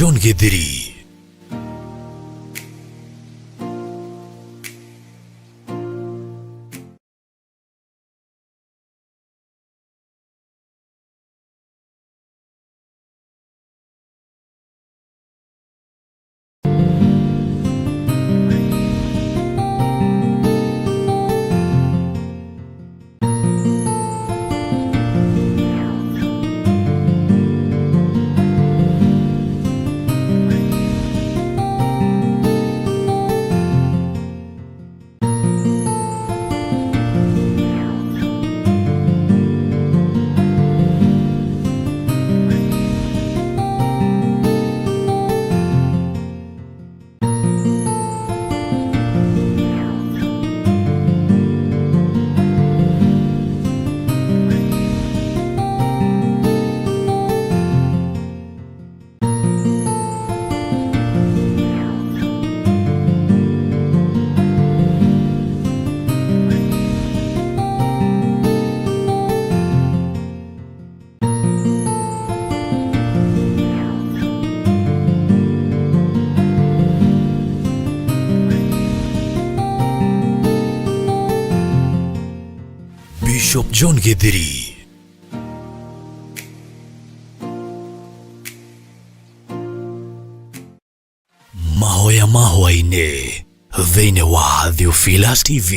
John Githiri. Bishop John Githiri. Mahoya mahwainĩ thĩinĩ wa Theophilus TV.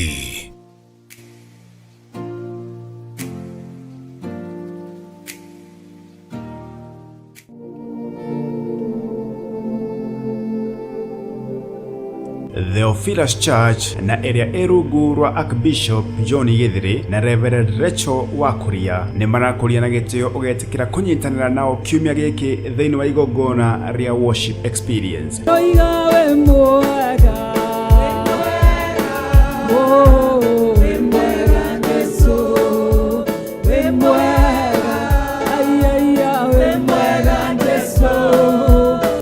Theophilus Church na ĩrĩa ĩ rungu rwa Archbishop John Githiri na Reverend Rachel Wakuria nĩ marakũria na gĩtĩo ũgetĩkĩra kũnyitanĩra nao kiumia gĩkĩ thĩinĩ wa igongona rĩa worship experience. Oiga wĩ mwega. Oh, wĩ mwega Jesũ, wĩ mwega. Ai, ai, ai, wĩ mwega Jesũ.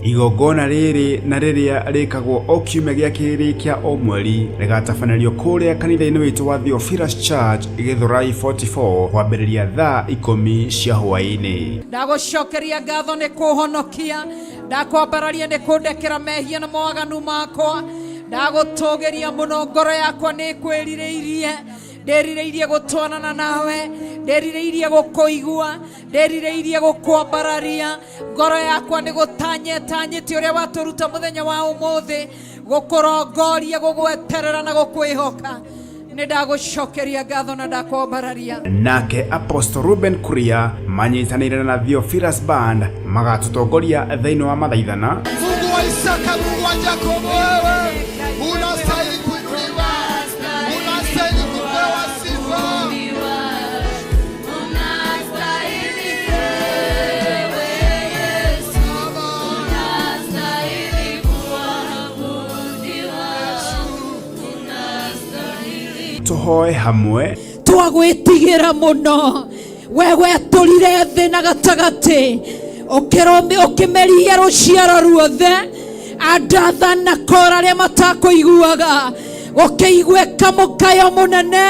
Igongona rĩrĩ na rĩrĩa rĩkagwo o kiumia gĩa kerĩ kĩa o mweri rĩgatabanĩrio kũrĩa kanitha-inĩ witũ wa Theophilus Church Gĩthũrai 44 kwambĩrĩria thaa 10 cia hwaĩ-inĩ. Ndagũcokeria ngatho nĩ kũhonokia, ndakwambararia nĩ kũndekera mehia na mawaganu makwa, ndagũtũgĩria mũno, ngoro yakwa nĩ kwĩrirĩirie, ndĩrirĩirie gũtwarana nawe, ndĩrirĩirie gũkũigua, ndĩrirĩirie gũkwambararia, ngoro yakwa nĩ gũtanyetanyĩte ũrĩa watũruta mũthenya wa ũmũthĩ, gũkũrongoria, gũgweterera na gũkwĩhoka. Nĩ ndagũcokeria ngatho na ndakwambararia. Nake Apostle Ruben Kuria manyitanĩire na Theophilus Band magatũtongoria thĩinĩ wa mathaithana. Mungu wa Isaka, Mungu wa Yakobo, wewe unastahili kuinuliwa, unastahili kupewa sifa. Tũhoe hamwe. Twagwĩtigĩra mũno, we wetũrire thĩ na gatagatĩ, ũkĩmeria rũciaro ruothe, Adatha na Kora arĩa matakũiguaga, ũkĩiguĩka mũkayo mũnene.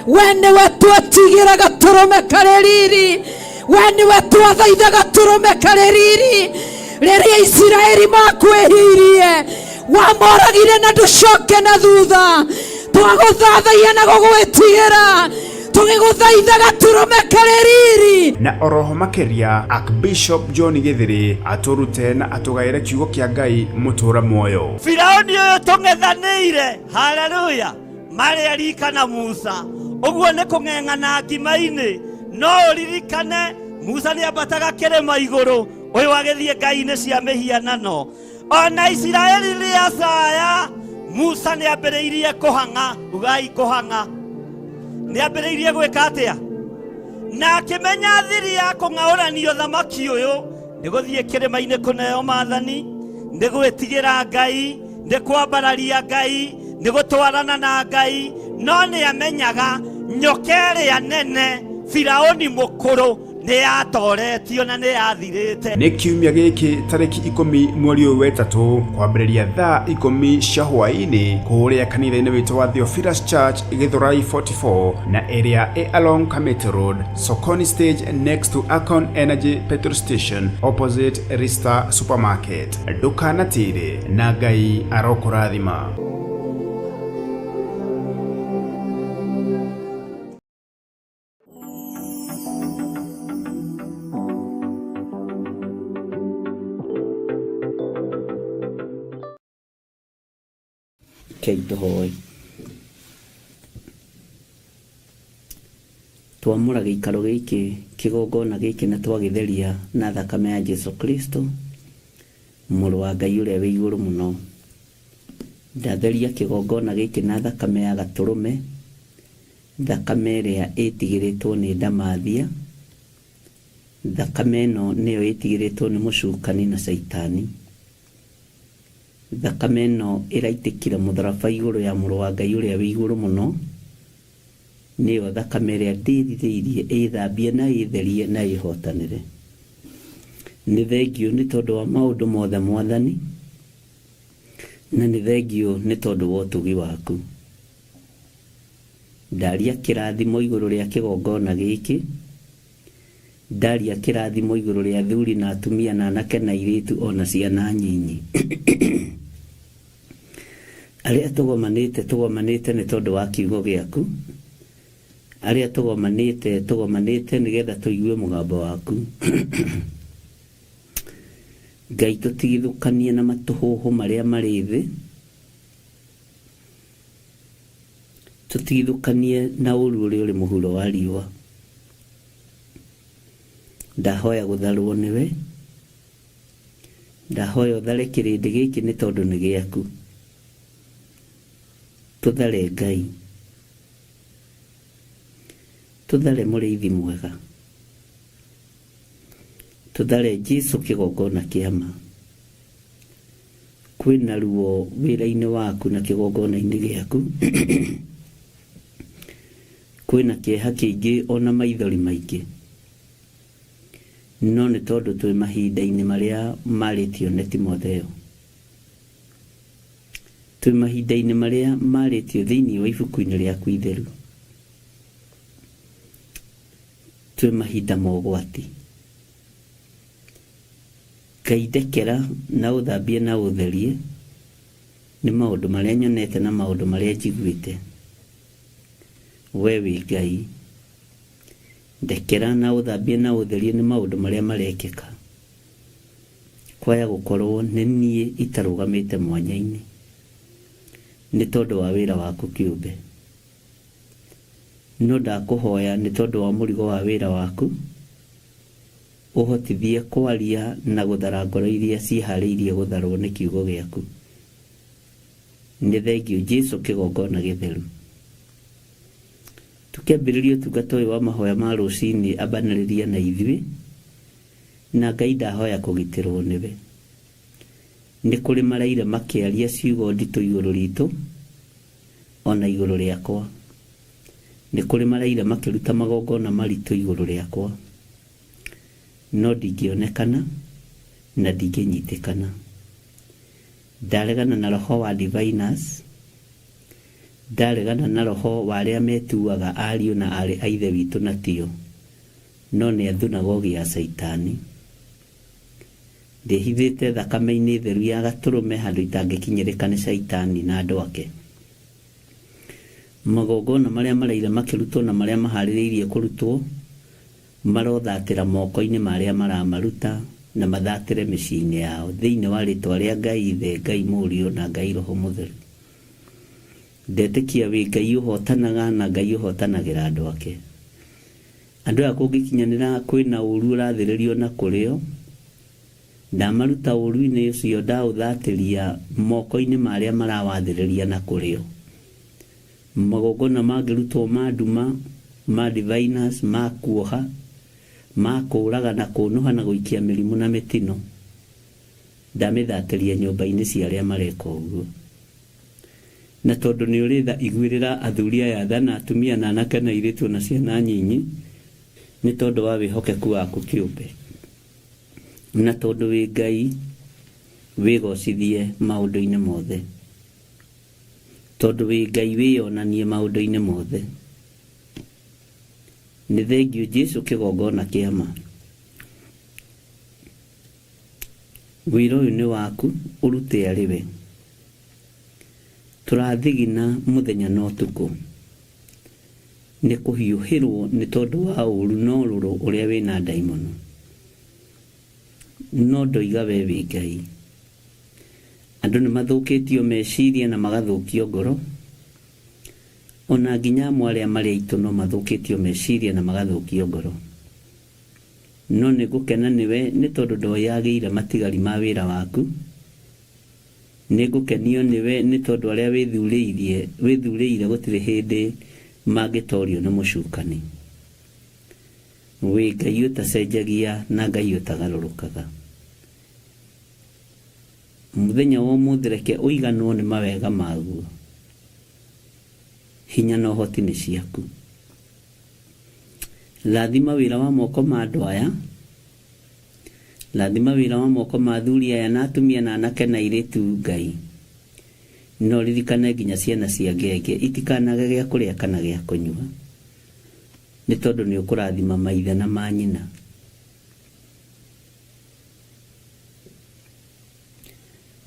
We nĩwe twetigĩra gatũrũme karĩ riri, we nĩwe twathaitha gatũrũme karĩ riri. Rĩrĩa Isiraeli makwĩhirie, wamoragire na ndũcoke na thutha. Twagũthathaia na gũgwĩtigĩra, tũgĩgũthaitha gatũrũme karĩ riri. Na oroho makĩria Archbishop John Githiri atũrute na atũgaĩre kiugo kĩa Ngai mũtũra muoyo. Firauni ũyũ tũng'ethanĩire, haleluya, marĩ Arika na Musa, ũguo nĩ kũng'eng'ana ngima-inĩ. No ũririkane Musa nĩ ambataga kĩrĩma igũrũ, ũyũ agĩthiĩ ngai-inĩ cia mĩhianano. Ona Isiraeli rĩacaya, Musa nĩ ambĩrĩirie kũhang'a, ugai kũhang'a. Nĩ ambĩrĩirie gwĩka atĩa? Na akĩmenya thiri ya kũng'aũranio thamaki ũyũ nĩ gũthiĩ kĩrĩma-inĩ kũneo maathani, nĩ gwĩtigĩra Ngai, nĩ kwambararia Ngai, nĩ gũtwarana na Ngai. No nĩ amenyaga nyoka ĩrĩa nene Firaũni mũkũrũ Nĩ yatoretio na nĩ yathirĩte. Nĩ kiumia gĩkĩ tarĩki 10 mweri ũyũ wetatũ kwambĩrĩria thaa 10 cia hwaĩ-inĩ kũrĩa kanitha-inĩ witũ wa Theophilus Church, Githurai 44 na area ĩ along Kamiti Road, Sokoni stage, next to Akon Energy petrol station, opposite Rista Supermarket. Ndũkanatĩre na Ngai arokũrathima. Rekei tũhoe. Twamũra gĩikaro gĩkĩ, kĩgongona gĩkĩ, na twagĩtheria na thakame ya Jesu Kristo, mũrũ wa Ngai ũrĩa wĩ igũrũ mũno. Ndatheria kĩgongona gĩkĩ na thakame ya gatũrũme, thakame ĩrĩa ĩtigĩrĩtwo nĩ ndamathia, thakame ĩno nĩyo ĩtigĩrĩtwo nĩ mũcukani na caitani. Thakame ĩno ĩraitĩkire mũtharaba igũrũ ya mũrũ wa Ngai ũrĩa wĩ igũrũ mũno, nĩyo thakame ĩrĩa ndĩrirĩirie ĩthambie na ĩtherie na ĩhotanĩre. Nĩ thengiũ nĩ tondũ wa maũndũ mothe Mwathani, na nĩ thengiũ nĩ tondũ wa ũtugi waku. Ndaria kĩrathimo igũrũ rĩa kĩgongona gĩkĩ, ndaria kĩrathimo igũrũ rĩa athuri na atumia na anake na airĩtu ona ciana nyinyi. Arĩa tũgomanĩte, tũgomanĩte nĩ tondũ wa kiugo gĩaku. Arĩa tũgomanĩte, tũgomanĩte nĩgetha tũigue mũgambo waku. Ngai, tũtigithũkanie na matũhũhũ marĩa marĩ thĩ, tũtigithũkanie na ũru ũrĩa ũrĩ mũhuro wa riũa. Ndahoya gũtharwo nĩwe, ndahoya ũthare kĩrĩndĩ gĩkĩ nĩ tondũ nĩ gĩaku. Tũthare Ngai, tũthare mũrĩithi mwega, tũthare Jesu kĩgongona kĩa ma. Kwĩna ruo wĩra-inĩ waku na kĩgongona-inĩ gĩaku, kwĩna kĩeha kĩingĩ ona maithori maingĩ, no nĩ tondũ twĩ mahinda-inĩ marĩa marĩtio nĩ Timotheo, twĩ mahinda-inĩ marĩa marĩtio thĩinĩ wa ibuku-inĩ rĩaku itheru, twĩ mahinda ma ũgwati. Ngai, ndekera na ũthambie na ũtherie nĩ maũndũ marĩa nyonete na maũndũ marĩa njiguĩte. We wĩ Ngai, ndekera na ũthambie na ũtherie nĩ maũndũ marĩa marekĩka. Kwaya gũkorwo nĩ niĩ itarũgamĩte mwanya-inĩ nĩ tondũ wa wĩra waku kĩũmbe. No ndakũhoya nĩ tondũ wa mũrigo wa wĩra waku, ũhotithie kwaria na gũthara ngoro iria ciĩharĩirie gũtharwo nĩ kiugo gĩaku. Nĩ thengiũ Jesu kĩgongona gĩtheru. Tũkĩambĩrĩria ũtungata ũyũ wa mahoya ma rũcinĩ, ambanĩrĩria na ithuĩ, na Ngai ndahoya kũgitĩrwo nĩwe. Nĩ kũrĩ maraire makĩaria ciugo nditũ igũrũ ritũ ona igũrũ rĩakwa. Nĩ kũrĩ maraire makĩruta magongona maritũ igũrũ rĩakwa, no ndingĩonekana na ndingĩnyitĩkana. Ndaregana na roho wa diviners, ndaregana na roho wa arĩa metuaga ariũ na aarĩ a Ithe witũ na tio, no nĩ a thunagogi ya Caitani. Ndĩhithĩte thakame-inĩ theru ya gatũrũme handũ itangĩkinyĩrĩka nĩ Caitani na andũ ake. Magongona marĩa maraire makĩrutwo na marĩa maharĩrĩirie kũrutwo marothatĩra moko-inĩ ma arĩa maramaruta na mathatĩre mĩciĩ-inĩ yao thĩinĩ wa rĩtwa rĩa Ngai Ithe, Ngai Mũriũ na Ngai Roho Mũtheru. Ndetĩkia wĩ Ngai ũhotanaga na Ngai ũhotanagĩra andũ ake. Andũ aya kũngĩkinyanĩra kwĩna ũru ũrathĩrĩrio na kũrĩo, ndamaruta ũru-inĩ ũcio ndaũthatĩria moko-inĩ ma arĩa marawathĩrĩria na kũrĩo. Magongona mangĩrutwo ma nduma, ma diviners, ma kuoha, ma kũũraga na kũũnũha na gũikia mĩrimũ na mĩtino, ndamĩthatĩria nyũmba-inĩ cia arĩa mareka ũguo. Na tondũ nĩ ũrĩ tha, iguĩrĩra athuri aya tha, na atumia na anake na airĩtu o na ciana nyinyi. Nĩ tondũ wa wĩhokeku waku kĩũmbe, na tondũ wĩ Ngai wĩgocithie maũndũ-inĩ mothe, tondũ wĩ Ngai wĩyonanie maũndũ-inĩ mothe. Nĩ thengiũ Jesu kĩgongona kĩa ma. Wĩra ũyũ nĩ waku ũrute arĩ we. Tũrathigina mũthenya na ũtukũ nĩ kũhiũhĩrwo nĩ tondũ wa ũũru na ũrũrũ ũrĩa wĩna ndaimono. No ndoiga we wĩ Ngai. Andũ nĩ mathũkĩtio meciria na magathũkio ngoro. Ona nginya amwe arĩa marĩ aitũ no mathũkĩtio meciria na magathũkio ngoro. No nĩ ngũkena nĩwe nĩ tondũ ndoyagĩire matigari ma wĩra waku. Nĩ ngũkenio nĩwe nĩ tondũ arĩa wĩthurĩirie wĩthurĩire gũtirĩ hĩndĩ mangĩtorio nĩ mũcukani. Wĩ Ngai ũtacenjagia na Ngai ũtagarũrũkaga. Mũthenya wa ũmũthĩ reke ũiganwo nĩ mawega maguo. Hinya na ũhoti nĩ ciaku. Rathima wĩra wa moko ma andũ aya. Rathima wĩra wa moko ma athuri aya na atumia na anake na airĩtu Ngai. Na ũririkane nginya ciana cia ngenge itikanage gĩa kũrĩa kana gĩa kũnyua. Nĩ tondũ nĩ ũkũrathima maithe na manyina.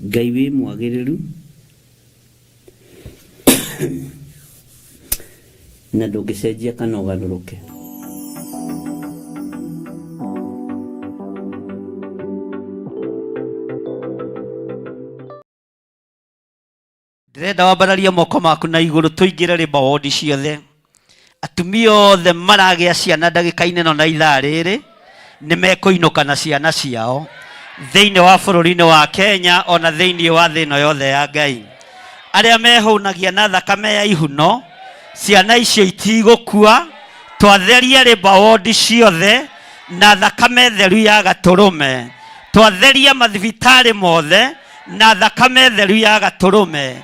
Ngai wĩ mwagĩrĩru na ndũngĩcenjia kana ũgarũrũke. Ndĩrenda wambararie moko maku na igũrũ tũingĩre rĩmba wondi ciothe. Atumia othe maragĩa ciana ndagĩka-inĩ ĩno na ithaa rĩrĩ nĩ mekũinũka na ciana ciao thĩinĩ wa bũrũri-inĩ wa Kenya ona thĩinĩ wa thĩ ĩno yothe ya Ngai. Arĩa mehũnagia na thakame ya ihuno, ciana icio itigũkua. Twatheria rĩmba wondi ciothe na thakame theru ya gatũrũme. Twatheria mathibitarĩ mothe na thakame theru ya gatũrũme.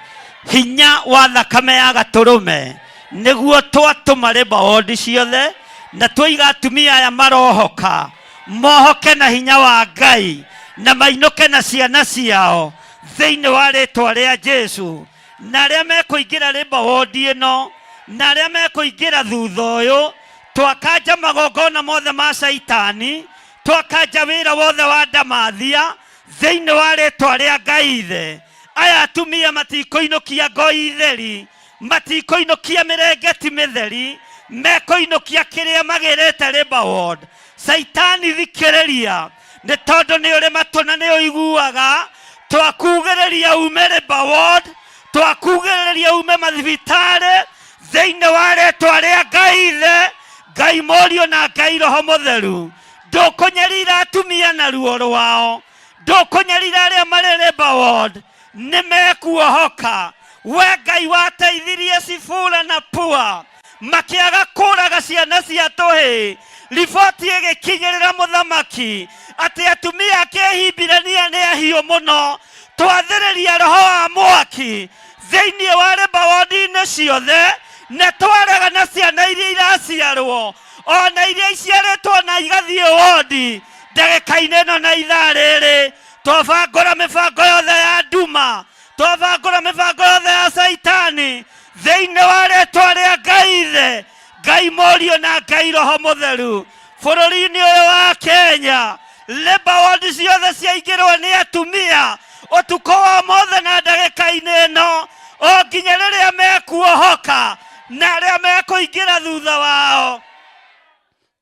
Hinya wa thakame ya gatũrũme nĩguo twatũma rĩmba wondi ciothe, na twaiga atumia aya marohoka mohoke na hinya wa Ngai na mainũke na ciana ciao thĩinĩ wa rĩtwa rĩa Jesu. Na arĩa mekũingĩra rĩmba wondi ĩno na arĩa mekũingĩra thutha ũyũ, twakanja magongona mothe ma Caitani, twakanja wĩra wothe wa ndamathia thĩinĩ wa rĩtwa rĩa Ngai Ithe. Aya atumia matikũinũkia ngoi theri, matikũinũkia mĩrengeti mĩtheri, mekũinũkia kĩrĩa magĩrĩte Labour Ward. Caitani thikĩrĩria, nĩ tondũ nĩ ũrĩ matũ na nĩ ũiguaga. Twakugĩrĩria ume Labour Ward, twakugĩrĩria ume mathibitarĩ thĩinĩ wa rĩtwa rĩa Ngai Ithe, Ngai Mũriũ na Ngai Roho Mũtheru. Ndũkũnyarira atumia na ruo rwao, ndũkũnyarira arĩa marĩ Labour Ward, nĩ mekuohoka. We Ngai wateithirie Sifura na Pua makĩaga kũraga ciana cia tũhĩĩ, riboti ĩgĩkinyĩrĩra mũthamaki atĩ atumia a Kĩhibirania nĩ ahiũ mũno. Twathĩrĩria roho wa mwaki thĩinĩ wa Labour Ward-inĩ ciothe, na twarega na ciana iria iraciarwo ona iria iciarĩtwo na igathiĩ wondi ndagĩka-inĩ ĩno na ithaa rĩrĩ. Twabangũra mĩbango yothe ya nduma, twabangũra mĩbango yothe ya Caitani thĩinĩ wa rĩtwa rĩa Ngai Ithe, Ngai Mũriũ na Ngai Roho Mũtheru. Bũrũri-inĩ ũyũ wa Kenya, Labour Ward ciothe ciaingĩrwo nĩ atumia ũtukũ wa mothe na ndagĩka-inĩ ĩno, o nginya rĩrĩa mekuohoka na arĩa mekũingĩra thutha wao.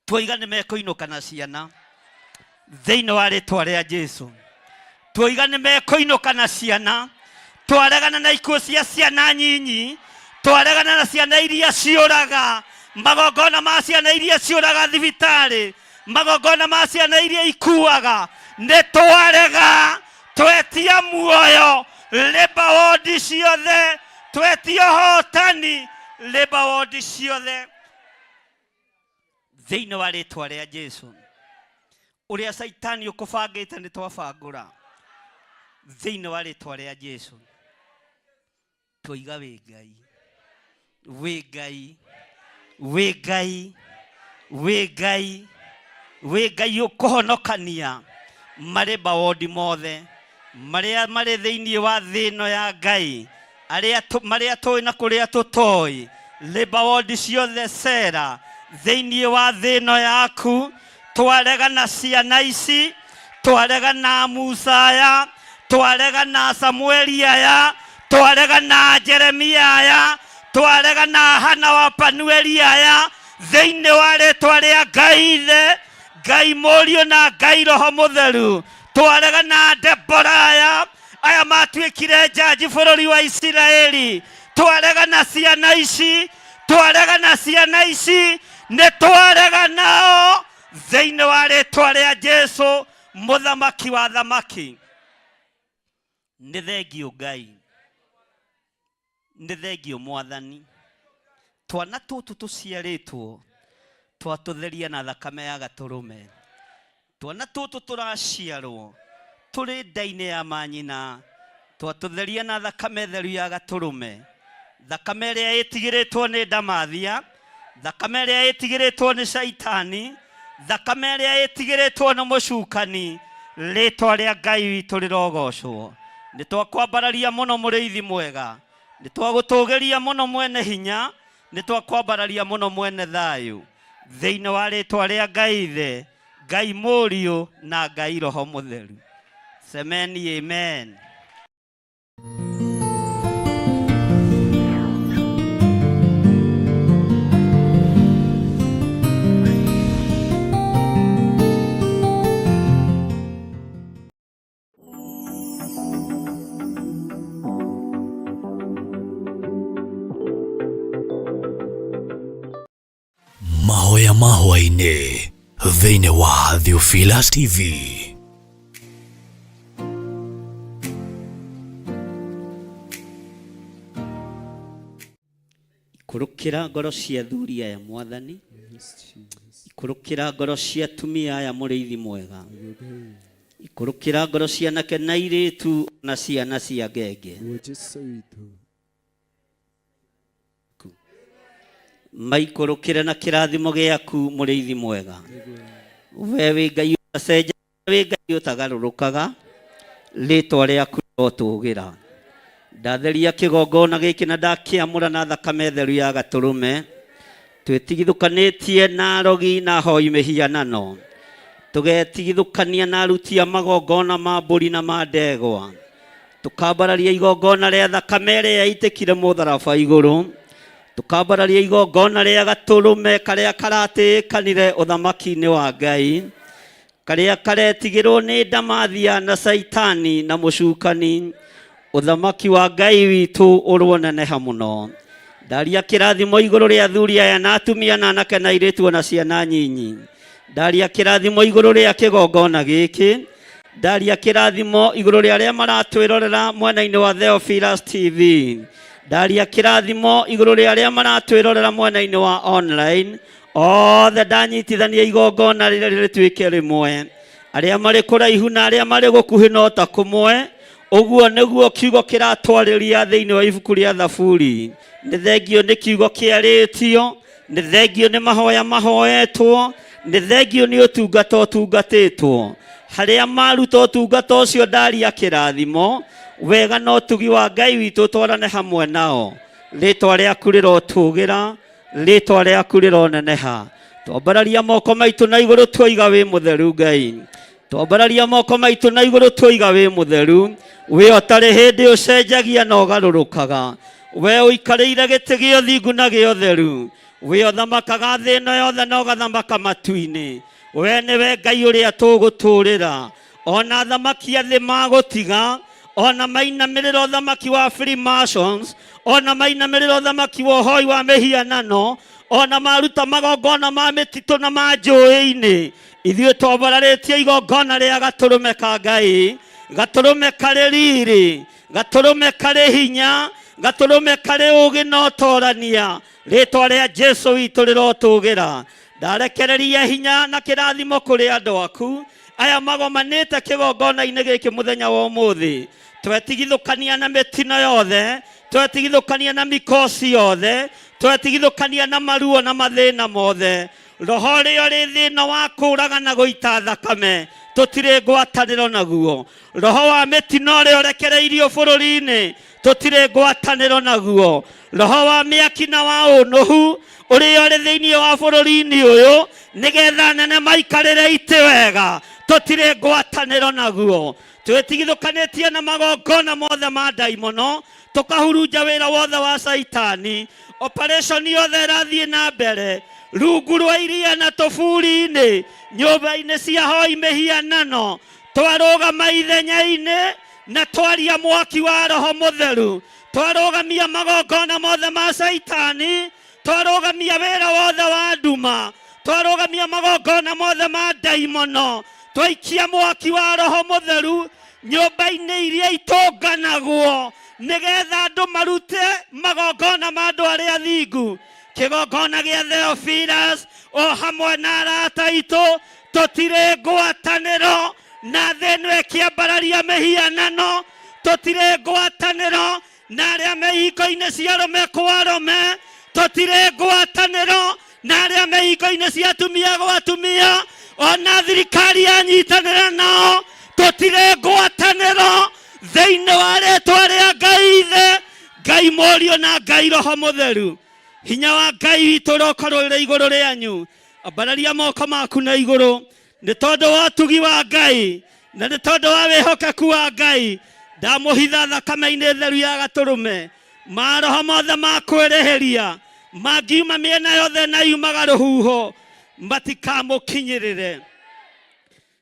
Tuoiga nĩ mekũinũka na ciana thĩinĩ wa rĩtwa rĩa Jesu. Tuoiga nĩ mekũinũka na ciana. Twaregana na ikuũ cia ciana nyinyi, twaregana na ciana iria ciũraga, magongona ma ciana iria ciũraga thibitarĩ, magongona ma ciana iria ikuaga, nĩ twarega. Twetia muoyo Labour Ward ciothe, twetia ũhotani Labour Ward ciothe thĩinĩ wa rĩtwa rĩa Jesu. Ũrĩa Caitani ũkũbangĩte nĩ twabangũra thĩinĩ wa rĩtwa rĩa Jesu. Twoiga wĩ Ngai, wĩ Ngai, wĩ Ngai, Wĩ Ngai, wĩ Ngai ũkũhonokania marĩ mawondi mothe marĩa marĩ thĩinĩ wa thĩ ĩno ya Ngai, arĩa marĩa tũĩ na kũrĩa tũtoĩ, labour ward ciothe cera thĩinĩ wa thĩ ĩno yaku. Twaregana ciana ici, twaregana Musa aya, twaregana Samueli aya, twaregana Jeremia aya, twaregana Hana wa Panueli aya, thĩinĩ wa rĩtwa rĩa Ngai Ithe, Ngai Mũriũ na Ngai Roho Mũtheru. Twaregana Debora aya, aya matuĩkire njanji bũrũri wa Isiraeli. Twaregana ciana ici, twaregana ciana ici, nĩ twareganao thĩinĩ wa rĩtwa rĩa Jesu mũthamaki wa thamaki. Nĩ thengiũ Ngai, nĩ thengiũ Mwathani. Twana tũtũ tũciarĩtwo twatũtheria na thakame ya gatũrũme. Twana tũtũ tũraciarwo tũrĩ nda-inĩ ya manyina twatũtheria na thakame theru ya gatũrũme, thakame ĩrĩa ĩtigĩrĩtwo nĩ ndamathia, thakame ĩrĩa ĩtigĩrĩtwo nĩ caitani, thakame ĩrĩa ĩtigĩrĩtwo nĩ mũcukani. Rĩtwa rĩa Ngai witũ rĩrogocwo. Nĩ twakwambararia mũno mũrĩithi mwega, nĩ twagũtũgĩria mũno mwene hinya, nĩ twakwambararia mũno mwene thayũ, thĩinĩ wa rĩtwa rĩa Ngai Ithe, Ngai Mũriũ na Ngai Roho Mũtheru. Semeni amen. Mahoya ma hwaĩ-inĩ thĩinĩ wa Theophilus TV. Ikũrũkĩra ngoro cia athuri aya Mwathani, ikũrũkĩra ngoro cia atumia aya mũrĩithi mwega, ikũrũkĩra ngoro cia anake na airĩtu na ciana cia ngenge. Maikũrũkĩre na kĩrathimo gĩaku mũrĩithi mwega. We wĩ Ngai ũtacenjagia, wĩ Ngai ũtagarũrũkaga, rĩtwa rĩaku rĩrotũgĩra. Ndatheria kĩgongona gĩkĩ na ndakĩamũra na thakame theru ya gatũrũme, twĩtigithũkanĩtie na arogi na ahoi mĩhianano, tũgetigithũkania na aruti a magongona ma mbũri na ma ndegwa, tukambararia igongona rĩa thakame ĩrĩa yaitĩkire mũtharaba igũrũ, tukambararia igongona rĩa gatũrũme karĩa karatĩĩkanire ũthamaki-inĩ wa Ngai, karĩa karetigĩrwo nĩ ndamathia na caitani na mũcukani. Ũthamaki wa Ngai witũ ũroneneha mũno. Ndaria kĩrathimo igũrũ rĩa athuri aya na atumia na anake na airĩtu ona ciana nyinyi. Ndaria kĩrathimo igũrũ rĩa kĩgongona gĩkĩ. Ndaria kĩrathimo igũrũ rĩa arĩa maratwĩrorera mwena-inĩ wa Theophilus TV. Ndaria kĩrathimo igũrũ rĩa arĩa maratwĩrorera mwena-inĩ wa online. Othe ndanyitithania igongona rĩrĩa rĩtuĩke rĩmwe. Arĩa marĩ kũraihu na arĩa marĩ gũkuhĩ no ta kũmwe. Ũguo nĩguo kiugo kĩratwarĩria thĩinĩ wa ibuku rĩa Thaburi. Nĩ thengio nĩ kiugo kĩarĩtio, nĩ thengio nĩ mahoya mahoetwo, nĩ thengio nĩ ũtungata ũtungatĩtwo. Harĩa maruta ũtungata ũcio ndaria kĩrathimo, wega na ũtugi wa Ngai witũ ũtwarane hamwe nao. Rĩtwa rĩaku rĩrotũgĩra, rĩtwa rĩaku rĩroneneha. Twambararia moko maitũ na igũrũ twoiga wĩ mũtheru Ngai. Twambararia moko maitũ na igũrũ twoiga wĩ mũtheru. Wĩ ũtarĩ hĩndĩ ũcenjagia na ũgarũrũkaga. We ũikarĩire gĩtĩ gĩa ũthingu na gĩa ũtheru. We ũthamakaga thĩ ĩno yothe na ũgathamaka matu-inĩ. We nĩwe Ngai ũrĩa tũgũtũũrĩra. Ona athamaki a thĩ magũtiga, ona mainamĩrĩra ũthamaki wa Freemasons, ona mainamĩrĩra ũthamaki wa ũhoi wa mĩhianano, ona maruta magongona ma mĩtitũ na ma njũĩ-inĩ, ithuĩ twambararĩtie igongona rĩa gatũrũme ka Ngai, gatũrũme karĩ riri, gatũrũme karĩ hinya, gatũrũme karĩ ũũgĩ na ũtorania. Rĩtwa rĩa Jesu witũ rĩrotũgĩra. Ndarekereria hinya na kĩrathimo kũrĩ andũ aku aya magomanĩte kĩgongona-inĩ gĩkĩ mũthenya wa ũmũthĩ. Twetigithũkania na mĩtino yothe, twetigithũkania na mikosi yothe, twetigithũkania na maruo na mathĩna mothe. Roho ũrĩa ũrĩ thĩna wa kũũraga na gũita thakame tũtirĩ ngwatanĩro naguo. Roho wa mĩtino ũrĩa ũrekereirio bũrũri-inĩ tũtirĩ ngwatanĩro naguo. Roho wa mĩaki na wa ũnũhu ũrĩa ũrĩ thĩinĩ wa bũrũri-inĩ ũyũ nĩgetha anene maikarĩre itĩ wega tũtirĩ ngwatanĩro naguo. Twĩtigithũkanĩtie na magongona mothe ma ndaimono, tũkahurunja wĩra wothe wa Caitani. Operation yothe ĩrathiĩ na mbere rungu rwa iria na tũburi-inĩ, nyũmba-inĩ cia hoi mĩhianano. Twarũgama ithenya-inĩ na twaria mwaki wa Roho Mũtheru, twarũgamia magongona mothe ma Caitani, twarũgamia wĩra wothe wa nduma, twarũgamia magongona mothe ma ndaimono, twaikia mwaki wa Roho Mũtheru nyũmba-inĩ iria itũnganagwo nĩgetha andũ marute magongona ma andũ arĩa athingu. Kĩgongona gĩa Theophilus o hamwe na arata aitũ tũtirĩ ngwatanĩro na thĩ ĩno ĩkĩambararia mĩhianano, tũtirĩ ngwatanĩro na arĩa me ihingo-inĩ cia arũme kwa arũme, tũtirĩ ngwatanĩro na arĩa me ihingo-inĩ cia atumia gwa atumia, ona thirikari yanyitanĩra nao tũtirĩ ngwatanĩro thĩinĩ wa rĩtwa rĩa Ngai Ithe, Ngai Mũriũ na Ngai Roho Mũtheru. Hinya wa Ngai witũ ũrokorwo ũrĩ igũrũ rĩanyu. Ambararia moko maku na igũrũ nĩ tondũ wa ũtugi wa Ngai na nĩ tondũ wa wĩhokeku wa Ngai. Ndamũhitha thakame-inĩ theru ya gatũrũme. Maroho mothe ma kwĩrĩhĩria mangiuma mĩena yothe na yumaga rũhuho matikamũkinyĩrĩre,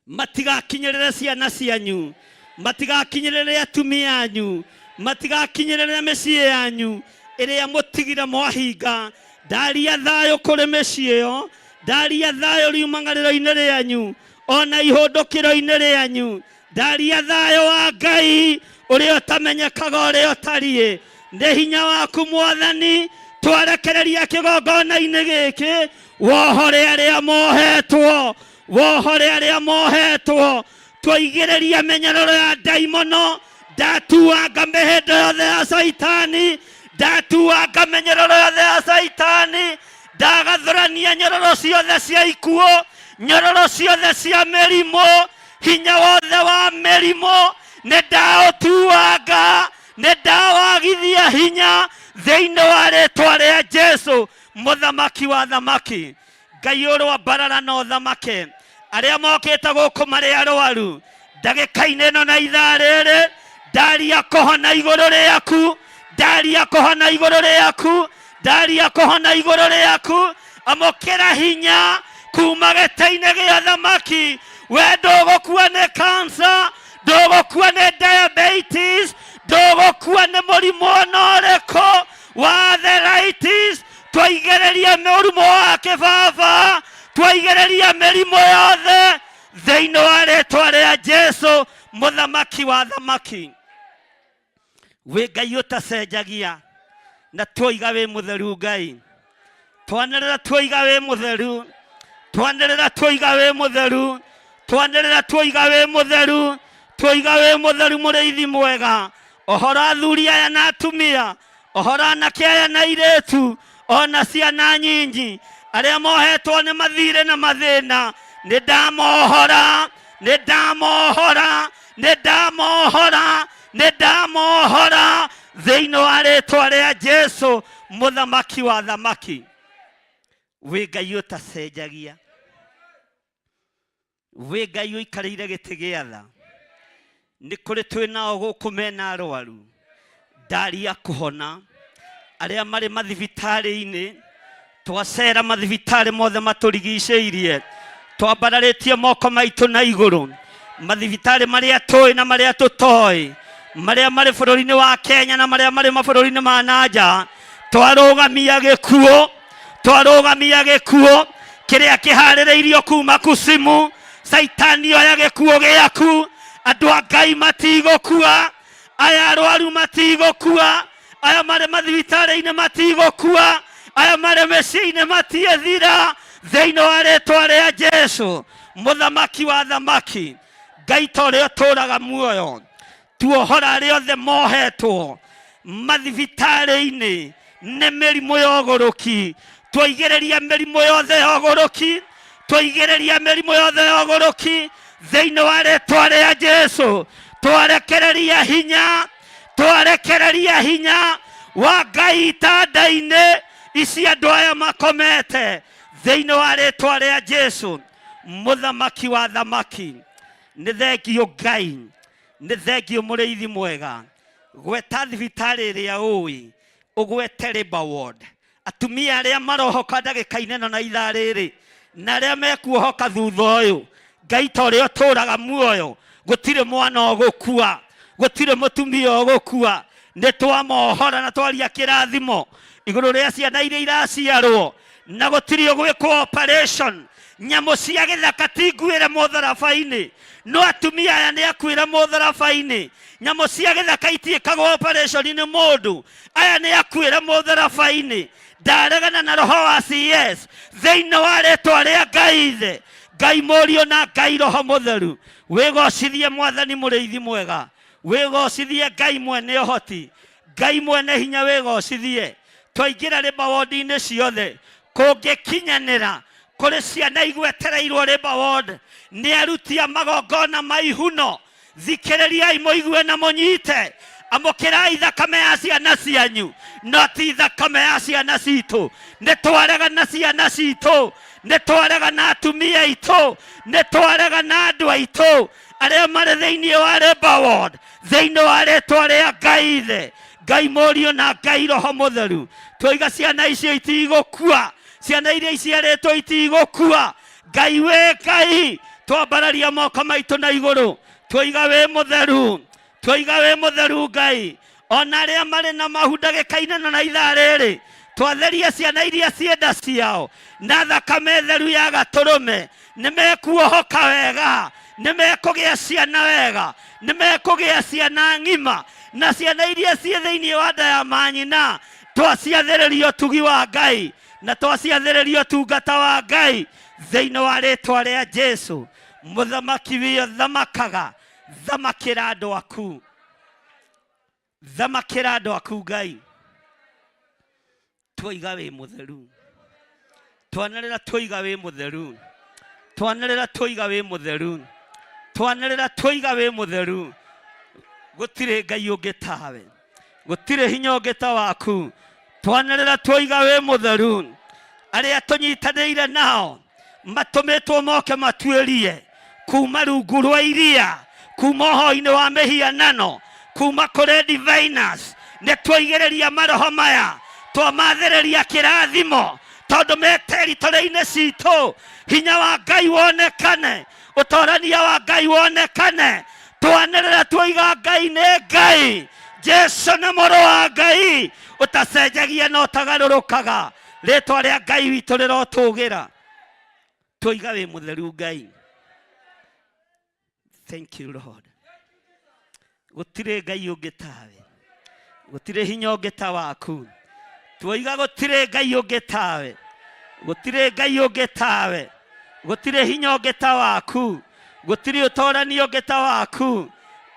matigakinyĩrĩre ciana cianyu, matigakinyĩrĩre atumia anyu, matigakinyĩrĩre mĩciĩ yanyu ĩrĩa mũtigire mwahinga. Ndaria thayũ kũrĩ mĩciĩ ĩyo, ndaria thayũ riumang'arĩro-inĩ rĩanyu ona ihũndũkĩro-inĩ rĩanyu. Ndaria thayũ wa Ngai ũrĩa ũtamenyekaga ũrĩa ũtariĩ. Nĩ hinya waku Mwathani twarekereria kĩgongona-inĩ gĩkĩ, wohore arĩa mohetwo, wohore arĩa mohetwo. Twaigĩrĩria mĩnyororo ya ndaimono, ndatuanga mĩhĩndo yothe ya Caitani, ndatuanga mĩnyororo yothe ya Caitani, ndagathũrania nyororo ciothe cia ikuũ, nyororo ciothe cia mĩrimũ, hinya wothe wa mĩrimũ nĩ ndaũtuanga, nĩ ndawagithia hinya thĩinĩ wa rĩtwa rĩa Jesu mũthamaki wa thamaki. Ngai ũrwambarara na ũthamake arĩa mokĩte gũkũ marĩ arwaru ndagĩka-inĩ ĩno na ithaa rĩrĩ, ndaria kũhona igũrũ rĩaku, ndaria kũhona igũrũ rĩaku, ndaria kũhona igũrũ rĩaku. Amũkĩra hinya kuma gĩtĩ-inĩ gĩa thamaki. We ndũgũkua nĩ cancer, ndũgũkua nĩ diabetes, ndũgũkua nĩ mũrimũ ona ũrĩkũ wa arthritis. Twaigĩrĩria mũrimũ wa kĩbaba, twaigĩrĩria mĩrimũ yothe thĩinĩ wa rĩtwa rĩa Jesu mũthamaki wa thamaki. Wĩ Ngai ũtacenjagia na tuoiga wĩ mũtheru Ngai, twanĩrĩra tuoiga wĩ mũtheru, twanĩrĩra tuoiga wĩ mũtheru, twanĩrĩra tuoiga wĩ mũtheru, tuoiga wĩ mũtheru mũrĩithi mwega. Ohora athuri aya na atumia, ohora anake aya na airĩtu, ona ciana nyinyi arĩa mohetwo nĩ mathirĩ na mathĩna, nĩ ndamohora, nĩ ndamohora, nĩ ndamohora, nĩ ndamohora thĩinĩ wa rĩtwa rĩa Jesu mũthamaki wa thamaki. Wĩ Ngai ũtacenjagia, wĩ Ngai ũikarĩire gĩtĩ gĩa tha. Nĩ kũrĩ twĩ nao gũkũ mena arwaru, ndaria kũhona, arĩa marĩ mathibitarĩ-inĩ, twacera mathibitarĩ mothe matũrigicĩirie, twambararĩtie moko maitũ na igũrũ, mathibitarĩ marĩa tũĩ na marĩa tũtoĩ, marĩa marĩ bũrũri-inĩ wa Kenya na marĩa marĩ mabũrũri-inĩ ma na nja, twarũgamia gĩkuũ, twarũgamia gĩkuũ kĩrĩa kĩharĩrĩirio kuma kusimu. Caitani oya gĩkuũ gĩaku, andũ a Ngai matigũkua, aya arwaru matigũkua, aya marĩ mathibitarĩ-inĩ matigũkua, aya marĩ mĩciĩ-inĩ matiethira, thĩinĩ wa rĩtwa rĩa Jesu mũthamaki wa thamaki. Ngai ta ũrĩa ũtũũraga muoyo, tuohora arĩa othe mohetwo mathibitarĩ-inĩ nĩ mĩrimũ ya ũgũrũki, Twaigĩrĩria mĩrimũ yothe ya ũgũrũki, twaigĩrĩria mĩrimũ yothe ya ũgũrũki thĩinĩ wa rĩtwa rĩa Jesu. Twarekereria hinya, twarekereria hinya wa Ngai itanda-inĩ ici andũ aya makomete thĩinĩ wa rĩtwa rĩa Jesu. Mũthamaki wa thamaki, nĩ thengio Ngai, nĩ thengio mũrĩithi mwega. Gweta thibitarĩ ĩrĩa ũĩ, ũgwete Labour Ward. Atumia arĩa marohoka ndagĩka-inĩ ĩno na ithaa rĩrĩ, na arĩa mekuohoka thutha ũyũ, Ngai ta ũrĩa ũtũraga muoyo, gũtirĩ mwana ũgũkua, gũtirĩ mũtumia ũgũkua. Nĩ twamohora na twaria kĩrathimo igũrũ rĩa ciana iria iraciarwo, na gũtirĩ ũgwĩkwo operation. Nyamũ cia gĩthaka ti nguĩre mũtharaba-inĩ, no atumia aya nĩ akuĩre mũtharaba-inĩ. Nyamũ cia gĩthaka itiĩkagwo operation nĩ mũndũ, aya nĩ akuĩre mũtharaba-inĩ. Ndaregana na roho wa CS thĩinĩ wa rĩtwa rĩa Ngai Ithe, Ngai Mũriũ na Ngai Roho Mũtheru. Wĩgocithie Mwathani mũrĩithi mwega, wĩgocithie Ngai mwene ũhoti, Ngai mwene hinya, wĩgocithie. Twaingĩra rĩmba wondi-inĩ ciothe, kũngĩkinyanĩra kũrĩ ciana igwetereirwo rĩmba ward nĩ aruti a magongona ma ihuno, thikĩrĩriai mũigue na mũnyite. Amũkĩrai thakame ya ciana cianyu, no ti thakame ya ciana citũ. Nĩ twarega na ciana citũ, nĩ twarega na atumia aitũ, nĩ twarega na andũ aitũ arĩa marĩ thĩinĩ wa Labour Ward, thĩinĩ wa rĩtwa rĩa Ngai Ithe, Ngai Mũriũ na Ngai Roho Mũtheru. Twoiga ciana icio itigũkua, ciana iria iciarĩtwo itigũkua. Ngai wĩ Ngai, twambararia moko maitũ na igũrũ, twoiga wĩ mũtheru, twoiga wĩ mũtheru Ngai. Ona arĩa marĩ na mahu ndagĩka-inĩ ĩno na ithaa rĩrĩ, twatheria ciana iria cienda ciao na thakame theru ya gatũrũme, nĩ mekuohoka wega, nĩ mekũgĩa ciana wega, nĩ mekũgĩa ciana ng'ima, na ciana iria ciĩ thĩinĩ wa nda ya manyina twaciathĩrĩria ũtugi wa Ngai na twaciathĩrĩria ũtungata wa Ngai thĩinĩ wa rĩtwa rĩa Jesu. Mũthamaki wĩyo thamakaga, thamakĩra andũ aku, thamakĩra andũ aku Ngai. Twoiga wĩ mũtheru, twanĩrĩra twoiga wĩ mũtheru, twanĩrĩra twoiga wĩ mũtheru, twanĩrĩra twoiga wĩ mũtheru. Gũtirĩ Ngai ũngĩ tawe, gũtirĩ hinya ũngĩ ta waku. Twanĩrĩra twoiga wĩ mũtheru. Arĩa tũnyitanĩire nao matũmĩtwo moke matuĩrie kuma rungu rwa iria, kuma ũhoi-inĩ wa mĩhianano, kuma kũrĩ diviners, nĩ twaigĩrĩria maroho maya, twamathĩrĩria kĩrathimo, tondũ me territory-inĩ citũ. Hinya wa Ngai wonekane, ũtorania wa Ngai wonekane. Twanĩrĩra twoiga Ngai nĩ Ngai, Jesu nĩ mũrũ wa Ngai ũtacenjagia na ũtagarũrũkaga. Rĩtwa rĩa Ngai witũ rĩrotũgĩra. Twoiga wĩ mũtheru Ngai. Thank you Lord. Gũtirĩ Ngai ũngĩ tawe, gũtirĩ hinya ũngĩ ta waku. Twoiga gũtirĩ Ngai ũngĩ tawe, gũtirĩ Ngai ũngĩ tawe, gũtirĩ hinya ũngĩ ta waku, gũtirĩ ũtorani ũngĩ ta waku,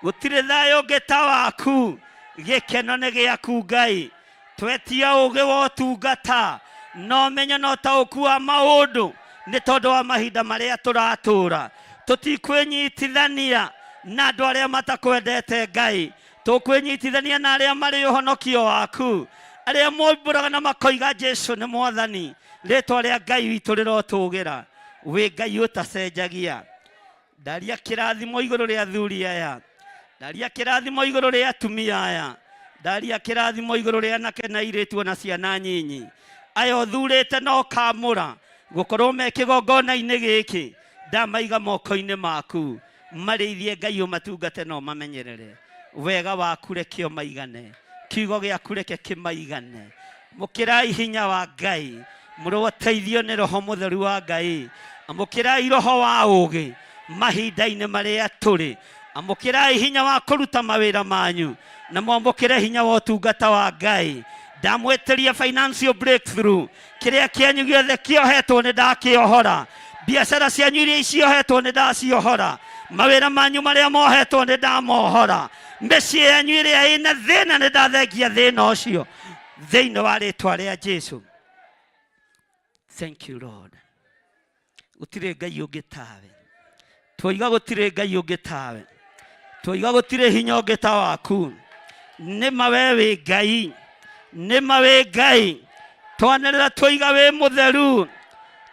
gũtirĩ thayũ ũngĩ ta waku. Gĩkeno nĩ gĩaku Ngai. Twetia ũgĩ wa ũtungata na ũmenyo na ũtaũku wa maũndũ, nĩ tondũ wa mahinda marĩa tũratũra. Tũtikwĩnyitithania na andũ arĩa matakwendete Ngai, tũkwĩnyitithania na arĩa marĩ ũhonokio waku, arĩa moimbũraga na makoiga Jesu nĩ Mwathani. Rĩtwa rĩa Ngai witũ rĩrotũgĩra. Wĩ Ngai ũtacenjagia. Ndaria kĩrathimo igũrũ rĩa athuri aya, ndaria kĩrathimo igũrũ rĩa atumia aya, ndaria kĩrathimo igũrũ rĩa anake na airĩtu ona ciana nyinyi aya ũthurĩte na ũkamũra gũkorwo me kĩgongona-inĩ gĩkĩ. Ndamaiga moko-inĩ maku, marĩithie Ngai, ũmatungate na ũmamenyerere. Wega waku reke ũmaigane, kiugo gĩaku reke kĩmaigane. Amũkĩrai hinya wa Ngai, mũroteithio nĩ Roho Mũtheru wa Ngai. Amũkĩrai roho wa ũũgĩ mahinda-inĩ marĩa tũrĩ. Amũkĩrai hinya wa kũruta mawĩra manyu, na mwamũkĩre hinya wa ũtungata wa Ngai. Ndamwĩtĩria financial breakthrough, kĩrĩa kĩanyu gĩothe kĩohetwo nĩ ndakĩohora, biacara cianyu iria iciohetwo nĩ ndaciohora, mawĩra manyu marĩa mohetwo nĩ ndamohora, mĩciĩ yanyu ĩrĩa ĩna thĩna nĩ ndathengia thĩna ũcio thĩinĩ wa rĩtwa rĩa Jesu. Thank you Lord. Gũtirĩ Ngai ũngĩ tawe. Twoiga gũtirĩ Ngai ũngĩ tawe. Twoiga gũtirĩ hinya ũngĩ ta waku. Nĩ ma we wĩ Ngai. Nĩ ma wĩ Ngai. Twanĩrĩra twoiga wĩ mũtheru.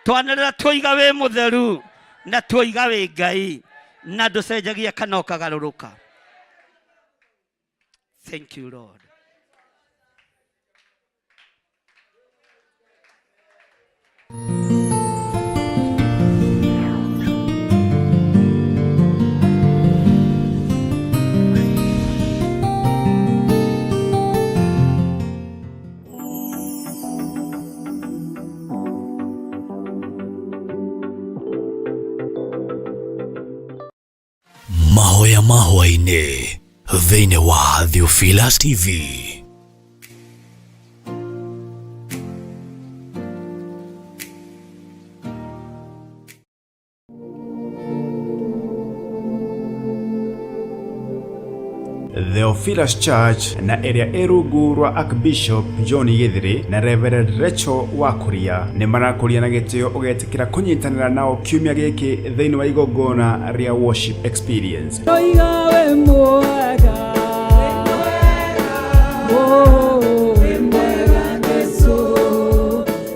Twanĩrĩra twoiga wĩ mũtheru. Na twoiga wĩ Ngai. Na ndũcenjagia kana ũkagarũrũka. Thank you Lord. Mahoya mahwaĩ-inĩ thĩinĩ wa Theophilus TV. Theophilus Church na ĩrĩa ĩ rungu rwa Archbishop John Gĩthĩrĩ na Reverend Rachel Wakuria nĩ marakũria na gĩtĩo ũgetĩkĩra kũnyitanĩra nao kiumia gĩkĩ thĩinĩ wa igongona rĩa worship experience. Ndoiga wĩ mwega. Oh, wĩ mwega Jesũ,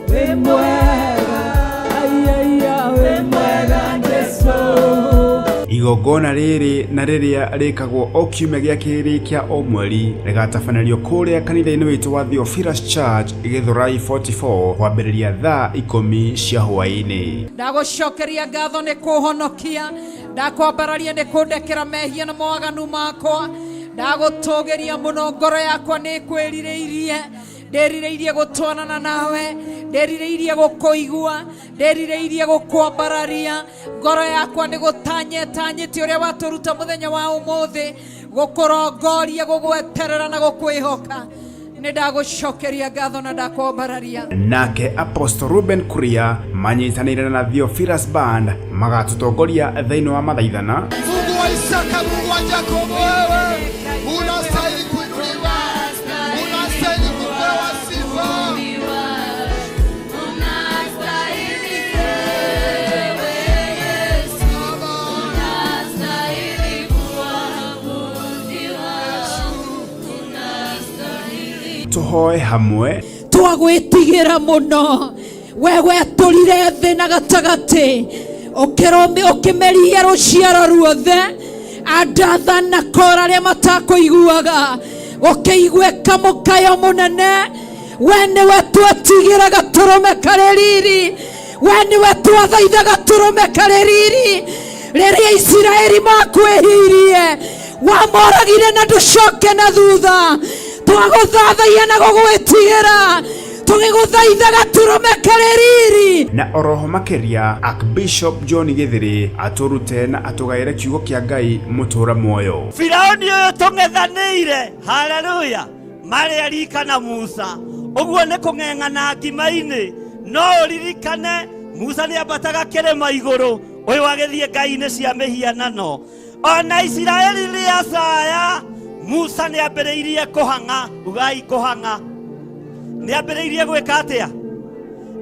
wĩ mwega. Ai, ai, ai, wĩ mwega Jesũ. Igongona rĩrĩ na rĩrĩa rĩkagwo o kiumia gĩa kerĩ kĩa o mweri rĩgatabanĩrio kũrĩa kanitha-inĩ witũ wa Theophilus Church Gĩthũrai 44 kwambĩrĩria thaa 10 cia hwaĩ-inĩ. Ndagũcokeria ngatho nĩ kũhonokia, ndakwambararia nĩ kũndekera mehia na mawaganu makwa, ndagũtũgĩria mũno, ngoro yakwa nĩ kwĩrirĩirie, ndĩrirĩirie gũtwarana nawe, ndĩrirĩirie gũkũigua, ndĩrirĩirie gũkwambararia, ngoro yakwa nĩ gũtanyetanyĩte ũrĩa watũruta mũthenya wa ũmũthĩ, gũkũrongoria, gũgweterera na gũkwĩhoka. Nĩ ndagũcokeria ngatho na ndakwambararia. Nake Apostle Ruben Kuria manyitanĩire na Theophilus Band magatũtongoria thĩinĩ wa mathaithana. Mungu wa Isaka, Mungu wa Yakobo, wewe unastahili kuinuliwa, unastahili kupewa sifa. Tũhoe hamwe. Twagwĩtigĩra mũno, we wetũrire thĩ na gatagatĩ, ũkĩmeria rũciaro ruothe, andatha na kora arĩa matakũiguaga, ũkĩiguĩka mũkayo mũnene. We nĩwe twetigĩra gatũrũme karĩ riri, we nĩwe twathaitha gatũrũme karĩ riri. Rĩrĩa Isiraeli makwĩhirie, wamoragire na ndũcoke na thutha. Twagũthathaia na gũgwĩtigĩra, tũgĩgũthaitha gatũrũme karĩ riri. Na oroho makĩria Archbishop John Gĩthĩrĩ atũrute na atũgaĩre kiugo kĩa Ngai mũtũra muoyo. Firauni ũyũ tũng'ethanĩire, haleluya, marĩ arika na Musa. Ũguo nĩ kũng'eng'ana ngima-inĩ. No ũririkane Musa nĩ ambataga kĩrĩma igũrũ, ũyũ agĩthiĩ ngai-inĩ cia mĩhianano. Ona Isiraeli rĩacaya, Musa nĩ ambĩrĩirie kũhang'a, ugai kũhang'a. Nĩ ambĩrĩirie gwĩka atĩa?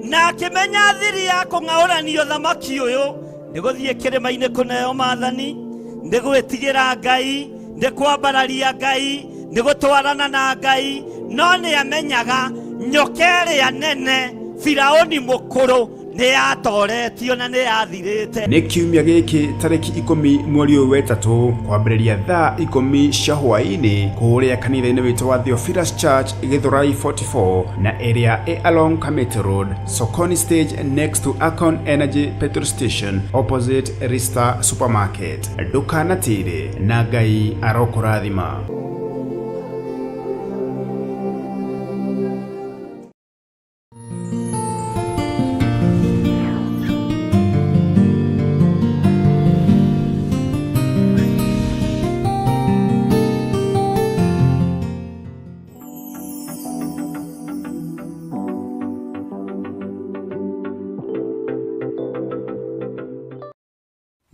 Na akĩmenya thiri ya kũng'aũrania ũthamaki ũyũ nĩ gũthiĩ kĩrĩma-inĩ kũneo maathani, nĩ gwĩtigĩra Ngai, nĩ kwambararia Ngai, nĩ gũtwarana na Ngai. No nĩ amenyaga nyoka ĩrĩa nene Firauni mũkũrũ nĩ yatoretio na nĩ yathirĩte. Nĩ kiumia gĩkĩ tarĩki 10 mweri ũyũ wetatũ kwambĩrĩria thaa 10 cia hwaĩ-inĩ kũrĩa kanitha-inĩ witũ wa Theophilus Church Gĩthũrai 44 na ĩrĩa ĩ along Kamiti Road, Sokoni Stage next to Akon Energy petrol station opposite Rista Supermarket. Ndũkanatĩre na Ngai arokũrathima.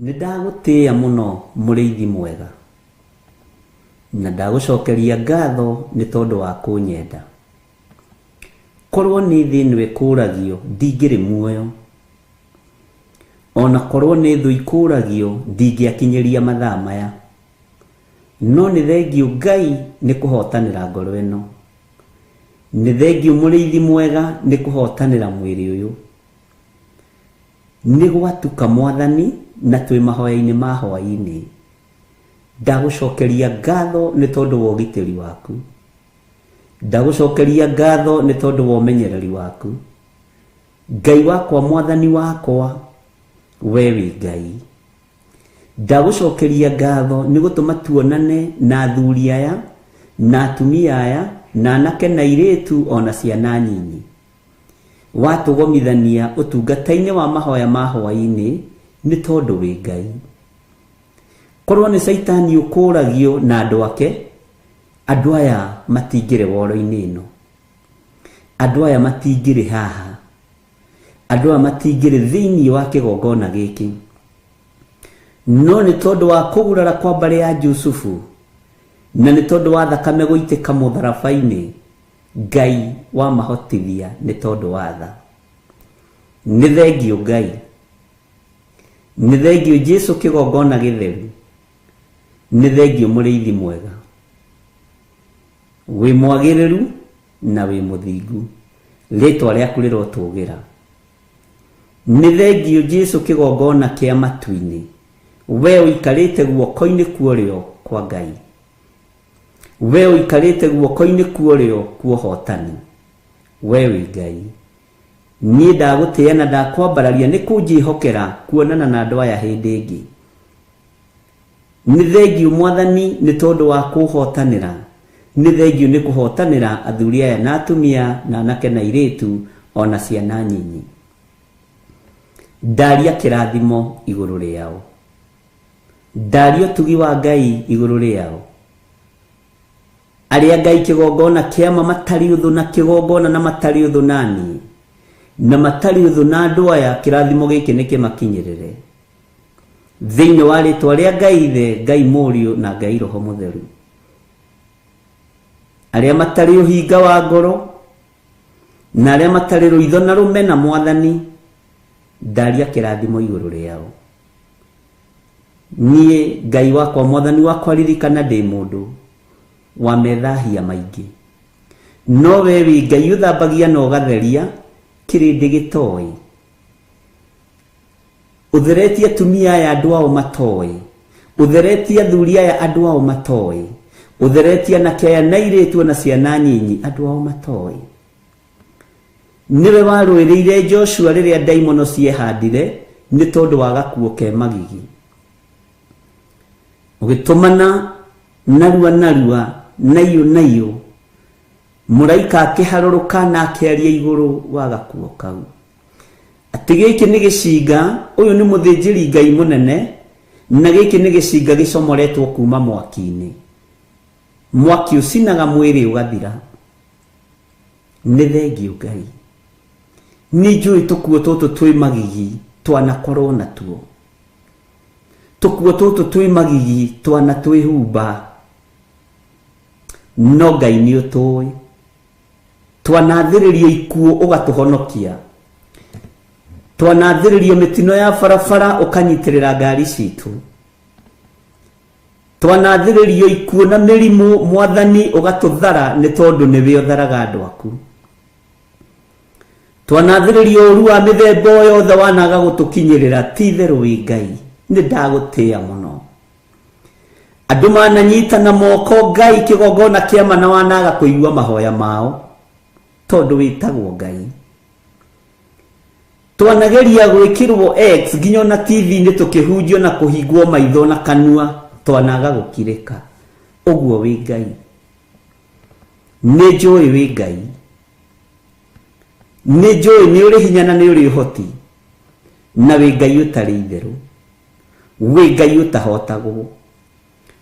Nĩ ndagũtĩĩa mũno mũrĩithi mwega, na ndagũcokeria ngatho nĩ tondũ wa kũnyenda. Kwa Korwo nĩ thĩ ĩno ĩkũragio ndingĩrĩ muoyo, ona korwo nĩ thũ ikũragio ndingĩakinyĩria mathaa maya. No nĩ thengiũ Ngai nĩ kũhotanĩra ngoro ĩno, nĩ thengiũ mũrĩithi mwega nĩ kũhotanĩra mwĩrĩ ũyũ. Nĩ gwatuka Mwathani na twĩ mahoya-inĩ ma hwaĩ-inĩ. Ndagũcokeria ngatho nĩ tondũ wa ũgitĩri waku, ndagũcokeria ngatho nĩ tondũ wa ũmenyereri waku. Ngai wakwa, Mwathani wakwa, we wĩ Ngai. Ndagũcokeria ngatho nĩ gũtũma tuonane na athuri aya na atumia aya na anake na airĩtu ona ciana nyinyi. Watũgomithania ũtungata-inĩ wa mahoya ma hwaĩ-inĩ nĩ tondũ wĩ Ngai. Korwo nĩ Caitani ũkũragio na andũ ake, andũ aya matingĩrĩ woro-inĩ ĩno, andũ aya matingĩrĩ haha, andũ aya matingĩrĩ thĩinĩ wa kĩgongona gĩkĩ. No nĩ tondũ wa kũgurara kwa mbarĩ ya Jusufu na nĩ tondũ wa thakame gũitĩka mũtharaba-inĩ, Ngai wamahotithia nĩ tondũ wa tha. Nĩ thengiũ Ngai, nĩ thengiũ Jesu kĩgongona gĩtheru, nĩ thengiũ mũrĩithi mwega, wĩ mwagĩrĩru na wĩ mũthingu, rĩtwa rĩaku rĩrotũgĩra. Nĩ thengiũ Jesu kĩgongona kĩa matu-inĩ, we ũikarĩte guoko-inĩ kwa ũrĩo kwa Ngai, we ũikarĩte guoko-inĩ kwa ũrĩo kwa ũhotani, we wĩ Ngai. Niĩ ndagũtĩĩa na ndakwambararia nĩ kũnjĩhokera kuonana na andũ aya hĩndĩ ĩngĩ. Nĩ thengiũ Mwathani nĩ tondũ wa kũhotanĩra, nĩ thengiũ nĩ kũhotanĩra athuri aya na atumia na anake na airĩtu ona ciana nyinyi. Ndaria kĩrathimo igũrũ rĩao, ndaria ũtugi wa Ngai igũrũ rĩao. Arĩa Ngai kĩgongona kĩama matarĩ ũthũ na kĩgongona na matarĩ ũthũ nani na matarĩ ũthũ na andũ aya, kĩrathimo gĩkĩ nĩ kĩmakinyĩrĩre thĩinĩ wa rĩtwa rĩa Ngai Ithe, Ngai Mũriũ na Ngai Roho Mũtheru. Arĩa matarĩ ũhinga wa ngoro na arĩa matarĩ rũitho na rũmena Mwathani, ndaria kĩrathimo igũrũ rĩao. Niĩ Ngai wakwa, Mwathani wakwa, ririkana ndĩ mũndũ wa methahia maingĩ, no we wĩ Ngai ũthambagia na ũgatheria kĩrĩndĩ gĩtoĩ. Ũtheretie atumia aya andũ ao matoĩ, ũtheretie athuri aya andũ ao matoĩ, ũtheretie anake aya na airĩtu na ciana nyinyi andũ ao matoĩ. Nĩwe warũĩrĩire Joshua rĩrĩa ndaimono ciehandire nĩ tondũ wa gakuo ke magigi, ũgĩtũmana narua narua naiyũ naiyũ, mũraika akĩharũrũka na akĩaria igũrũ wa gakuo kau atĩ gĩkĩ nĩ gĩcinga, ũyũ nĩ mũthĩnjĩri Ngai mũnene, na gĩkĩ nĩ gĩcinga gĩcomoretwo kuma mwaki-inĩ. Mwaki ũcinaga mwĩrĩ ũgathira. Nĩ thengiũ Ngai, nĩ njũĩ tũkuo tũtũ twĩ magigi twanakorwo natuo, tũkuo tũtũ twĩ magigi twanatwĩhumba, no Ngai nĩ ũtũĩ. Twanathĩrĩrio ikuũ ũgatũhonokia, twanathĩrĩrio mĩtino ya barabara ũkanyitĩrĩra ngari citũ, twanathĩrĩrio ikuũ na mĩrimũ Mwathani ũgatũthara nĩ tondũ nĩwe ũtharaga andũ aku. Twanathĩrĩrio ũru wa mĩthemba o yothe wanaga gũtũkinyĩrĩra, ti itherũ wĩ Ngai, nĩ ndagũtĩĩa mũno. Andũ mananyitana moko Ngai kĩgongona kĩama na wanaga kũigua mahoya mao tondũ wĩtagwo Ngai. Twanageria gwĩkĩrwo X nginya ona TV-inĩ tũkĩhunjio na kũhingwo maitho na kanua, twanaga gũkirĩka. Ũguo wĩ Ngai, nĩ njũĩ wĩ Ngai, nĩ njũĩ nĩ ũrĩ hinya na nĩ ũrĩ ũhoti, na wĩ Ngai ũtarĩ itherũ, wĩ Ngai ũtahotagwo,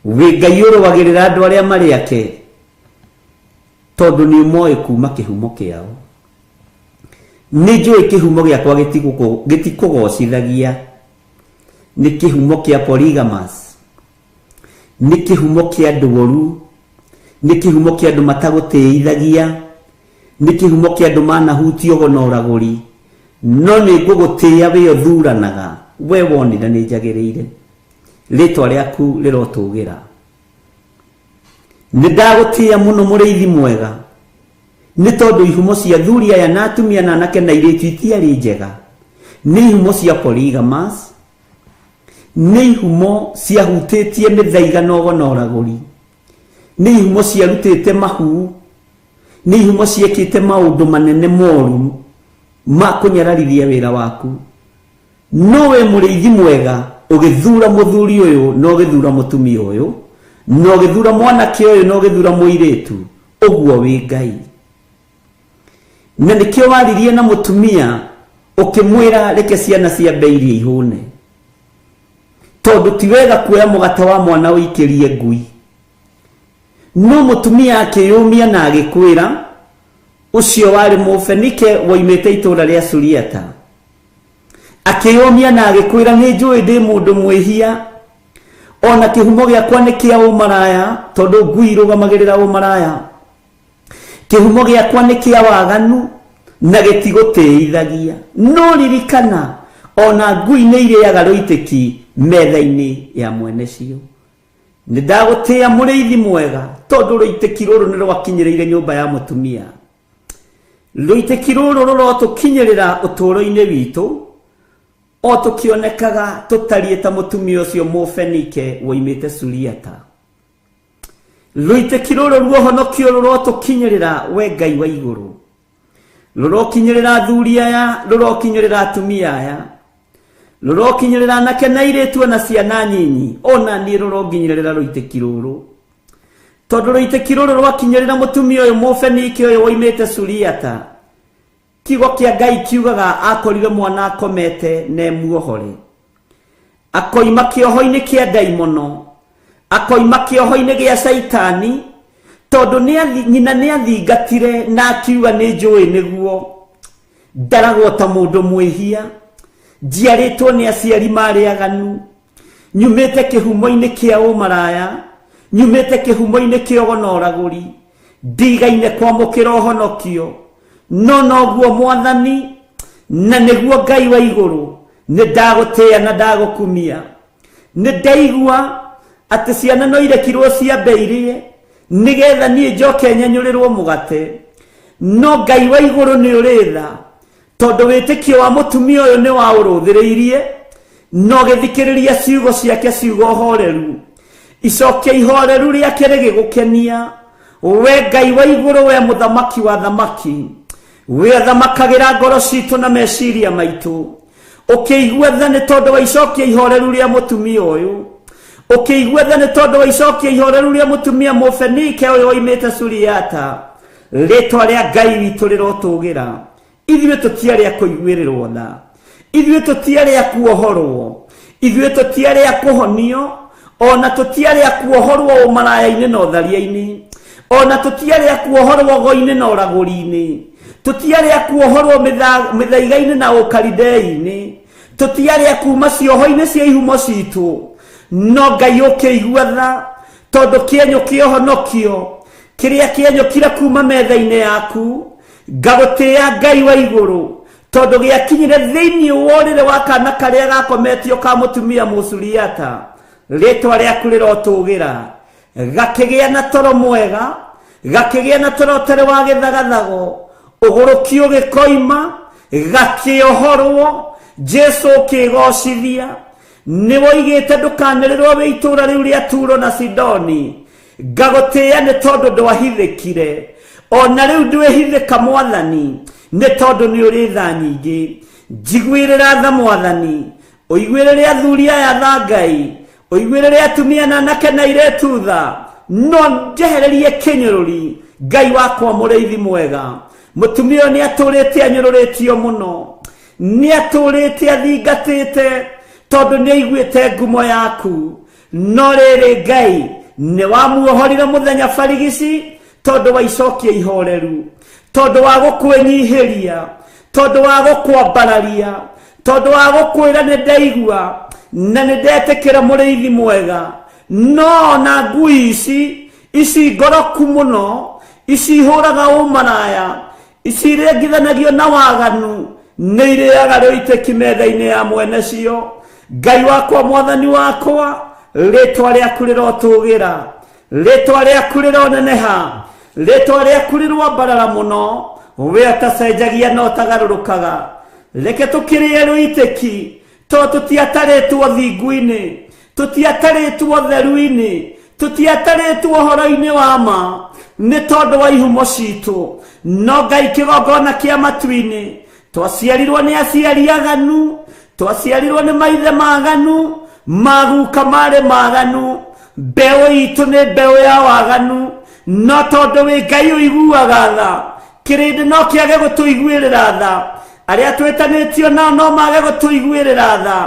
wĩ Ngai ũrũagĩrĩra andũ arĩa marĩ ake tondũ nĩ ũmoĩ kuma kĩhumo kĩao. Nĩ njũĩ kĩhumo gĩakwa gĩtikũgocithagia, nĩ kĩhumo kĩa polygamous, nĩ kĩhumo kĩa andũ oru, nĩ kĩhumo kĩa andũ matagũtĩithagia, Nĩ kĩhumo kĩa andũ manahutio ũgo na ũragũri, no nĩ ngũgũtĩĩa wĩ ũthuranaga, we wonire nĩ njagĩrĩire. Rĩtwa rĩaku rĩrotũgĩra. Nĩ ndagũtĩĩa mũno mũrĩithi mwega, nĩ tondũ ihumo cia athuri aya na atumia na anake na airĩtu itiarĩ njega. Nĩ ihumo cia polygamous, nĩ ihumo ciahutĩtie mĩthaiga na ũgo na ũragũri, nĩ ihumo ciarutĩte mahu, nĩ ihumo ciekĩte maũndũ manene moru ma kũnyararithia wĩra waku. No we mũrĩithi mwega ũgĩthura mũthuri ũyũ na ũgĩthura mũtumia ũyũ na ũgĩthura mwanake ũyũ na ũgĩthura mũirĩtu, ũguo wĩ Ngai. Na nĩkĩo waririe na mũtumia ũkĩmwĩra reke ciana ciambe irie ihũne, tondũ ti wega kuoya mũgate wa mwana ũikĩrie ngui. No mũtumia akĩyũmia na agĩkwĩra, ũcio warĩ Mũfenike woimĩte itũũra rĩa Suriata, akĩyũmia na agĩkwĩra, nĩ njũĩ ndĩ mũndũ mwĩhia, ona kĩhumo gĩakwa nĩ kĩa ũmaraya, tondũ ngui irũgamagĩrĩra ũmaraya. Kĩhumo gĩakwa nĩ kĩa waganu na gĩtigũtĩithagia. No ririkana, ona ngui nĩ irĩaga rũitĩki metha-inĩ ya mwene cio. Nĩ ndagũtĩĩa mũrĩithi mwega, tondũ rũitĩki rũrũ nĩ rwakinyĩrĩire nyũmba ya mũtumia. Rũitĩki rũrũ rũrotũkinyĩrĩra ũtũũro-inĩ witũ, o tũkĩonekaga tũtariĩ ta mũtumia ũcio Mũfenike woimĩte Suriata. Rũitĩki rũrũ ruohonokio rũrotũkinyĩrĩra, we Ngai wa igũrũ. Rũrokinyĩrĩra athuri aya, rũrokinyĩrĩra atumia aya, rũrokinyĩrĩra anake na airĩtu ona ciana nyinyi, ona niĩ rũronginyĩrĩra rũitĩki rũrũ. Tondũ rũitĩki rũrũ rwakinyĩrĩra mũtumia ũyũ Mũfenike ũyũ woimĩte Suriata, kiugo kĩa Ngai kiugaga akorire mwana akomete na emuohore. Akoima kĩoho-inĩ kĩa ndaimono, akoima kĩoho-inĩ gĩa Caitani, tondũ nyina nĩ athingatire na akiuga nĩ njũĩ nĩguo ndaragwo ta mũndũ mwĩhia, njiarĩtwo nĩ aciari marĩ aganu, nyumĩte kĩhumo-inĩ kĩa ũmaraya, nyumĩte kĩhumo-inĩ kĩa ũgo na ũragũri, ndigaine kwamũkĩra ũhonokio. No noguo Mwathani na nĩguo Ngai wa igũrũ, nĩ ndagũtĩĩa na ndagũkumia. Nĩ ndaigua atĩ ciana no irekirwo ciambe irĩe nĩgetha niĩ njoke nyenyũrĩrwo mũgate. No Ngai wa igũrũ nĩ ũrĩ tha, tondũ wĩtĩkio wa mũtumia ũyũ nĩ waũrũthĩrĩirie, na ũgĩthikĩrĩria ciugo ciake, ciugo horeru. Icokia ihoreru rĩake rĩgĩgũkenia. We Ngai wa igũrũ, we mũthamaki wa thamaki, we athamakagĩra ngoro citũ na meciria maitũ, ũkĩigua tha nĩ tondũ wa icokia ihoreru rĩa mũtumia ũyũ, ũkĩigua tha nĩ tondũ wa icokia ihoreru rĩa mũtumia Mũfenike ũyũ woimĩte Suriata. Rĩtwa rĩa Ngai witũ rĩrotũgĩra. Ithuĩ tũtiarĩ a kũiguĩrĩrwo tha, ithuĩ tũtiarĩ a kuohorwo, ithuĩ tũtiarĩ a kũhonio, ona tũtiarĩ a kuohorwo ũmaraya-inĩ na ũtharia-inĩ, ona tũtiarĩ a kuohorwo ũgo-inĩ na ũragũri-inĩ, tũtiarĩ a kuohorwo mĩthaiga-inĩ na ũkaridei-inĩ, tũtiarĩ a kuma cioho-inĩ cia ihumo citũ. No Ngai ũkĩigua tha, tondũ kĩenyũ kĩa ũhonokio kĩrĩa kĩenyũkire kuma metha-inĩ yaku, ngagũtĩĩa Ngai wa igũrũ, tondũ gĩakinyire thĩinĩ wa ũrĩrĩ wa kana karĩa gakometio ka mũtumia Mũsuriata. Rĩtwa rĩaku rĩrotũgĩra. Gakĩgĩa na toro mwega, gakĩgĩa na toro ũtarĩ wa gĩthagathago, ũgũrũki ũgĩkoima, gakĩohorwo. Jesu ũkĩgocithia. Nĩ woigĩte ndũkanĩrĩrwo wĩ itũũra rĩu rĩa Turo na Sidoni. Ngagũtĩĩa nĩ tondũ ndwahithĩkire, ona rĩu ndwĩhithĩka Mwathani, nĩ tondũ nĩ ũrĩ tha nyingĩ. Njiguĩrĩra tha Mwathani, ũiguĩrĩre athuri aya tha Ngai, ũiguĩrĩre atumia na anake na airĩtu tha, no njehererie kĩnyũrũri. Ngai wakwa mũrĩithi mwega, mũtumia ũyũ nĩ atũrĩte anyũrũrĩtio mũno, nĩ atũrĩte athingatĩte, tondũ nĩ aiguĩte ngumo yaku. No rĩrĩ Ngai nĩ wamuohorire mũthenya barigici, tondũ wa icokia ihoreru, tondũ wa gũkwĩnyihĩria, tondũ wa gũkwambararia, tondũ wa gũkwĩra nĩ ndaigua na nĩ ndetĩkĩra mũrĩithi mwega. No ona ngui ici ngoroku mũno, ici ihũraga ũmaraya, Ici irengithanagio na waganu nĩ irĩaga rũitĩki metha-inĩ ya mwene cio. Ngai wakwa, mwathani wakwa, rĩtwa rĩaku rĩrotũgĩra, rĩtwa rĩaku rĩroneneha, rĩtwa rĩaku rĩroambarara mũno. We ũtacenjagia na ũtagarũrũkaga, reke tũkĩrĩe rũitĩki tondũ tũtiatarĩtwo thingu-inĩ, tũtiatarĩtwo theru-inĩ, tũtiatarĩtwo ũhoro-inĩ wa ma nĩ tondũ wa ihumo citũ. No Ngai kĩgongona kĩa matu-inĩ, twaciarirwo nĩ aciari aganu, twaciarirwo nĩ maithe maganu, maguka marĩ maganu, mbeũ itũ nĩ mbeũ ya waganu. No tondũ wĩ Ngai ũiguaga tha, kĩrĩndĩ no kĩage gũtũiguĩrĩra tha, arĩa twĩtanĩtio nao no mage gũtũiguĩrĩra tha,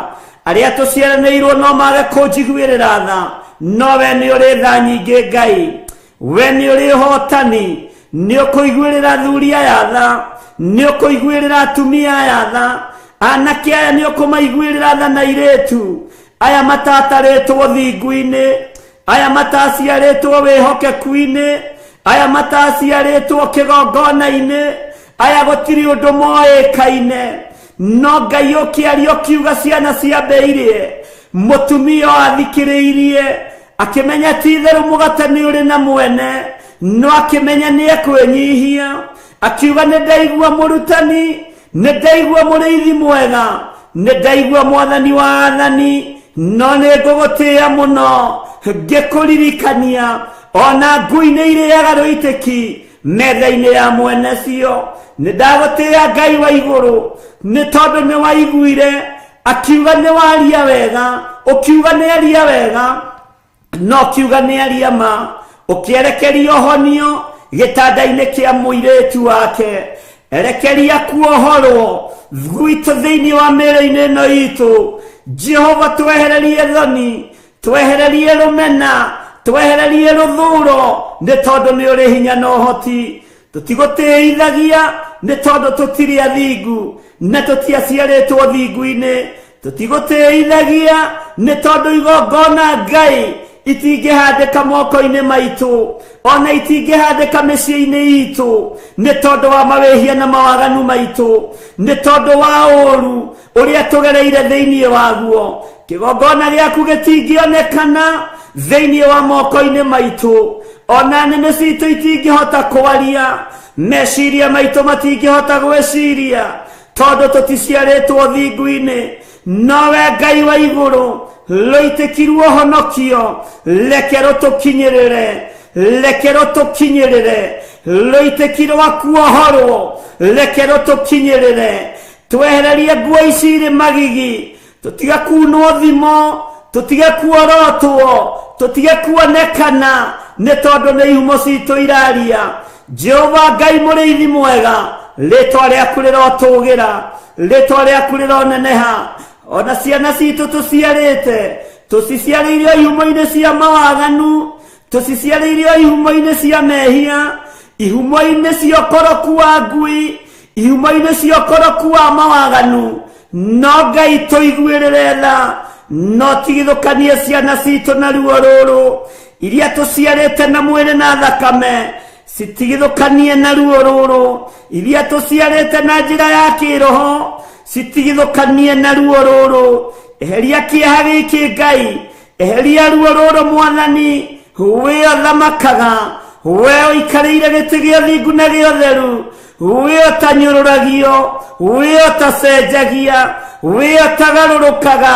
arĩa tũciaranĩirwo no mage kũnjiguĩrĩra tha, no we nĩ ũrĩ tha nyingĩ. Ngai, we nĩ ũrĩ ũhotani, nĩ ũkũiguĩrĩra athuri aya tha, nĩ ũkũiguĩrĩra atumia aya tha, anake aya nĩ ũkũmaiguĩrĩra tha na airĩtu aya matatarĩtwo thingu-inĩ, aya mataciarĩtwo wĩhokeku-inĩ, aya mataciarĩtwo kĩgongona-inĩ, aya gũtirĩ ũndũ moĩkaine. No Ngai ũkĩaria ũkiuga ciana ciambĩirie, mũtumia ũyũ athikĩrĩirie akĩmenya ti itherũ mũgate nĩ ũrĩ na mwene, no akĩmenya nĩ ekwĩnyihia, akiuga nĩ ndaigua mũrutani, nĩ ndaigua mũrĩithi mwega, nĩ ndaigua mwathani wa athani, no nĩ ngũgũtĩĩa mũno ngĩkũririkania ona ngui nĩ irĩaga rũitĩki metha-inĩ ya mwene cio. Nĩ ndagũtĩĩa Ngai wa igũrũ nĩ tondũ nĩ waiguire akiuga nĩ waria wega, ũkiuga nĩ aria wega, no kiuga nĩ aria ma, ũkĩerekeria ũhonio gĩtanda-inĩ kĩa mũirĩtu wake. Erekeria kuohorwo gwitũ thĩinĩ wa mĩĩrĩ-inĩ ĩno itũ. Jehova, twehererie thoni, twehererie rũmena, twehererie rũthũro, nĩ tondũ nĩ ũrĩ hinya na ũhoti. Tũtigũtĩithagia nĩ tondũ tũtirĩ athingu na tũtiaciarĩtwo thingu-inĩ. Tũtigũtĩithagia nĩ tondũ igongona Ngai itingĩhandĩka moko-inĩ maitũ, ona itingĩhandĩka mĩciĩ-inĩ itũ, nĩ tondũ wa mawĩhia na mawaganu maitũ, nĩ tondũ wa ũũru ũrĩa tũgereire thĩinĩ waguo. Kĩgongona gĩaku gĩtingĩonekana thĩinĩ wa moko-inĩ maitũ, ona nĩmĩ citũ itingĩhota kwaria, meciria maitũ matingĩhota gwĩciria tondũ tũticiarĩtwo thingu-inĩ. Nowe Ngai wa igũrũ, rũitĩkirwo ũhonokio, reke rũtũkinyĩrĩre, reke rũtũkinyĩrĩre, rũitĩki rwa kuohorwo, reke rũtũkinyĩrĩre. Twehererie nguo ici irĩ magigi, tũtige kunwo thimo, tũtige kuorotwo, tũtige kuonekana nĩ tondũ nĩ ihumo citũ iraria. Jehova Ngai mũrĩithi mwega, rĩtwa rĩaku rĩrotũgĩra, rĩtwa rĩaku rĩroneneha. Ona ciana citũ tũciarĩte, tũciciarĩire ihumo-inĩ cia mawaganu, tũciciarĩire ihumo-inĩ cia mehia, ihumo-inĩ cia ũkoroku wa ngui, ihumo-inĩ cia ũkoroku wa mawaganu. No Ngai tũiguĩrĩre tha, no tigithũkanie ciana citũ na ruo rũrũ, iria tũciarĩte na mwĩrĩ na thakame, citigithũkanie na ruo rũrũ, iria tũciarĩte na njĩra ya kĩroho, citigithũkanie na ruo rũrũ. Eheria kĩeha gĩkĩ Ngai, eheria ruo rũrũ Mwathani. We ũthamakaga, we ũikarĩire gĩtĩ gĩa thingu na gĩa ũtheru, we ũtanyũrũragio, we ũtacenjagia, we ũtagarũrũkaga,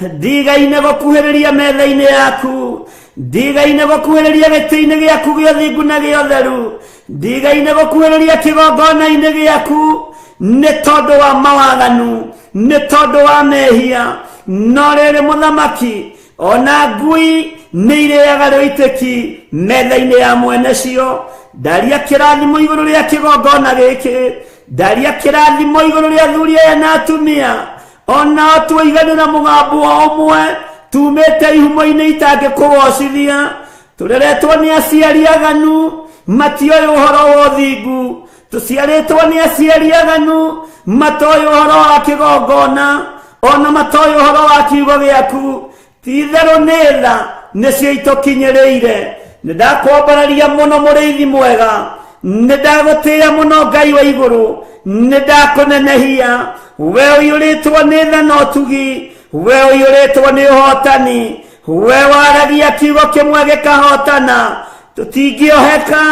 ndigaine gũkuhĩrĩria metha-inĩ yaku, ndigaine gũkuhĩrĩria gĩtĩ-inĩ gĩaku gĩa thingu na gĩa ũtheru, ndigaine gũkuhĩrĩria kĩgongona-inĩ gĩaku nĩ tondũ wa mawaganu, nĩ tondũ wa mehia. No rĩrĩ mũthamaki, ona ngui nĩ irĩaga rũitĩki metha-inĩ ya mwene cio. Ndaria kĩrathimo igũrũ rĩa kĩgongona gĩkĩ, ndaria kĩrathimo igũrũ rĩa athuri aya na atumia, onao tuiganĩra mũgambo o ũmwe, tumĩte ihumo-inĩ itangĩkũgocithia, tũreretwo nĩ aciari aganu matioĩ ũhoro wa ũthingu, tũciarĩtwo nĩ aciari aganu matoĩ ũhoro wa kĩgongona, ona matoĩ ũhoro wa kiugo gĩaku. Ti itherũ nĩ tha nĩcio itũkinyĩrĩire. Nĩ ndakwambararia mũno mũrĩithi mwega. Nĩ ndagũtĩĩa mũno Ngai wa igũrũ, nĩ ndakũnenehia. We ũiyũrĩtwo nĩ tha na ũtugi, we ũiyũrĩtwo nĩ ũhotani, we waragia kiugo kĩmwe gĩkahotana. Tũtingĩoheka,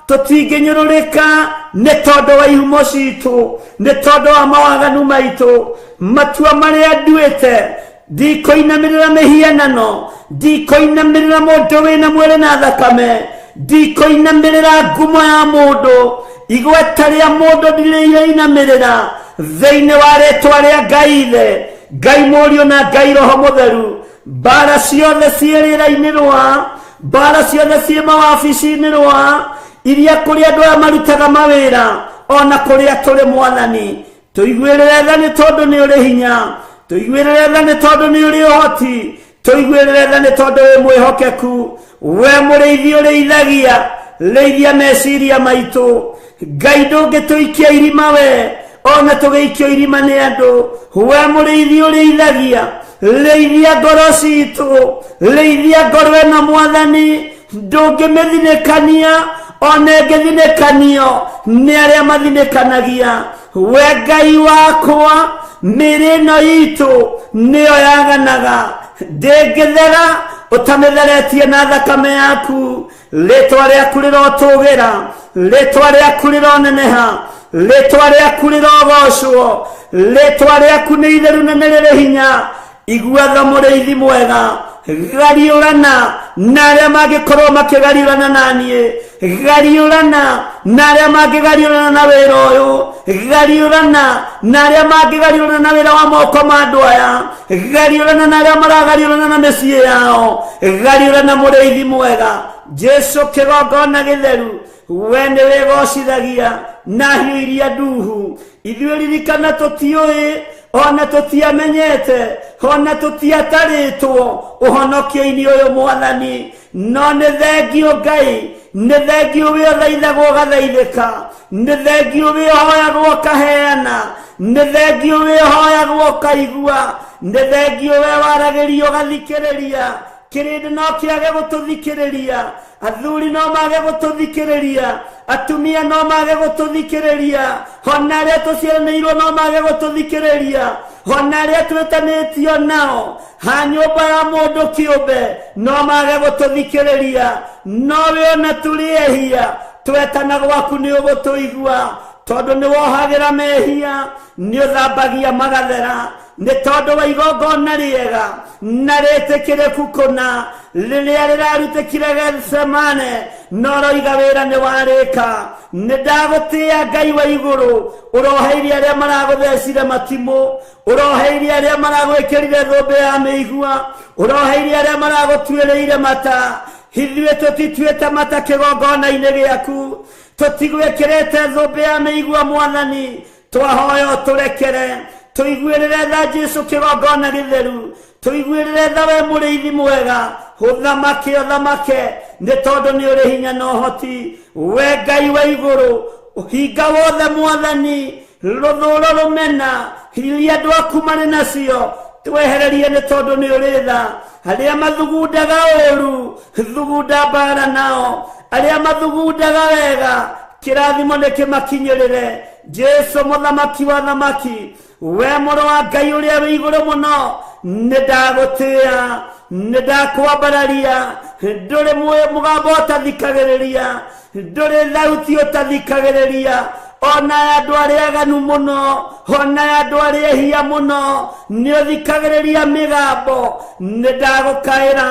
tũtingĩnyũrũrĩka nĩ tondũ wa ihumo citũ, nĩ tondũ wa mawaganu maitũ. Matua marĩa nduĩte, ndikũinamĩrĩra mĩhianano, ndikũinamĩrĩra mũndũ wĩna mwĩrĩ na thakame, ndikũinamĩrĩra ngumo ya mũndũ, igweta rĩa mũndũ ndirĩinamĩrĩra. Thĩinĩ wa rĩtwa rĩa Ngai Ithe, Ngai Mũriũ na Ngai Roho Mũtheru, mbara ciothe ciĩ rĩera-inĩ rwa, mbara ciothe ciĩ mawabici-inĩ rwa, iria kũrĩ andũ aya marutaga mawĩra, ona kũrĩa tũrĩ Mwathani, tũiguĩrĩre tha nĩ tondũ nĩ ũrĩ hinya, tũiguĩrĩre tha nĩ tondũ nĩ ũrĩ ũhoti, tũiguĩrĩre tha nĩ tondũ wĩ mwĩhokeku. We mũrĩithi ũrĩithagia, rĩithia meciria maitũ. Ngai ndũngĩtũikia irima we, ona tũgĩikio irima nĩ andũ. We mũrĩithi ũrĩithagia, rĩithia ngoro citũ, rĩithia ngoro ĩno Mwathani, ndũngĩmĩthinĩkania ona ĩngĩthinĩkanio nĩ arĩa mathinĩkanagia. We Ngai wakwa, mĩĩrĩ ĩno itũ nĩyo yaganaga, ndĩngĩthera ũtamĩtheretie na thakame yaku. Rĩtwa rĩaku rĩrotũgĩra, rĩtwa rĩaku rĩroneneha, rĩtwa rĩaku rĩrogocwo, rĩtwa rĩaku nĩ itheru na nĩ rĩrĩ hinya. Igua tha mũrĩithi mwega, gariũrana na arĩa mangĩkorwo makĩgariũrana na niĩ, gariũrana na arĩa mangĩgariũrana na wĩra ũyũ, gariũrana na arĩa mangĩgariũrana na wĩra wa moko ma andũ aya, gariũrana na arĩa maragariũrana na mĩciĩ yao, gariũrana mũrĩithi mwega. Jesu kĩgongona gĩtheru, we nĩ wĩgocithagia na hiũ iria nduhu. Ithuĩ ririkana tũtiũĩ, ona tũtiamenyete, ona tũtiatarĩtwo ũhonokio-inĩ ũyũ Mwathani, no nĩ thengio Ngai, nĩ thengio wĩ ũthaithagwo ũgathaithĩka, nĩ thengio wĩ ũhoyagwo ũkaheana, nĩ thengio wĩ ũhoyagwo ũkaigua, nĩ thengio we waragĩrio ũgathikĩrĩria. Kĩrĩndĩ no kĩage gũtũthikĩrĩria, athuri no mage gũtũthikĩrĩria, atumia no mage gũtũthikĩrĩria, ona arĩa tũciaranĩirwo no mage gũtũthikĩrĩria, ona arĩa twĩtanĩtio nao ha nyũmba ya mũndũ kĩũmbe no mage gũtũthikĩrĩria, no we ona tũrĩ ehia twetana gwaku nĩ ũgũtũigua, tondũ nĩ wohagĩra mehia, nĩ ũthambagia magathera, nĩ tondũ wa igongona rĩega na rĩtĩkĩrĩku kũna rĩrĩa rĩrarutĩkire Gethsemane, no roiga wĩra nĩ warĩka. Nĩ ndagũtĩĩa Ngai wa igũrũ, ũroheirie arĩa maragũthecire matimũ, ũroheirie arĩa maragwĩkĩrire thũmbĩ ya mĩigua, ũroheirie arĩa maragũtuĩrĩire mata. Ithuĩ tũtituĩte mata kĩgongona-inĩ gĩaku, tũtigwĩkĩrĩte thũmbĩ ya mĩigua Mwathani, twahoya ũtũrekere, tũiguĩrĩre tha Jesu kĩgongona gĩtheru, tũiguĩrĩre tha we mũrĩithi mwega, ũthamake ũthamake nĩ tondũ nĩ ũrĩ hinya na ũhoti. We Ngai wa igũrũ, ũhinga wothe Mwathani, rũthũũro rũmena iria andũ aku marĩ nacio twehererie nĩ tondũ nĩ ũrĩ tha. Arĩa mathugundaga ũũru, thugunda mbara nao, arĩa mathugundaga wega, kĩrathimo nĩ kĩmakinyĩrĩre. Jesu mũthamaki wa thamaki, we mũrũ wa Ngai ũrĩa wĩ igũrũ mũno, nĩ ndagũtĩĩa, nĩ ndakwambararia. Ndũrĩ mũgambo ũtathikagĩrĩria, ndũrĩ thauti ũtathikagĩrĩria, ona andũ arĩa aganu mũno, ona andũ arĩa ehia mũno, nĩ ũthikagĩrĩria mĩgambo. Nĩ ndagũkaĩra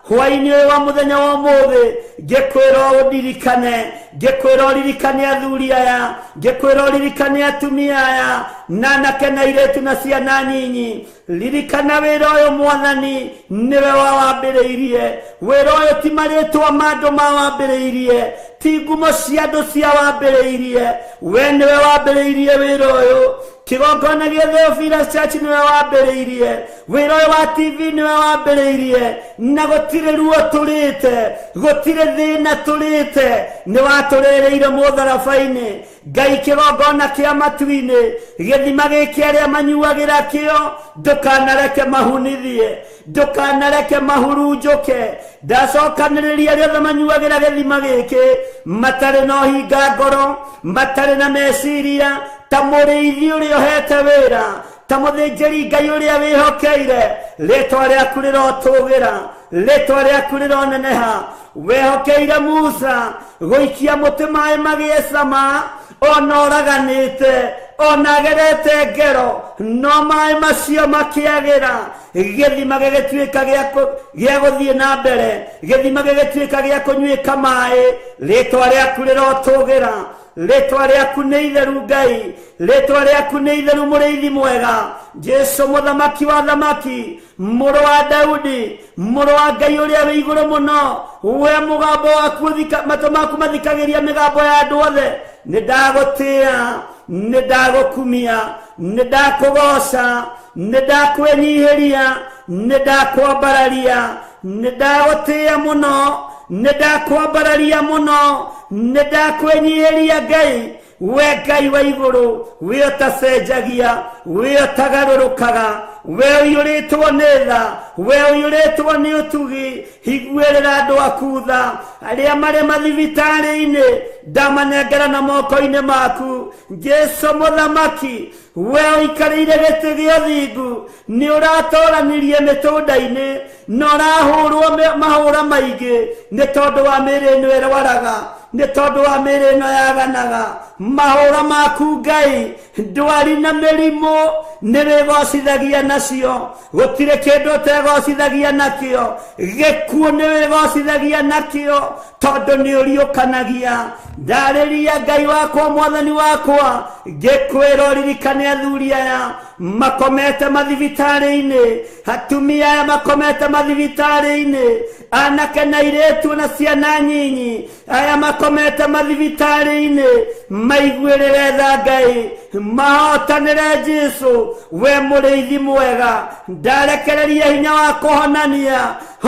hwaĩ-inĩ ũyũ wa mũthenya wa ũmũthĩ, ngĩkwĩra ũndirikane, ngĩkwĩra ũririkane athuri aya, ngĩkwĩra ũririkane atumia aya, na anake na airĩtu na ciana nyinyi. Ririkana wĩra ũyũ Mwathani, nĩwe wawambĩrĩirie. Wĩra ũyũ ti marĩtwa ma andũ mawambĩrĩirie, ti ngumo cia andũ ciawambĩrĩirie, we nĩwe wambĩrĩirie wĩra ũyũ. Kĩgongona gĩa Theophilus Church nĩwe wambĩrĩirie, wĩra ũyũ wa TV nĩwe wambĩrĩirie, na gũtirĩ ruo tũrĩte, gũtirĩ thĩna tũrĩte, nĩ watũrĩrĩire mũtharaba-inĩ. Ngai kĩgongona kĩa matu-inĩ gĩthima gĩkĩ arĩa manyuagĩra kĩo ndũkanareke mahunithie ndũkanareke mahurunjũke ndacokanĩrĩria arĩa othe manyuagĩra gĩthima gĩkĩ matarĩ na ũhinga ngoro matarĩ na meciria ta mũrĩithi ũrĩa ũhete wĩra ta mũthĩnjĩri Ngai ũrĩa wĩhokeire rĩtwa rĩaku rĩrotũgĩra rĩtwa rĩaku rĩroneneha wehokeire Musa gũikia mũtĩ maĩ magĩe cama ona ũraganĩte ona agerete ngero no maĩ macio makĩagĩra gĩthima gĩgĩtuĩka gĩa gũthiĩ na mbere gĩthima gĩgĩtuĩka gĩa kũnyuĩka maĩ rĩtwa rĩaku rĩrotũgĩra rĩtwa rĩaku nĩ itheru Ngai rĩtwa rĩaku nĩ itheru mũrĩithi mwega Jesu mũthamaki wa thamaki mũrũ wa Daudi mũrũ wa Ngai ũrĩa wĩ igũrũ mũno we mũgambo waku matũ maku mathikagĩria mĩgambo ya andũ othe nĩ ndagũtĩĩa nĩ ndagũkumia nĩ ndakũgoca nĩ ndakwĩnyihĩria nĩ ndakwambararia nĩ ndagũtĩĩa mũno nĩ ndakwambararia mũno nĩ ndakwĩnyihĩria Ngai we Ngai wa igũrũ we ũtacenjagia we ũtagarũrũkaga we ũiyũrĩtwo nĩ tha we ũiyũrĩtwo nĩ ũtugi higuĩrĩra andũ aku tha arĩa marĩ mathibitarĩ-inĩ ndamanengera na moko-inĩ maku Jesu mũthamaki we ũikarĩire gĩtĩ gĩa ũthingu nĩ ũratoranirie mĩtũnda-inĩ na ũrahũrwo mahũra maingĩ nĩ tondũ wa mĩĩrĩ ĩno ĩrwaraga nĩ tondũ wa mĩĩrĩ ĩno yaganaga mahũra maku Ngai ndwari na mĩrimũ nĩ wĩgocithagia nacio gũtirĩ kĩndũ ũtegocithagia nakĩo gĩkuũ nĩ wĩgocithagia nakĩo tondũ nĩ ũriũkanagia ndarĩria Ngai wakwa mwathani wakwa ngĩkwĩra ũririkane athuri aya makomete mathibitarĩ-inĩ atumia aya makomete mathibitarĩ-inĩ anake na airĩtu na ciana nyinyi aya makomete mathibitarĩ-inĩ maiguĩrĩre tha Ngai mahotanĩre Jesu we mũrĩithi mwega ndarekereria hinya wa kũhonania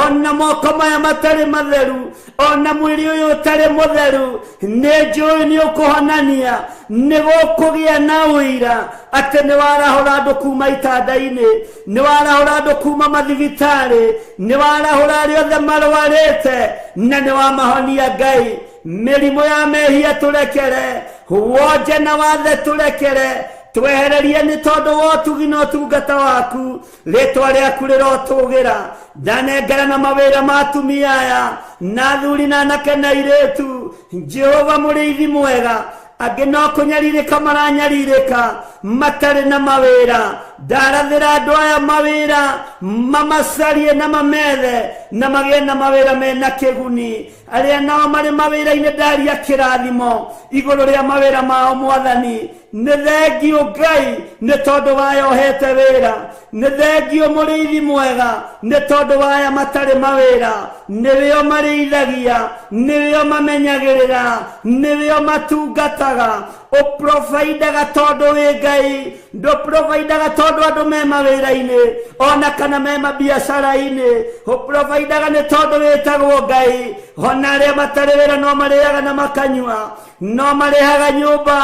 ona moko maya matarĩ matheru ona mwĩrĩ ũyũ ũtarĩ mũtheru nĩ njũĩ nĩ ũkũhonania nĩ gũkũgĩa na ũira atĩ nĩ warahũra andũ kuma itanda-inĩ nĩ warahũra andũ kuma mathibitarĩ nĩ warahũra arĩa othe marwarĩte na nĩ wamahonia Ngai mĩrimũ ya mehia tũrekere wonje na wathe tũrekere twehererie nĩ tondũ wa ũtugi na ũtungata waku rĩtwa rĩaku rĩrotũgĩra ndanengera na mawĩra ma atumia aya na athuri na anake na airĩtu Jehova mũrĩithi mwega angĩ no kũnyarirĩka maranyarirĩka matarĩ na mawĩra ndarathĩra andũ aya mawĩra mamacarie na mamethe na magĩe na mawĩra mena kĩguni arĩa nao marĩ mawĩra-inĩ ndaria kĩrathimo igũrũ rĩa mawĩra mao mwathani nĩ thengiũ Ngai nĩ tondũ waya ũhete wĩra nĩ thengiũ mũrĩithi mwega nĩ tondũ waya matarĩ mawĩra nĩwĩo marĩithagia nĩwĩo mamenyagĩrĩra nĩwĩo matungataga ũprovidaga tondũ wĩ Ngai ndũprovidaga tondũ andũ me mawĩra-inĩ ona kana me mabiacara-inĩ ũprovidaga nĩ tondũ wĩtagwo Ngai ona arĩa matarĩ wĩra no marĩaga na makanyua no marĩhaga nyũmba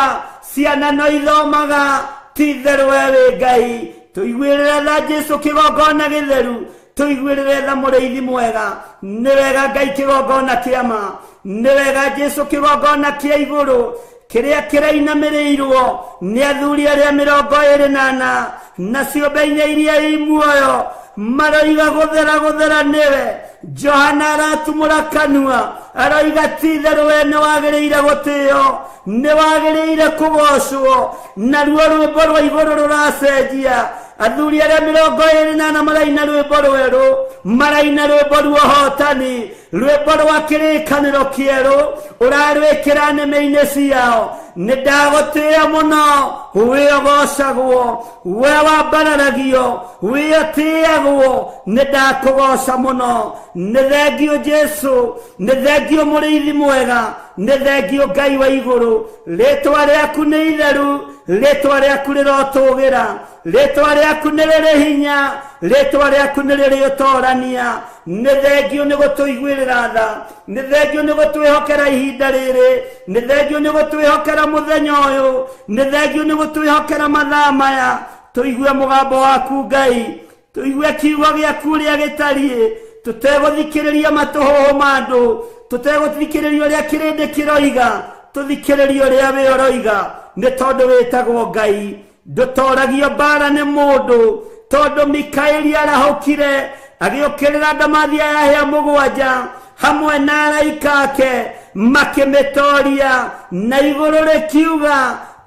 ciana no ithomaga ti itherũ we wĩ Ngai tũiguĩrĩre tha Jesu kĩgongona gĩtheru tũiguĩrĩre tha mũrĩithi mwega nĩ wega Ngai kĩgongona kĩa ma nĩ wega Jesu kĩgongona kĩa igũrũ kĩrĩa kĩrainamĩrĩirwo nĩ athuri arĩa 24 na ciũmbe inya iria i muoyo maroiga gũthera gũthera nĩwe Johana aratumũra kanua aroiga ti itherũ we nĩ wagĩrĩire gũtĩo nĩ wagĩrĩire kũgocwo naruo rwĩmbo rwa igũrũ rũracenjia athuri arĩa 24 maraina rwĩmbo rwerũ maraina rwĩmbo rwa ũhotani rwĩmbo rwa kĩrĩkanĩro kĩerũ ũrarwĩkĩra nĩmĩ-inĩ ciao nĩ ndagũtĩĩa mũno wĩ ũgocagwo we wambararagio wĩ ũtĩagwo nĩ ndakũgoca mũno nĩ thengiũ Jesu nĩ thengiũ mũrĩithi mwega nĩ thengiũ Ngai wa igũrũ rĩtwa rĩaku nĩ itheru rĩtwa rĩaku rĩrotũgĩra Rĩtwa rĩaku nĩ rĩrĩ hinya, rĩtwa rĩaku nĩ rĩrĩ ũtorania. Nĩ thengio nĩ gũtũiguĩrĩra tha, nĩ thengio nĩ gũtwĩhokera ihinda rĩrĩ, nĩ thengio nĩ gũtwĩhokera mũthenya ũyũ, nĩ thengio nĩ gũtwĩhokera mathaa maya. Tũigue mũgambo waku Ngai, tũigue kiugo gĩaku ũrĩa gĩtariĩ, tũtegũthikĩrĩria matũhũhũ ma andũ, tũtegũthikĩrĩria ũrĩa kĩrĩndĩ kĩroiga, tũthikĩrĩrie ũrĩa we ũroiga, nĩ tondũ wĩtagwo Ngai. Ndũtoragio mbara nĩ mũndũ, tondũ Mikaeli arahũkire agĩũkĩrĩra ndamathia ya hĩa mũgwanja hamwe na araika ake makĩmĩtoria, na igũrũ rĩkiuga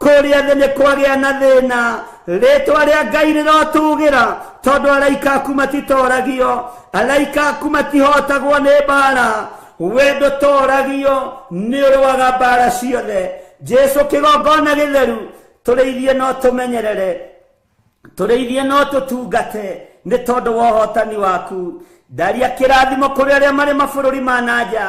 kũrĩa thĩ nĩ kwagĩa na thĩna. Rĩtwa rĩa Ngai rĩrotũgĩra, tondũ araika aku matitoragio, araika aku matihotagwo nĩ mbara. We ndũtoragio, nĩ ũrũaga mbara ciothe. Jesu kĩgongona gĩtheru, tũrĩithie no tũmenyerere, tũrĩithie no tũtungate, nĩ tondũ wa ũhotani waku. Ndaria kĩrathimo kũrĩ arĩa marĩ mabũrũri ma na nja,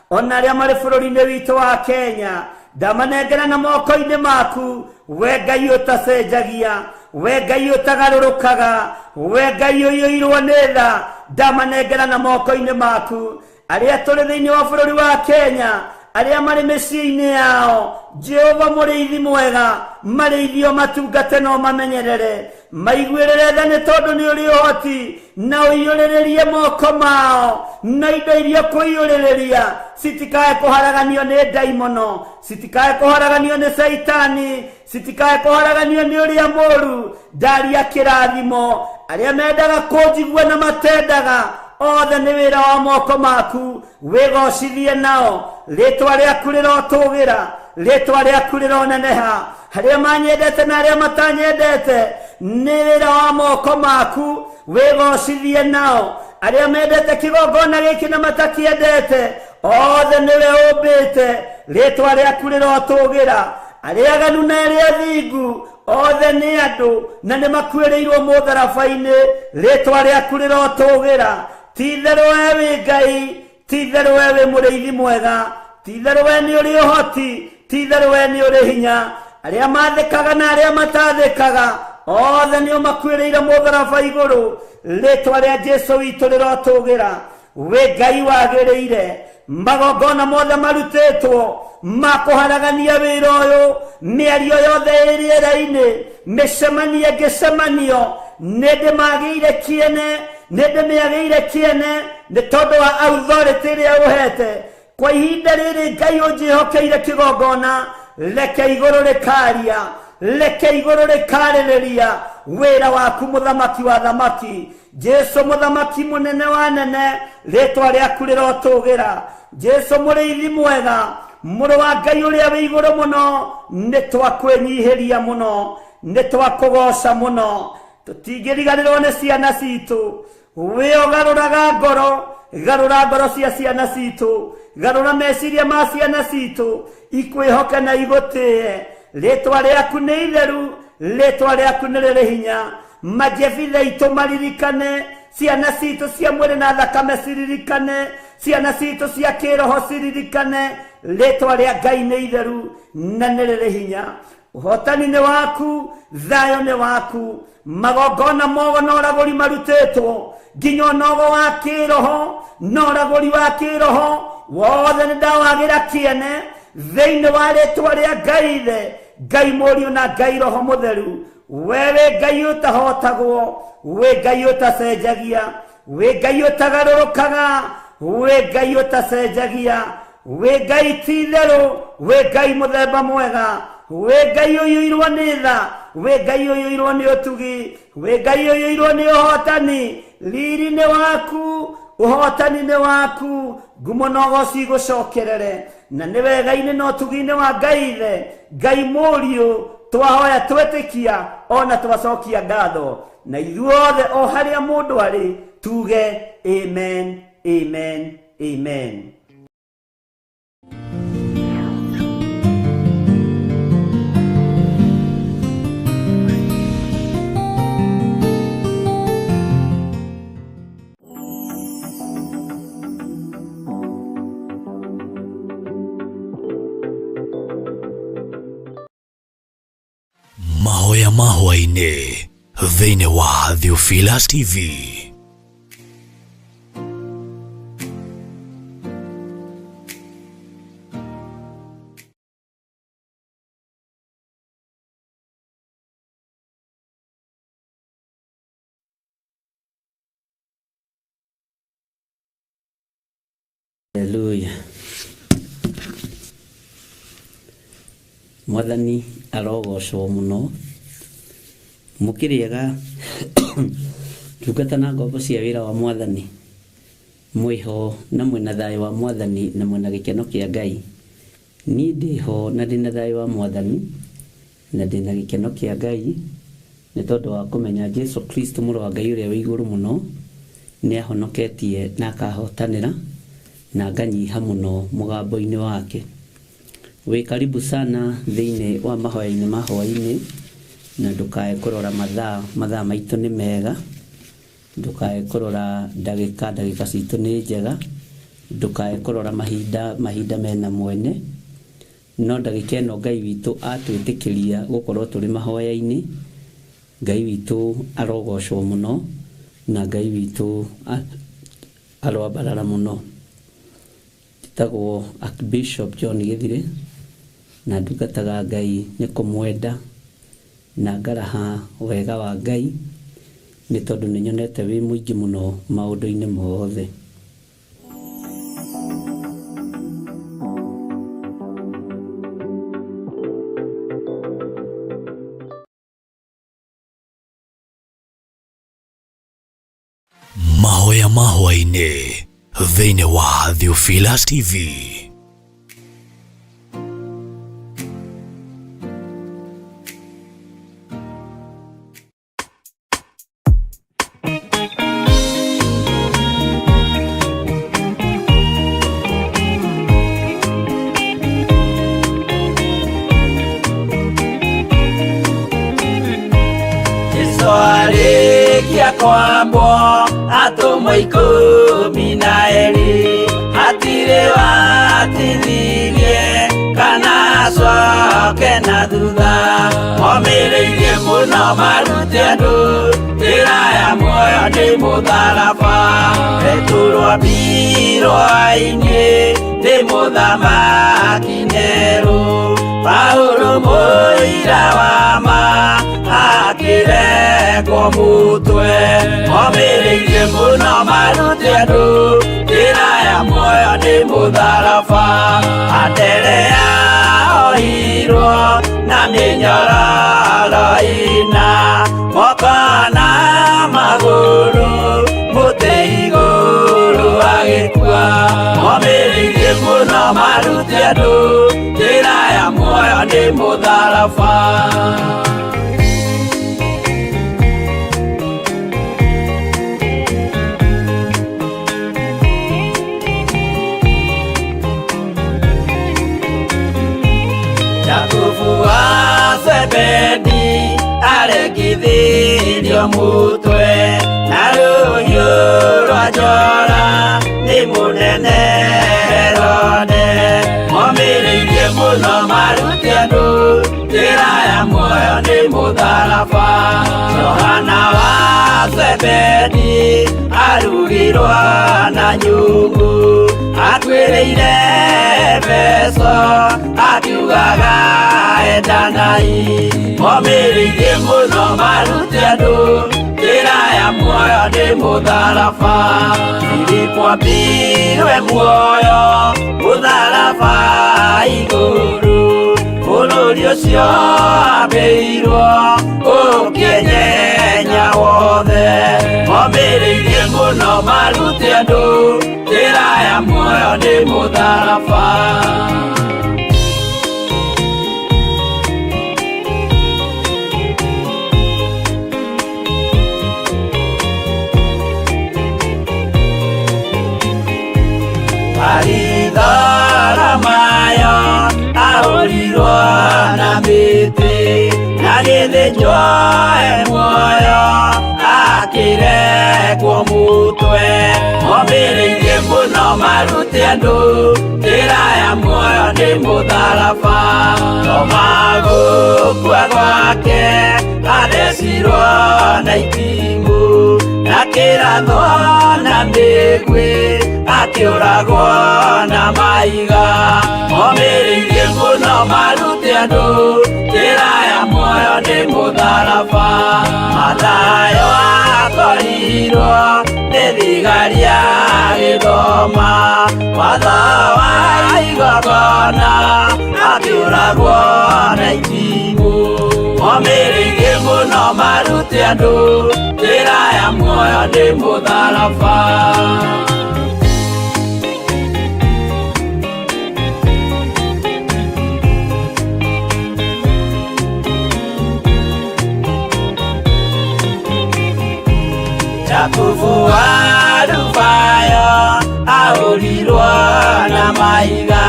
ona arĩa marĩ bũrũri-inĩ witũ wa Kenya. Ndamanengera na moko-inĩ maku, we Ngai ũtacenjagia, we Ngai ũtagarũrũkaga, we Ngai ũiyũirwo nĩ tha. Ndamanengera na moko-inĩ maku. Arĩa tũrĩ thĩinĩ wa bũrũri wa Kenya, arĩa marĩ mĩciĩ-inĩ yao, Jehova mũrĩithi mwega, marĩithio matungate no mamenyerere, maiguĩrĩre tha nĩ tondũ nĩ ũrĩ ũhoti, na ũiyũrĩrĩrie moko mao na indo iria kũiyũrĩrĩria, citikae kũharaganio nĩ ndaimono, citikae kũharaganio nĩ caitani, citikae kũharaganio nĩ ũrĩa mũũru. Ndaria kĩrathimo arĩa mendaga kũnjigua na matendaga, othe nĩ wĩra wa moko maku, wĩgocithie nao. Rĩtwa rĩaku rĩrotũgĩra, rĩtwa rĩaku rĩroneneha. Arĩa manyendete na arĩa matanyendete, nĩ wĩra wa moko maku, wĩgocithie nao. Arĩa mendete kĩgongona gĩkĩ na matakĩendete, othe nĩwe ũmbĩte, rĩtwa rĩaku rĩrotũgĩra. Arĩa aganu na arĩa athingu, othe nĩ andũ na nĩ makuĩrĩirwo mũtharaba-inĩ, rĩtwa rĩaku rĩrotũgĩra. Ti-itherũ we wĩ Ngai, ti-itherũ we wĩ mũrĩithi mwega, ti-itherũ we nĩ ũrĩ ũhoti, ti-itherũ we nĩ ũrĩ hinya. Arĩa mathĩkaga na arĩa matathĩkaga, othe nĩo makuĩrĩire mũtharaba igũrũ, rĩtwa rĩa Jesu witũ rĩrotũgĩra. Wĩ Ngai wagĩrĩire, magongona mothe marutĩtwo ma kũharagania wĩra ũyũ, mĩario yothe ĩ rĩera-inĩ, mĩcemanio ĩngĩcemanio, nĩ ndĩmagĩire kĩene, nĩ ndĩmĩagĩire kĩene, nĩ tondũ wa authority ĩrĩa ũhete. Kwa ihinda rĩrĩ Ngai ũnjĩhokeire kĩgongona, reke igũrũ rĩkaria, reke igũrũ rĩkarĩrĩria wĩra waku mũthamaki wa thamaki. Jesu mũthamaki mũnene wa nene, rĩtwa rĩaku rĩrotũgĩra. Jesu mũrĩithi mwega, mũrũ wa Ngai ũrĩa wĩ igũrũ mũno, nĩ twakwĩnyihĩria mũno, nĩ twakũgoca mũno. Tũtingĩriganĩrwo nĩ ciana citũ. Wĩ ũgarũraga ngoro, garũra ngoro cia ciana citũ, garũra meciria ma ciana citũ, ikwĩhoke na igũtĩe. Rĩtwa rĩaku nĩ itheru, rĩtwa rĩaku nĩ rĩrĩ hinya. Majebitha itũ maririkane, ciana citũ cia mwĩrĩ na thakame ciririkane, ciana citũ cia kĩroho ciririkane, rĩtwa rĩa Ngai nĩ itheru na nĩ rĩrĩ hinya. Ũhotani nĩ waku, thayũ nĩ waku. Magongona mogo na ũragũri marutĩtwo, nginya ũnogo wa kĩroho na ũragũri wa kĩroho wothe nĩ ndawagĩra kĩene thĩinĩ wa rĩtwa rĩa Ngai Ithe, Ngai Mũriũ na Ngai Roho Mũtheru. We wĩ Ngai ũtahotagwo, wĩ Ngai ũtacenjagia, wĩ Ngai ũtagarũrũkaga, wĩ Ngai ũtacenjagia, wĩ Ngai ti-itherũ, wĩ Ngai mũthemba mwega, wĩ Ngai ũiyũirwo nĩ tha, wĩ Ngai ũiyũirwo nĩ ũtugi, wĩ Ngai ũiyũirwo nĩ ũhotani. Riri nĩ waku, ũhotani nĩ waku, ngumo na ũgoci igũcokerere. Na nĩ wega-inĩ na ũtugi-inĩ wa Ngai Ithe, Ngai Mũriũ, twahoya twetĩkia ona twacokia ngatho. Na ithuothe o harĩa mũndũ arĩ tuge amen, amen, amen. Mahoya ma hwaĩ-inĩ Thĩinĩ wa Theophilus TV. Haleluya. Mwathani arogocwo muno. Mũkĩrĩega ndungata na ngombo cia wĩra wa Mwathani, mwĩho na mwĩna thayũ wa Mwathani na mwĩna gĩkeno kĩa Ngai. Niĩ ndĩho na ndĩna thayũ wa Mwathani na ndĩna gĩkeno kĩa Ngai nĩ tondũ wa kũmenya Jesu Kristo mũrũ wa Ngai ũrĩa wĩ igũrũ mũno nĩ ahonoketie na akahotanĩra na nganyiha mũno mũgambo-inĩ wake. Wĩ karibu sana thĩinĩ wa mahoya-inĩ ma hwaĩ-inĩ, na ndũkae kũrora mathaa, mathaa maitũ nĩ mega, ndũkae kũrora ndagĩka, ndagĩka citũ nĩ njega, ndũkae kũrora mahinda, mahinda mena mwene, no ndagĩka ĩno Ngai witũ atwĩtĩkĩria gũkorwo tũrĩ mahoya-inĩ. Ngai witũ arogocwo mũno na Ngai witũ aroambarara mũno. Njĩtagwo Archbishop John Gĩthirĩ na ndungataga Ngai nĩ kũmwenda na ngaraha wega wa Ngai nĩ tondũ nĩ nyonete wĩ mũingĩ mũno maũndũ-inĩ mothe. Mahoya ma hwaĩ-inĩ thĩinĩ wa Theophilus TV. Jesu arĩkia kwambwo atũmwo 12 hatirĩ watithirie kana acoke na thutha, momĩrĩirie mũno marute andũ njĩra ya muoyo nĩ mũtharaba. Petero ambirwo ainĩ nĩ mũthamaki Nero, Paulo mũira wa ma akĩrekwo mũtwe, momĩrĩirie mũno marute andũ njĩra ya muoyo nĩ mũtharaba. Anderea ohirwo na mĩnyororo ĩna, moko na magũrũ mũtĩ igũrũ agĩkua, momĩrĩirie mũno marute andũ njĩra ya muoyo nĩ mũtharaba. Jakubu wa Zebedi arekithirio mũtwe na rũhiũ rwa njora nĩ mũnene Herode, momĩrĩirie mũno marute andũ njĩra ya muoyo nĩ mũtharaba. Johana wa Zebedi arugirwo na nyũngũ, akuĩrĩire Efeso akiugaga endanai, momĩrĩirie mũno marute andũ njĩra ya muoyo nĩ mũtharaba. Filipo ambirwe muoyo mũtharaba igũrũ, bũrũri ũcio ambĩirwo ũkĩnyenya wothe, momĩrĩirie mũno marute andũ njĩra ya muoyo nĩ mũtharaba. Baritholomayo ahũrirwo na mĩtĩ na gĩthĩnjwo e muoyo akĩrekwo mũtwe, momĩrĩirie mũno marute andũ njĩra ya muoyo nĩ mũtharaba. Toma gũkua gwake Athecirwo na itimũ na kĩrathwo na mĩguĩ akĩũragwo na mahiga omĩrĩirie mũno marute andũ njĩra ya muoyo nĩ mũtharaba Mathayo akorirwo nĩ thigari agĩthoma watho wa igongona akĩũragwo na itimũ omĩrĩirie mũno marute andũ njĩra ya muoyo nĩ mũtharaba. Jakubu wa Rubayo ahũrirwo na mahiga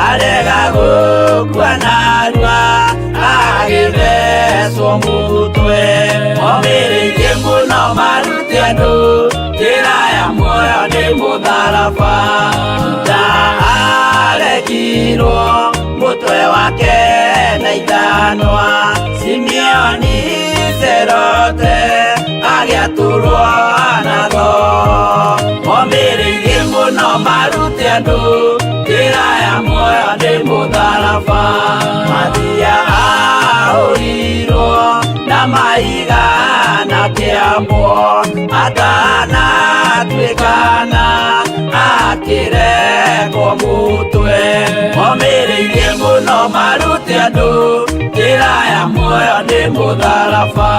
arega gũkua narua agĩthecwo mũtwe omĩrĩirie mũno marute andũ njĩra ya muoyo nĩ mũtharaba Juda aregirwo mũtwe wake na ithanwa Simeoni Zerote agĩatũrwo na thoo omĩrĩirie mũno marute andũ njĩra ya muoyo nĩ mũtharaba Mathia ahũrirwo na mahiga na kĩambwo atanatuĩkana akĩrekwo mũtwe omĩrĩirie mũno marute andũ njĩra ya muoyo nĩ mũtharaba.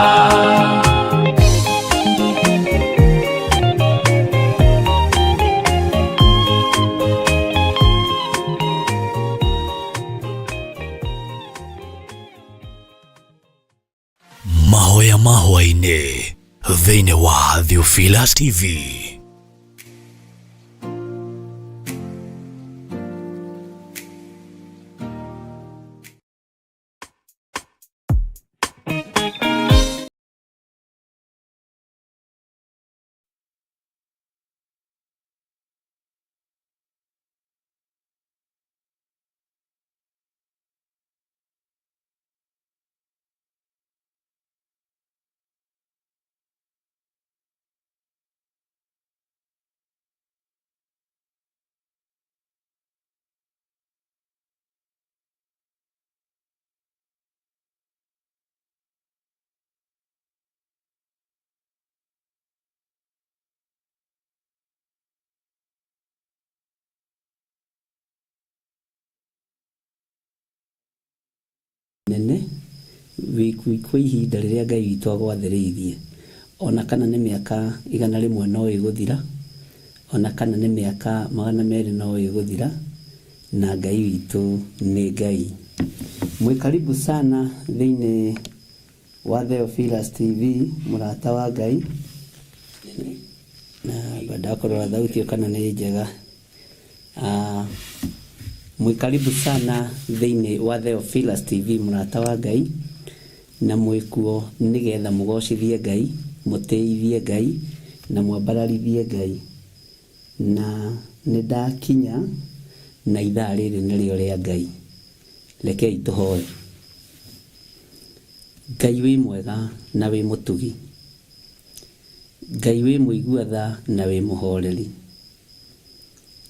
Mahoya mahwainĩ thĩinĩ wa Theophilus TV. Nene kwa ihinda rĩrĩa Ngai witũ agwathĩrĩirie ona kana nĩ mĩaka 100 no ĩgũthira ona kana nĩ mĩaka 200 no ĩgũthira na Ngai witũ nĩ Ngai. Mwĩ karibu sana thĩinĩ wa Theophilus TV mũrata wa Ngai na ngwendaga kũrora thauti ĩyo kana nĩ njega. Mwĩ karibu sana thĩinĩ wa Theophilus TV mũrata wa Ngai na mwĩkuo nĩgetha mũgocithie Ngai mũtĩithie Ngai na mwambararithie Ngai na nĩndakinya na ithaa rĩrĩ nĩrĩo rĩa Ngai. Rekei tũhoe. Ngai wĩ mwega na wĩ mũtugi, Ngai wĩ mũigua tha na wĩ mũhoreri,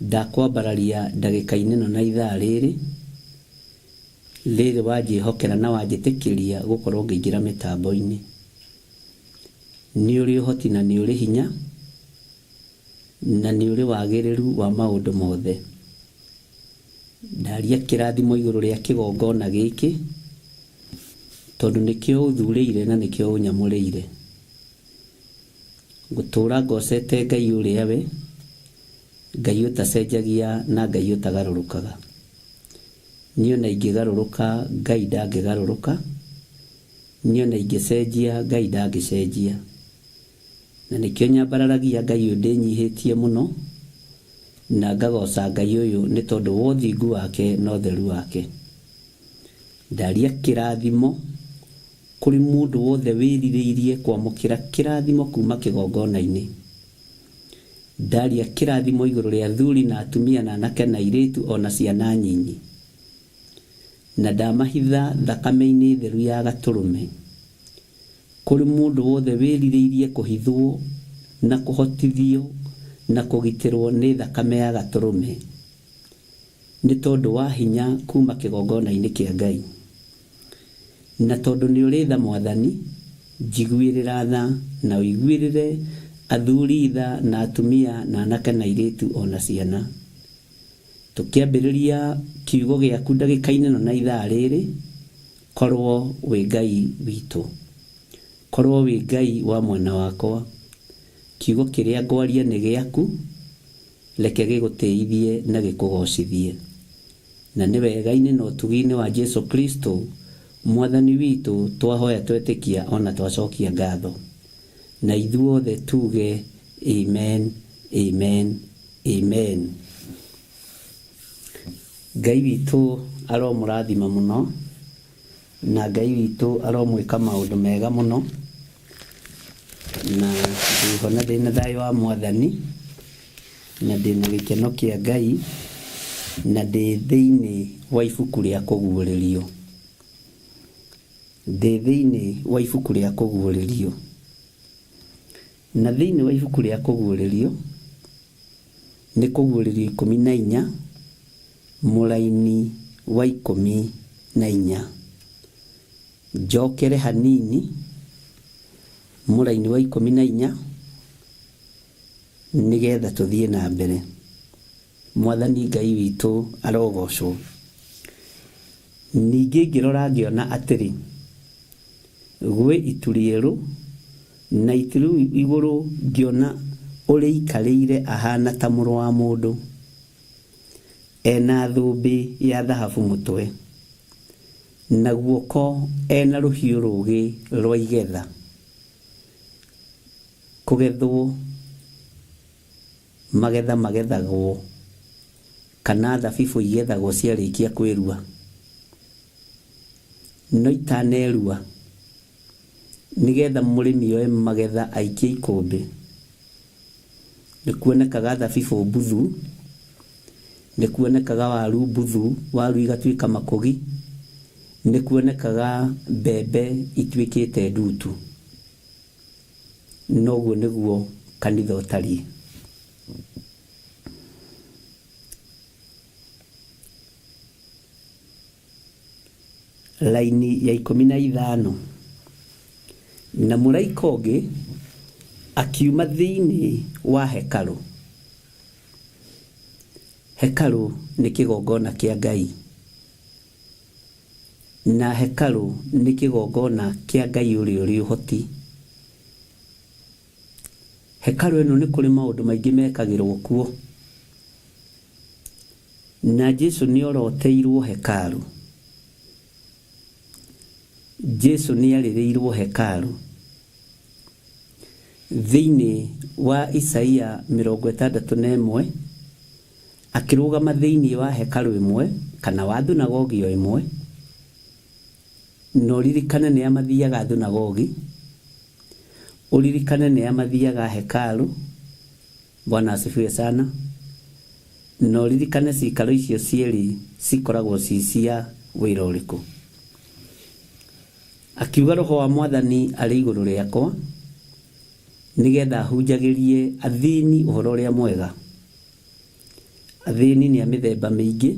ndakwambararia ndagĩka-inĩ ĩno na ithaa rĩrĩ rĩrĩ wanjĩhokera na wanjĩtĩkĩria gũkorwo ngĩingĩra mĩtambo-inĩ. Nĩ ũrĩ ũhoti na nĩ ũrĩ hinya na nĩ ũrĩ wagĩrĩru wa maũndũ mothe. Ndaria kĩrathimo igũrũ rĩa kĩgongona gĩkĩ tondũ nĩkĩo ũthurĩire na nĩkĩo ũnyamũrĩire. Ngũtũra ngocete Ngai ũrĩa we, Ngai ũtacenjagia na Ngai ũtagarũrũkaga. Niĩ ona ingĩgarũrũka Ngai ndangĩgarũrũka, niĩ ona ingĩcenjia Ngai ndangĩcenjia. Na nĩkĩo nyambararagia Ngai ũyũ ndĩnyihĩtie mũno na ngagoca Ngai ũyũ nĩ tondũ wa ũthingu wake na ũtheru wake. Ndaria kĩrathimo kũrĩ mũndũ wothe wĩrirĩirie kwamũkĩra kĩrathimo kuma kĩgongona-inĩ. Ndaria kĩrathimo igũrũ rĩa athuri na atumia na anake na airĩtu ona ciana nyinyi. Na ndamahitha thakame-inĩ theru ya gatũrũme. Kũrĩ mũndũ wothe wĩrirĩirie kũhithwo na kũhotithio na kũgitĩrwo nĩ thakame ya Gatũrũme, nĩ tondũ wa hinya kuuma kĩgongona-inĩ kĩa Ngai. Na tondũ nĩ ũrĩ tha Mwathani, njiguĩrĩra tha na ũiguĩrĩre athuri tha na atumia na anake na airĩtu o na ciana. Tũkĩambĩrĩria kiugo gĩaku ndagĩka-inĩ ĩno na ithaa rĩrĩ, korwo wĩ Ngai witũ. Korwo wĩ Ngai wa mwena wakwa. Kiugo kĩrĩa ngwaria nĩ gĩaku, reke gĩgũtĩithie na gĩkũgocithie. Na nĩ wega-inĩ na ũtugi-inĩ wa Jesu Kristo, Mwathani witũ, twahoya twetĩkia o na twacokia ngatho. Na ithuothe tuge, Amen, amen, amen. Ngai witũ aromũrathima mũno, na Ngai witũ aromwĩka maũndũ mega mũno, na ndĩho na ndĩna thayũ wa Mwathani, na ndĩna gĩkeno kĩa Ngai, na ndĩ thĩinĩ wa ibuku rĩa kũguũrĩrio. Ndĩ thĩinĩ wa ibuku rĩa kũguũrĩrio. Na thĩinĩ wa ibuku rĩa kũguũrĩrio, nĩ kũguũrĩrio 14, mũraini wa 14. Njokere hanini, mũraini wa 14, nĩgetha tũthiĩ na mbere. Mwathani Ngai witũ arogocwo. Ningĩ ngĩrora ngĩona atĩrĩ, gwĩ itu rĩerũ, na itu rĩu igũrũ ngĩona ũrĩikarĩire ahaana ta mũrũ wa mũndũ, e na thũmbĩ ya thahabu mũtwe, na guoko e na rũhiũ rũũgĩ rwa igetha. Kũgethwo magetha magethagwo, kana thabibũ igethagwo ciarĩkia kwĩrua. No itanerua, nĩgetha mũrĩmi oe magetha aikie ikũmbĩ, nĩ kuonekaga thabibũ mbuthu, nĩ kuonekaga waru mbuthu, waru igatuĩka makũgi, nĩ kuonekaga mbembe ituĩkĩte ndutu. Noguo nĩguo kanitha ũtariĩ. Raini ya 15. Na mũraika ũngĩ akiuma thĩinĩ wa hekarũ. Hekarũ nĩ kĩgongona kĩa Ngai. Na hekarũ nĩ kĩgongona kĩa Ngai ũrĩa ũrĩ ũhoti. Hekarũ ĩno nĩ kũrĩ maũndũ maingĩ mekagĩrwo kuo. Na Jesu nĩ oroteirwo hekarũ. Jesu nĩ arĩrĩirwo hekarũ. Thĩinĩ wa Isaia 61, akĩrũgama thĩinĩ wa hekarũ ĩmwe, kana wa thunagogi o ĩmwe, na ũririkane nĩa mathiaga thunagogi, ũririkane nĩa mathiaga hekarũ, Bwana asifiwe sana, na ũririkane ciikaro icio cierĩ cikoragwo ci cia wĩra ũrĩkũ. Akiuga Roho wa Mwathani arĩ igũrũ rĩakwa, nĩgetha hunjagĩrie athĩni ũhoro ũrĩa mwega. Athĩni nĩ a mĩthemba mĩingĩ,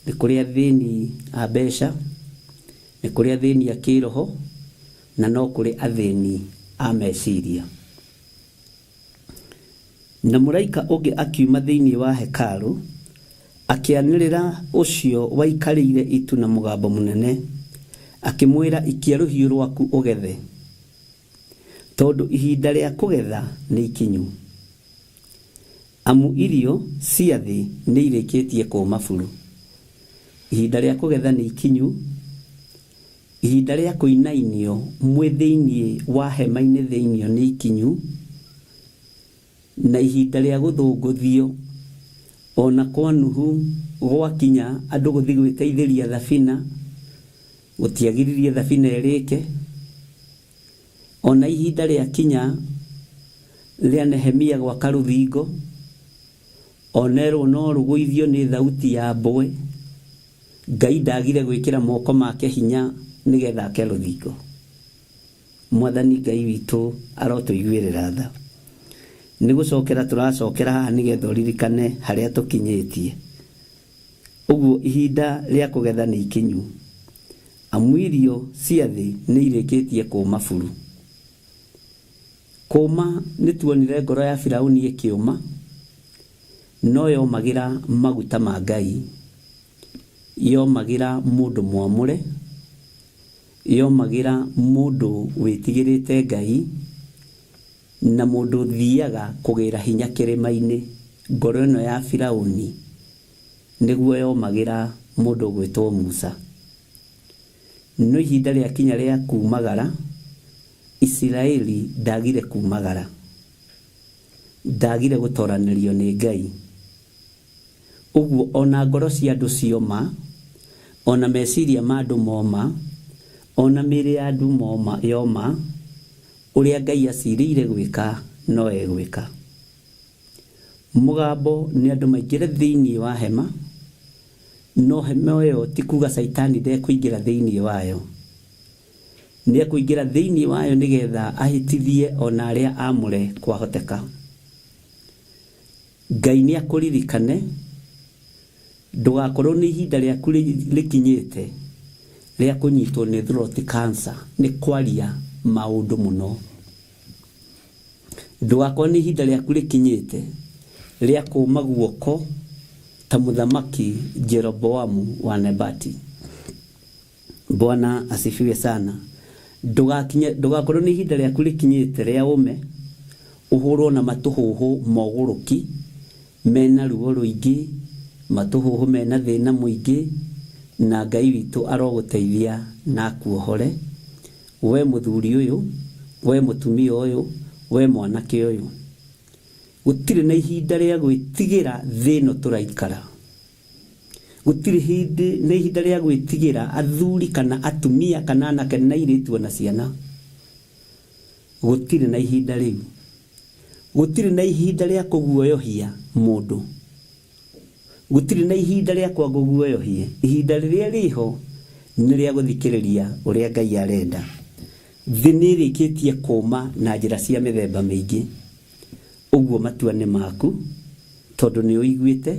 nĩ kũrĩ athĩni a mbeca, nĩ kũrĩ athĩni a kĩroho, na no kũrĩ athĩni a meciria. Na mũraika ũngĩ akiuma thĩinĩ wa hekarũ, akĩanĩrĩra ũcio waikarĩire itu na mũgambo mũnene, akĩmwĩra, Ikia rũhiũ rwaku ũgethe, tondũ ihinda rĩa kũgetha nĩ ikinyu, amu irio cia thĩ nĩirĩkĩtie kũũma buru. Ihinda rĩa kũgetha nĩ ikinyu, ihinda rĩa kũinainio mwĩ thĩinĩ wa hema-inĩ thĩinĩ nĩ ikinyu, na ihinda rĩa gũthũngũthio o na kwa Nuhu gwakinya andũ gũthiĩ gwĩteithĩria thabina, gũtiagiririe thabina ĩrĩke. O na ihinda rĩakinya rĩa Nehemia gwaka rũthingo, onerwo no rũgũithio nĩ thauti ya mbwe, Ngai ndagire gwĩkĩra moko make hinya nĩgetha ake rũthingo. Mwathani Ngai witũ arotũiguĩrĩra tha. Nĩ gũcokera tũracokera haha nĩgetha ũririkane harĩa tũkinyĩtie. Ũguo ihinda rĩa kũgetha nĩ ikinyu, amu irio cia thĩ nĩ irĩkĩtie kũũma buru. Kũũma nĩ tuonire ngoro ya Firauni ĩkĩũma, no yomagĩra maguta ma Ngai, yomagĩra mũndũ mwamũre, yomagĩra mũndũ wĩtigĩrĩte Ngai, na mũndũ ũthiaga kũgĩra hinya kĩrĩma-inĩ. Ngoro ĩno ya Firauni nĩguo yomagĩra mũndũ ũgwĩtwo Musa. No ihinda rĩakinya rĩa kumagara, Isiraeli ndagire kumagara, ndagire gũtoranĩrio nĩ Ngai. Ũguo ona ngoro cia andũ cioma, ona meciria ma andũ moma, ona mĩĩrĩ ya andũ moma, yoma, ũrĩa Ngai acirĩire gwĩka no egwĩka. Mũgambo nĩ andũ maingĩre thĩinĩ wa hema, no hema ĩyo ti kuga Caitani ndekũingĩra thĩinĩ wayo. Nĩ ekũingĩra thĩinĩ wayo nĩgetha ahĩtithie ona arĩa amũre kwahoteka. Ngai nĩ akũririkane, ndũgakorwo nĩ ihinda rĩaku rĩkinyĩte rĩa kũnyitwo nĩ throat cancer nĩ kwaria maũndũ mũno. Ndũgakorwo nĩ ihinda rĩaku rĩkinyĩte rĩa kũũma guoko ta mũthamaki Jeroboamu wa Nebati. Bwana asifiwe sana. Ndũgakinye ndũgakorwo nĩ ihinda rĩaku rĩkinyĩte rĩa ũme ũhũrwo na matũhũhũ mogũrũki mena ruo rũingĩ, matũhũhũ mena thĩna mũingĩ, na Ngai witũ arogũteithia na akuohore. We mũthuri ũyũ, we mũtumia ũyũ, we mwanake ũyũ. Gũtirĩ na ihinda rĩa gwĩtigĩra thĩ ĩno tũraikara. Gũtirĩ hĩndĩ na ihinda rĩa gwĩtigĩra athuri kana atumia kana anake na airĩtu ona ciana. Gũtirĩ na ihinda rĩu. Gũtirĩ na ihinda rĩa kũguoyohia mũndũ. Gũtirĩ na ihinda rĩa kwaga ũguoyohie. Ihinda rĩrĩa rĩho nĩ rĩa gũthikĩrĩria ũrĩa Ngai arenda. Thĩ nĩ ĩrĩkĩtie kũũma na njĩra cia mĩthemba mĩingĩ. Ũguo matua nĩ maku tondũ nĩ ũiguĩte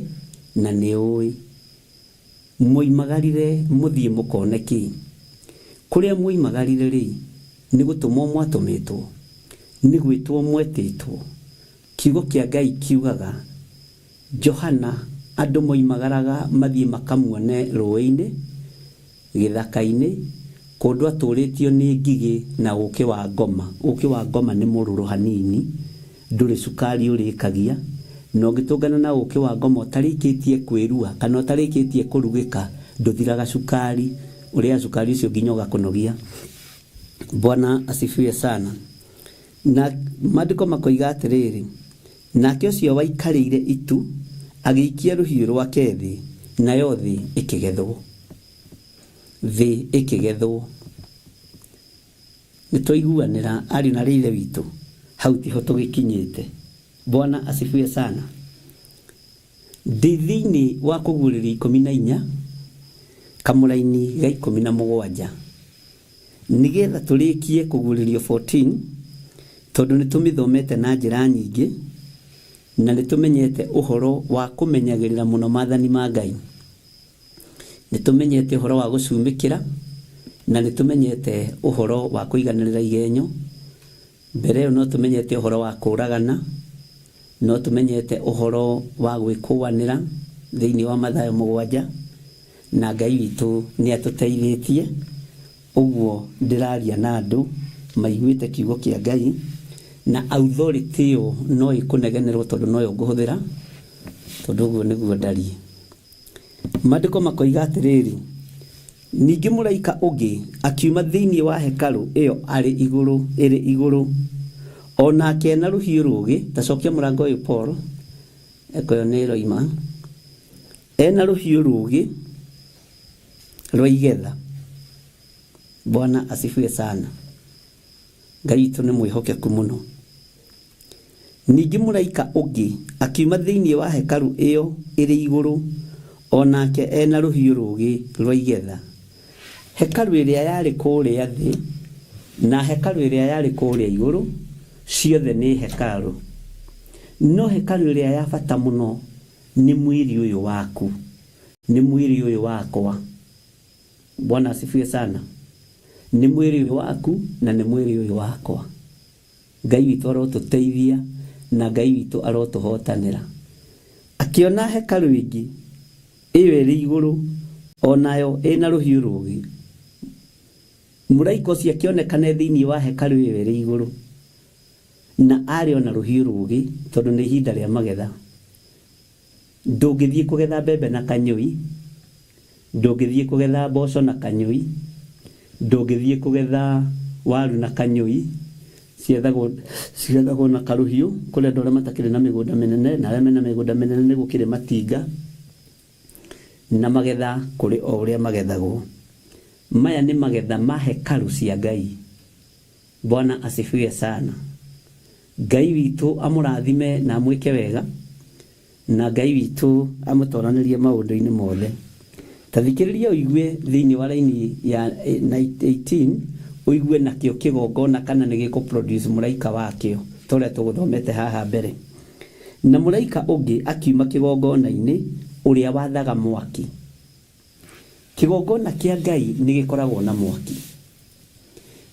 na nĩ ũĩ. Mwoimagarire mũthiĩ mũkone kĩ? Kũrĩa mwoimagarire-rĩ, nĩ gũtũmwo mwatũmĩtwo? Nĩ gwĩtwo mwetĩtwo? Kiugo kĩa Ngai kiugaga, Johana andũ moimagaraga mathiĩ makamuone rũĩ-inĩ, gĩthaka-inĩ, kũndũ atũrĩtio nĩ ngigĩ na ũkĩ wa ngoma. Ũkĩ wa ngoma nĩ mũrũrũ hanini, ndũrĩ cukari ũrĩkagia, na ũngĩtũngana na ũkĩ wa ngoma ũtarĩkĩtie kwĩrua kana ũtarĩkĩtie kũrugĩka, ndũthiraga cukari, ũrĩaga cukari ũcio nginya ũgakũnogia. Bwana asifiwe sana. Na maandĩko makoiga atĩrĩrĩ, Nake ũcio waikarĩire itu agĩikia rũhiũ rwake thĩ, nayo thĩ ĩkĩgethwo. Thĩ ĩkĩgethwo. Nĩ twaiguanĩra ariũ na aarĩ a Ithe witũ? Hau tiho tũgĩkinyĩte. Bwana asifiwe sana. Ndĩ thĩinĩ wa Kũguũrĩrio 14, kamũraini ga 17. Nĩgetha tũrĩkie Kũguũrĩrio 14, tondũ nĩ tũmĩthomete na njĩra nyingĩ, na nĩ tũmenyete ũhoro wa kũmenyagĩrĩra mũno maathani ma Ngai. Nĩ tũmenyete ũhoro wa gũcumĩkĩra, na nĩ tũmenyete ũhoro wa kũiganĩrĩra igenyo. Mbere ĩyo no tũmenyete ũhoro wa kũũragana, no tũmenyete ũhoro wa gwĩkũanĩra thĩinĩ wa Mathayo 7, na Ngai witũ nĩ atũteithĩtie. Ũguo ndĩraria na andũ maiguĩte kiugo kĩa Ngai, na authority ĩyo no ĩkũnegenerwo tondũ noyo ngũhũthĩra, tondũ ũguo nĩguo ndariĩ. Maandĩko makoiga atĩrĩrĩ, Ningĩ mũraika ũngĩ akiuma thĩinĩ wa hekarũ ĩyo arĩ igũrũ, ĩrĩ igũrũ, o nake na rũhiũ rũũgĩ, ta cokia mũrango ũyũ Paul, eko ĩyo nĩ ĩroima, e na rũhiũ rũũgĩ rwa igetha. Bwana asifiwe sana. Ngai witũ nĩ mwĩhokeku mũno. Ningĩ mũraika ũngĩ akiuma thĩinĩ wa hekarũ ĩyo ĩrĩ igũrũ, o nake e na rũhiũ rũũgĩ rwa igetha. Hekarũ ĩrĩa yarĩ kũrĩa thĩ Na hekarũ ĩrĩa yarĩ kũrĩa igũrũ, ciothe nĩ hekarũ. No hekarũ ĩrĩa ya bata mũno nĩ mwĩrĩ ũyũ waku, nĩ mwĩrĩ ũyũ wakwa. Bwana asifiwe sana. Nĩ mwĩrĩ ũyũ waku na nĩ mwĩrĩ ũyũ wakwa. Ngai witũ arotũteithia na Ngai witũ arotũhotanĩra. Akĩona hekarũ ĩngĩ ĩyo ĩrĩ igũrũ onayo ĩna rũhiũ rũũgĩ. Mũraika ũcio akĩonekana thĩinĩ wa hekarũ ĩyo ĩrĩ igũrũ na arĩ ona rũhiũ rũũgĩ tondũ nĩ ihinda rĩa magetha. Ndũngĩthiĩ kũgetha mbembe na kanyũi, ndũngĩthiĩ kũgetha mboco na kanyũi, ndũngĩthiĩ kũgetha waru na kanyũi, ciethagwo na karũhiũ. Kũrĩ andũ arĩa matakĩrĩ na mĩgũnda mĩnene na arĩa mena mĩgũnda mĩnene nĩ gũkĩrĩ matinga, na magetha kũrĩ o ũrĩa magethagwo. Maya nĩ magetha ma hekarũ cia Ngai. Bwana asifiwe sana. Ngai witũ amũrathime na amwĩke wega, na Ngai witũ amũtoranĩrie maũndũ-inĩ mothe. Ta thikĩrĩria ũigue thĩinĩ wa raini ya 18, ũigue nakĩo kĩgongona kana nĩ gĩkũ produce mũraika wakĩo ta ũrĩa tũgũthomete haha mbere. Na mũraika ũngĩ akiuma kĩgongona-inĩ ũrĩa wathaga mwaki. Kĩgongona kĩa Ngai nĩ gĩkoragwo na mwaki.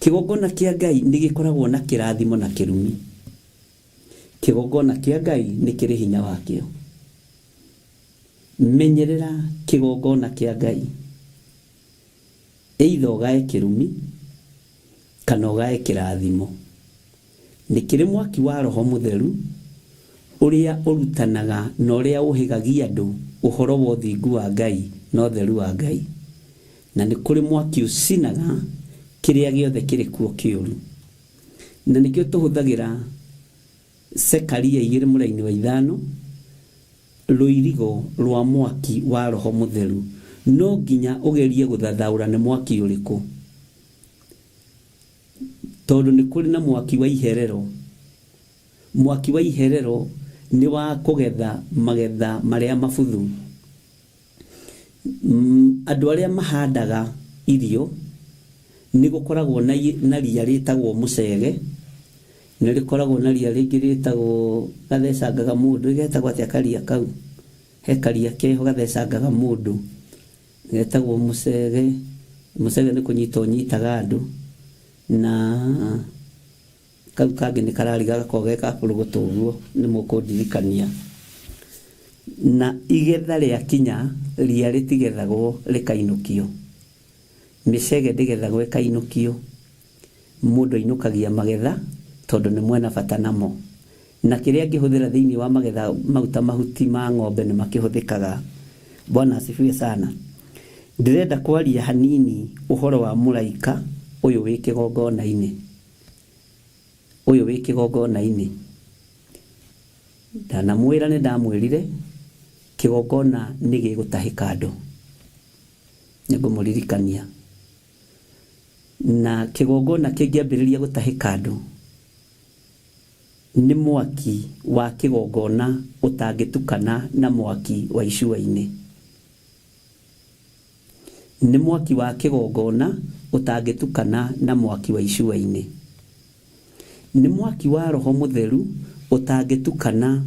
Kĩgongona kĩa Ngai nĩ gĩkoragwo na kĩrathimo na kĩrumi. Kĩgongona kĩa Ngai nĩ kĩrĩ hinya wakĩo. Menyerera kĩgongona kĩa Ngai. Either ũgae kĩrumi kana ũgae kĩrathimo. Nĩ kĩrĩ mwaki wa Roho Mũtheru ũrĩa ũrutanaga na ũrĩa ũhĩgagia andũ ũhoro wa ũthingu wa Ngai na ũtheru wa Ngai. Na nĩ kũrĩ mwaki ũcinaga kĩrĩa gĩothe kĩrĩ kuo kĩũru. Na nĩkĩo tũhũthagĩra Sekaria 2 mũraini wa 5, rũirigo rwa mwaki wa Roho Mũtheru. No nginya ũgerie gũthathaũra nĩ mwaki ũrĩkũ, tondũ nĩ kũrĩ na mwaki wa iherero. Mwaki wa iherero nĩ wa kũgetha magetha marĩa mabuthu. Andũ arĩa mahandaga irio nĩ gũkoragwo na ria rĩtagwo mũcege, nĩ rĩkoragwo na ria rĩngĩ rĩtagwo gathecangaga mũndũ, getagwo atĩa karia kau? He karia keho gathecangaga mũndũ, getagwo mũcege. Mũcege nĩ kũnyita ũnyitaga andũ, na kau kangĩ nĩ karariga gakoragwo ge kabũrũgũtũ ũguo, nĩ mũkũndirikania. Na igetha rĩakinya, ria rĩtigethagwo rĩkainũkio. Mĩcege ndĩgethagwo ĩkainũkio. Mũndũ ainũkagia magetha tondũ nĩ mwena bata namo. Na kĩrĩa angĩhũthĩra thĩinĩ wa magetha mau ta mahuti ma ng'ombe nĩ makĩhũthĩkaga. Bwana asifiwe sana. Ndĩrenda kwaria hanini ũhoro wa mũraika ũyũ wĩ kĩgongona-inĩ. Ũyũ wĩ kĩgongona-inĩ. Ndanamwĩra nĩ ndamwĩrire kĩgongona nĩ gĩgũtahĩka andũ. Nĩngũmũririkania. Na kĩgongona kĩngĩambĩrĩria gũtahĩka andũ, nĩ mwaki wa kĩgongona ũtangĩtukana na mwaki wa icua-inĩ. Nĩ mwaki wa kĩgongona ũtangĩtukana na mwaki wa icua-inĩ. Nĩ mwaki wa Roho Mũtheru ũtangĩtukana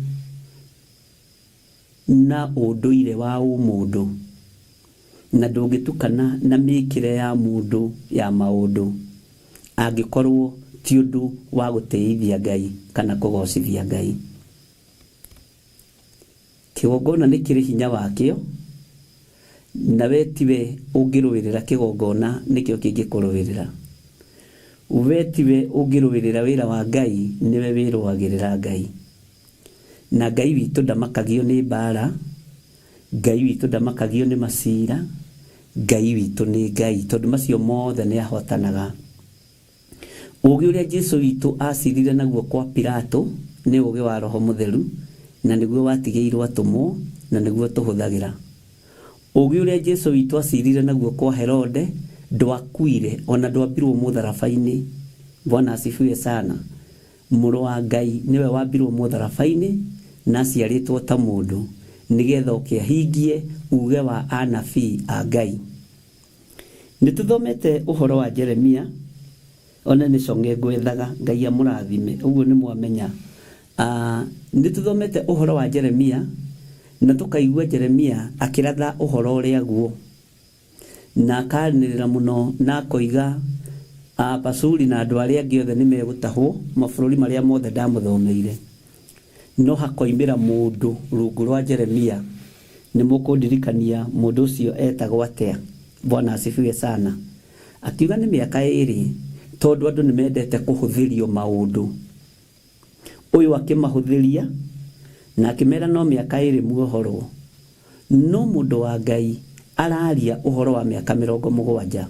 na ũndũire wa ũmũndũ, na ndũngĩtukana na mĩkĩre ya mũndũ ya maũndũ, angĩkorwo ti ũndũ wa gũtĩithia Ngai kana kũgocithia Ngai. Kĩgongona nĩ kĩrĩ hinya wakĩo, na we tiwe ũngĩrũĩrĩra kĩgongona nĩkĩo kĩngĩkũrũĩrĩra. We tiwe ũngĩrũĩrĩra wĩra wa Ngai, nĩwe wĩrũagĩrĩra Ngai. Na Ngai witũ ndamakagio nĩ mbara, Ngai witũ ndamakagio nĩ macira, Ngai witũ nĩ Ngai, tondũ macio mothe nĩ ahotanaga. Ũũgĩ ũrĩa Jesu witũ acirire naguo kwa Pilato nĩ ũũgĩ wa Roho Mũtheru, na nĩguo watigĩirwo atũmwo, na nĩguo tũhũthagĩra. Ũũgĩ ũrĩa Jesu witũ acirire naguo kwa Herode ndwakuire ona ndwambirwo mũtharaba-inĩ. Bwana asifiwe sana. Mũrũ wa Ngai nĩwe wambirwo mũtharaba-inĩ na aciarĩtwo ta mũndũ, nĩgetha oke ahingie uge wa anabii a Ngai. Nĩ tũthomete ũhoro wa Jeremia. One nĩ cong'e ngwethaga, Ngai amũrathime. Ũguo nĩ mwamenya. Nĩ tũthomete ũhoro wa Jeremia na tũkaigua Jeremia akĩratha ũhoro ũrĩa guo na akanĩrĩra mũno na akoiga Pasuri na andũ arĩa angĩ othe nĩ megũtahwo mabũrũri marĩa mothe ndamũthomeire. No hakoimĩra mũndũ rungu rwa Jeremia. Nĩ mũkũndirikania mũndũ ũcio etagwo atĩa? Bwana asifiwe sana. Akiuga nĩ mĩaka ĩĩrĩ tondũ andũ nĩ mendete kũhũthĩrio maũndũ. Ũyũ akĩmahũthĩria na akĩmera no mĩaka ĩĩrĩ muohorwo. No mũndũ wa Ngai araria ũhoro wa mĩaka 70.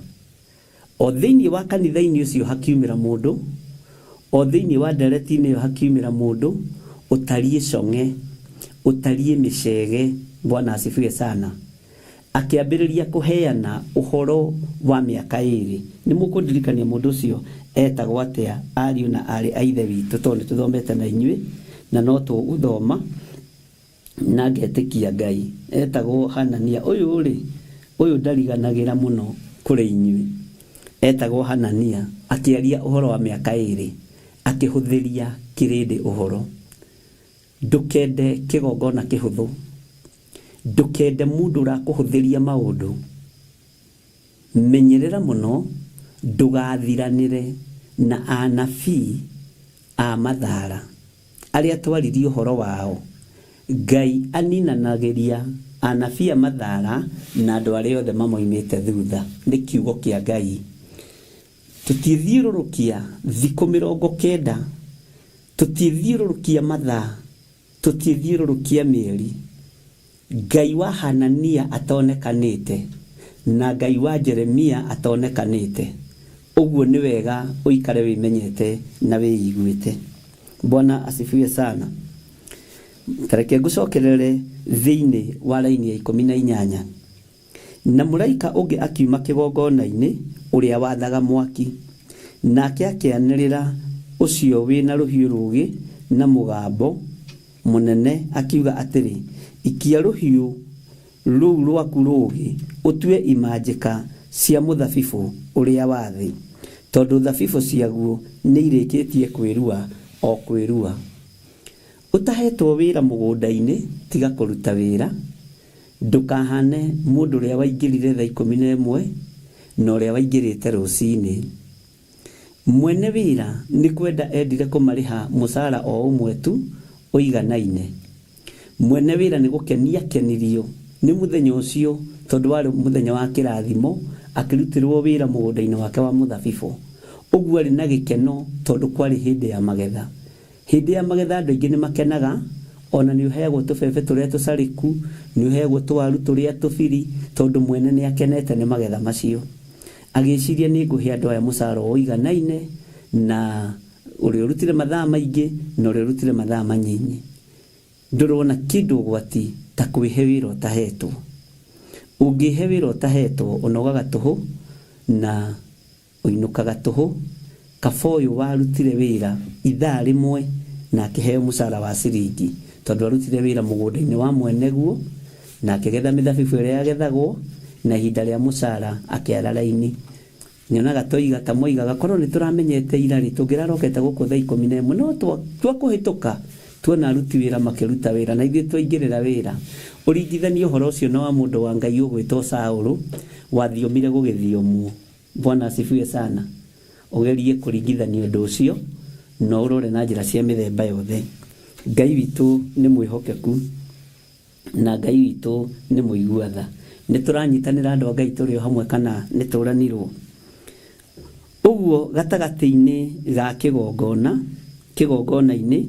O thĩinĩ wa kanitha-inĩ ũcio hakiumĩra mũndũ, o thĩinĩ wa ndereti-inĩ ĩyo hakiumĩra mũndũ ũtariĩ cong'e, ũtariĩ mĩcege. Bwana asifiwe sana. Akĩambĩrĩria kũheana ũhoro wa mĩaka ĩĩrĩ. Nĩ mũkũndirikania mũndũ ũcio etagwo atĩa, ariũ na aarĩ a Ithe witũ, tondũ nĩ tũthomete na inyuĩ na no tũgũthoma na ngetĩkia Ngai. Etagwo Hanania. Ũyũ rĩ, ũyũ ndariganagĩra mũno kũrĩ inyuĩ. Etagwo Hanania. Akĩaria ũhoro wa mĩaka ĩĩrĩ, akĩhũthĩria kĩrĩndĩ ũhoro. Ndũkende kĩgongona kĩhũthũ. Ndũkende mũndũ ũrakũhũthĩria maũndũ. Menyerera mũno ndũgathiranĩre na anabii a mathara arĩa twaririe ũhoro wao. Ngai aninanagĩria anabii a mathara na andũ arĩa othe mamoimĩte thutha. Nĩ kiugo kĩa Ngai. Tũtithiũrũrũkia thikũ 90, tũtithiũrũrũkia mathaa, tũtithiũrũrũkia mĩeri. Ngai wa Hanania atonekanĩte na Ngai wa Jeremia atonekanĩte. Ũguo nĩ wega ũikare wĩmenyete na wĩiguĩte. Bwana asifiwe sana. Tareke ngũcokerere thĩinĩ wa raini ya 18. Na mũraika ũngĩ akiuma kĩgongona-inĩ ũrĩa wathaga mwaki, nake akĩanĩrĩra ũcio wĩna rũhiũ rũũgĩ na mũgambo mũnene akiuga atĩrĩ, ikia rũhiũ rũu rwaku rũũgĩ ũtue imanjĩka cia mũthabibũ ũrĩa wa thĩ, tondũ thabibũ ciaguo nĩ irĩkĩtie kwĩrua o kwĩrua. Ũtahetwo wĩra mũgũnda-inĩ, tiga kũruta wĩra. Ndũkahane mũndũ ũrĩa waingĩrire thaa 11 na ũrĩa waingĩrĩte rũcinĩ. Mwene wĩra nĩ kwenda endire kũmarĩha mũcara o ũmwe tu ũiganaine. Mwene wĩra nĩ gũkenia akenirio nĩ mũthenya ũcio tondũ warĩ mũthenya wa kĩrathimo, akĩrutĩrwo wĩra mũgũnda-inĩ wake wa mũthabibũ. Ũguo arĩ na gĩkeno tondũ kwarĩ hĩndĩ ya magetha. Hĩndĩ ya magetha andũ aingĩ nĩ makenaga, ona nĩ ũheagwo tũbebe tũrĩa tũcarĩku, nĩ ũheagwo tũwaru tũrĩa tũbiri, tondũ mwene nĩ akenete nĩ magetha macio. Agĩciria nĩ ngũhe andũ aya mũcara ũiganaine na ũrĩa ũrutire mathaa maingĩ na ũrĩa ũrutire mathaa manyinyi. Ndũrona kĩndũ ũgwati ta kwĩhe wĩra ũtahetwo. Ũngĩhe wĩra ũtahetwo ũnogaga tũhũ na ũinũkaga tũhũ. Kaba ũyũ warutire wĩra ithaa rĩmwe na akĩheo mũcara wa ciringi tondũ arutire wĩra mũgũnda-inĩ wa mwene guo na akĩgetha mĩthabibũ ĩrĩa yagethagwo na ihinda rĩa mũcara akĩara raini. Nyonaga toiga ta moigaga korwo nĩ tũramenyete ira rĩ, tũngĩrarokete gũkũ thaa 11, no twakũhĩtũka tuona aruti wĩra makĩruta wĩra na ithuĩ twaingĩrĩra wĩra. Ũringithanie ũhoro ũcio na wa mũndũ wa Ngai ũgwĩtwo Saũlũ wathiomire gũgĩthiomwo. Bwana asifiwe sana. Ũgerie kũringithania ũndũ ũcio na ũrore na njĩra cia mĩthemba yothe. Ngai witũ nĩ mwĩhokeku na Ngai witũ nĩ mũigua tha. Nĩ tũranyitanĩra andũ a Ngai tũrĩ o hamwe kana nĩ tũranirwo? Ũguo gatagatĩ-inĩ ga kĩgongona, kĩgongona-inĩ,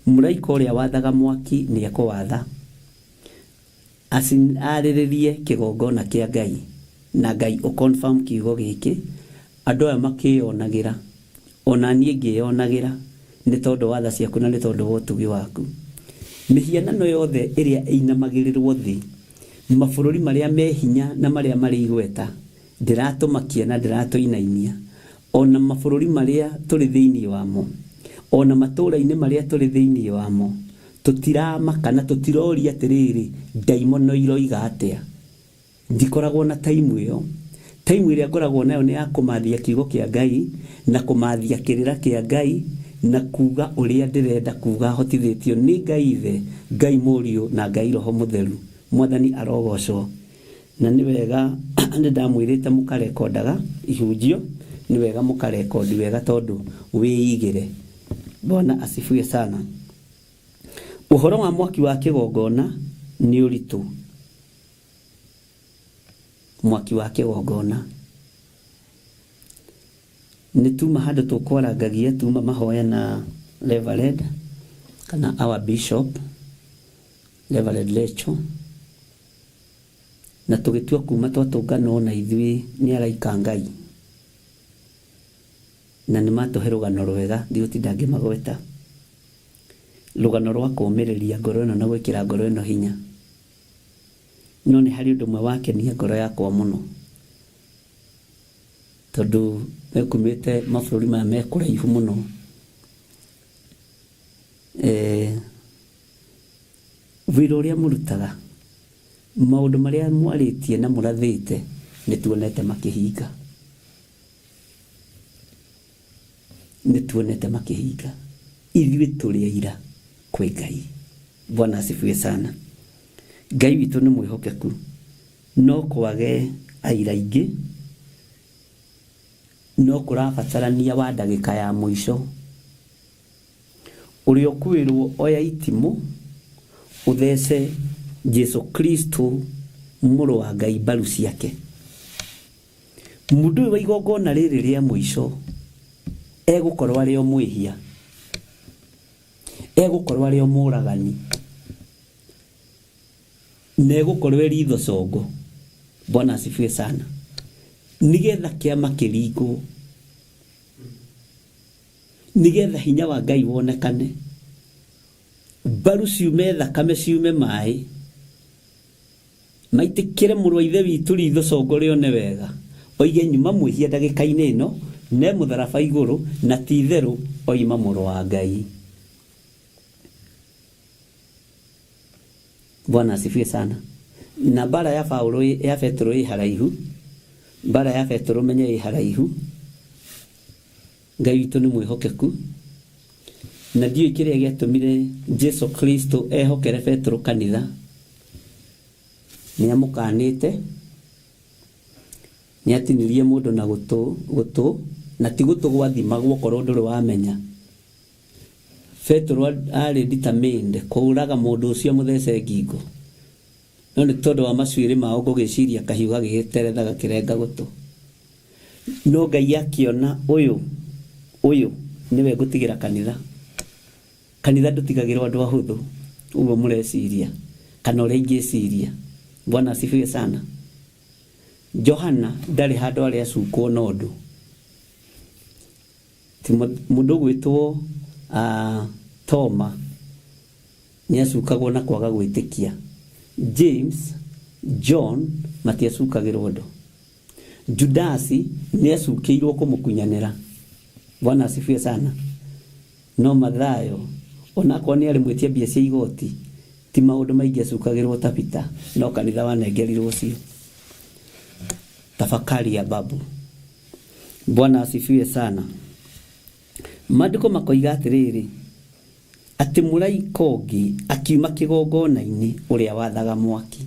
mũraika ũrĩa wathaga mwaki nĩ ekũwatha arĩrĩrie kĩgongona kĩa Ngai, na Ngai ũconfirm kiugo gĩkĩ. Andũ aya makĩyonagĩra, ona niĩ ngĩyonagĩra, nĩ tondũ wa tha ciaku na nĩ tondũ wa ũtugi waku. Mĩhianano yothe ĩrĩa ĩinamagĩrĩrwo thĩ, mabũrũri marĩa me hinya na marĩa marĩ igweta, ndĩratũmakia na ndĩratũinainia. Ona mabũrũri marĩa tũrĩ thĩinĩ wamo, ona matũũra-inĩ marĩa tũrĩ thĩinĩ wamo, tũtiramaka na tũtiroria atĩrĩrĩ, ndaimono iroiga atĩa. Ndikoragwo na taimu ĩyo. Time ĩrĩa ngoragwo nayo nĩ ya kũmathia kiugo kĩa Ngai na kũmathia kĩrĩra kĩa Ngai na kuga ũrĩa ndĩrenda kuga hotithĩtio nĩ Ngai Ithe, Ngai Mũriũ na Ngai Roho Mũtheru. Mwathani arogocwo. Na nĩ wega nĩ ndamwĩrĩte mũkarekondaga ihunjio, nĩ wega mũkarekondi wega tondũ wĩigĩre. Bwana asifiwe sana. Ũhoro wa mwaki wa kĩgongona nĩ ũritũ. Mwaki wa kĩgongona. Nĩ tuma handũ tũkwarangagia tuma mahoya na Reverend kana our bishop Reverend Lecho na tũgĩtua kuma twatũngana na ithuĩ nĩ araika Ngai na nĩ matũhe rũgano rwega ndigũtinda ngĩmagweta rũgano rwa kũũmĩrĩria ngoro ĩno na gwĩkĩra ngoro ĩno hinya. No nĩ harĩ ũndũ ũmwe wakenia ngoro yakwa mũno tondũ mekumĩte mabũrũri maya me kũraihu mũno. Wĩra ũrĩa mũrutaga, maũndũ marĩa mwarĩtie na mũrathĩte nĩ tuonete makĩhinga. Nĩ tuonete makĩhinga. Ithuĩ tũrĩ aira kwĩ Ngai. Bwana asifiwe sana. Ngai witũ nĩ mwĩhokeku. No kwage aira aingĩ, no kũrabatarania wa ndagĩka ya mũico. Ũrĩa ũkwĩrwo oya itimũ, ũthece Jesu Kristo mũrũ wa Ngai mbaru ciake. Mũndũ ũyũ wa igongona rĩrĩ rĩa mũico egũkorwo arĩ o mwĩhia, egũkorwo arĩ o mũragani, na egũkorwo e ritho congo. Bwana asifiwe sana. Nĩgetha kĩama kĩringwo, nĩgetha hinya wa Ngai wonekane, mbaru ciume thakame ciume maĩ, maitĩkĩre mũrũ wa ithe witũ ritho congo rĩone wega, oige nyuma mwĩhia ndagĩka-inĩ ĩno, ne mũtharaba igũrũ, na ti itherũ oima mũrũ wa Ngai. Bwana asifiwe sana. Na mbara ya Paulo ya Petro ĩ haraihu, mbara ya Petro menye ĩ haraihu. Ngai witũ nĩ mwĩhokeku na ndiũĩ kĩrĩa gĩatũmire Jesu Kristo ehokere Petro kanitha. Nĩ amũkanĩte, nĩ atinirie mũndũ na gũtũ, na ti gũtũ gwathimagwo okorwo ndũrĩ wamenya. Petro arĩ determined kũũraga mũndũ ũcio mũthece ngingo, no nĩ tondũ wa macuĩrĩ mao ngũgĩciria kahiũ gagĩgĩteretha gakĩrenga gũtũ. No Ngai akĩona ũyũ nĩwe ngũtigĩra kanitha. Kanitha ndũtigagĩrwo andũ ahũthũ ũguo mũreciria kana ũrĩa ingĩciria. Bwana asifiwe sana. Johana ndarĩ handũ arĩ acukwo na ũndũ. Mũndũ ũgwĩtwo Toma nĩ acukagwo na kwaga gwĩtĩkia. James, John matiacukagĩrwo ũndũ. Judasi nĩ acukĩirwo kũmũkunyanĩra. Bwana asifiwe sana. No Mathayo onakorwo nĩ arĩ mwĩtia mbia cia igoti, ti maũndũ maingĩ acukagĩrwo ta Peter, no kanitha wanengerirwo ũcio. Tafakari ya babu. Bwana asifiwe sana. Maandĩko makoiga atĩrĩrĩ, atĩ mũraika ũngĩ akiuma kĩgongona-inĩ ũrĩa wathaga mwaki.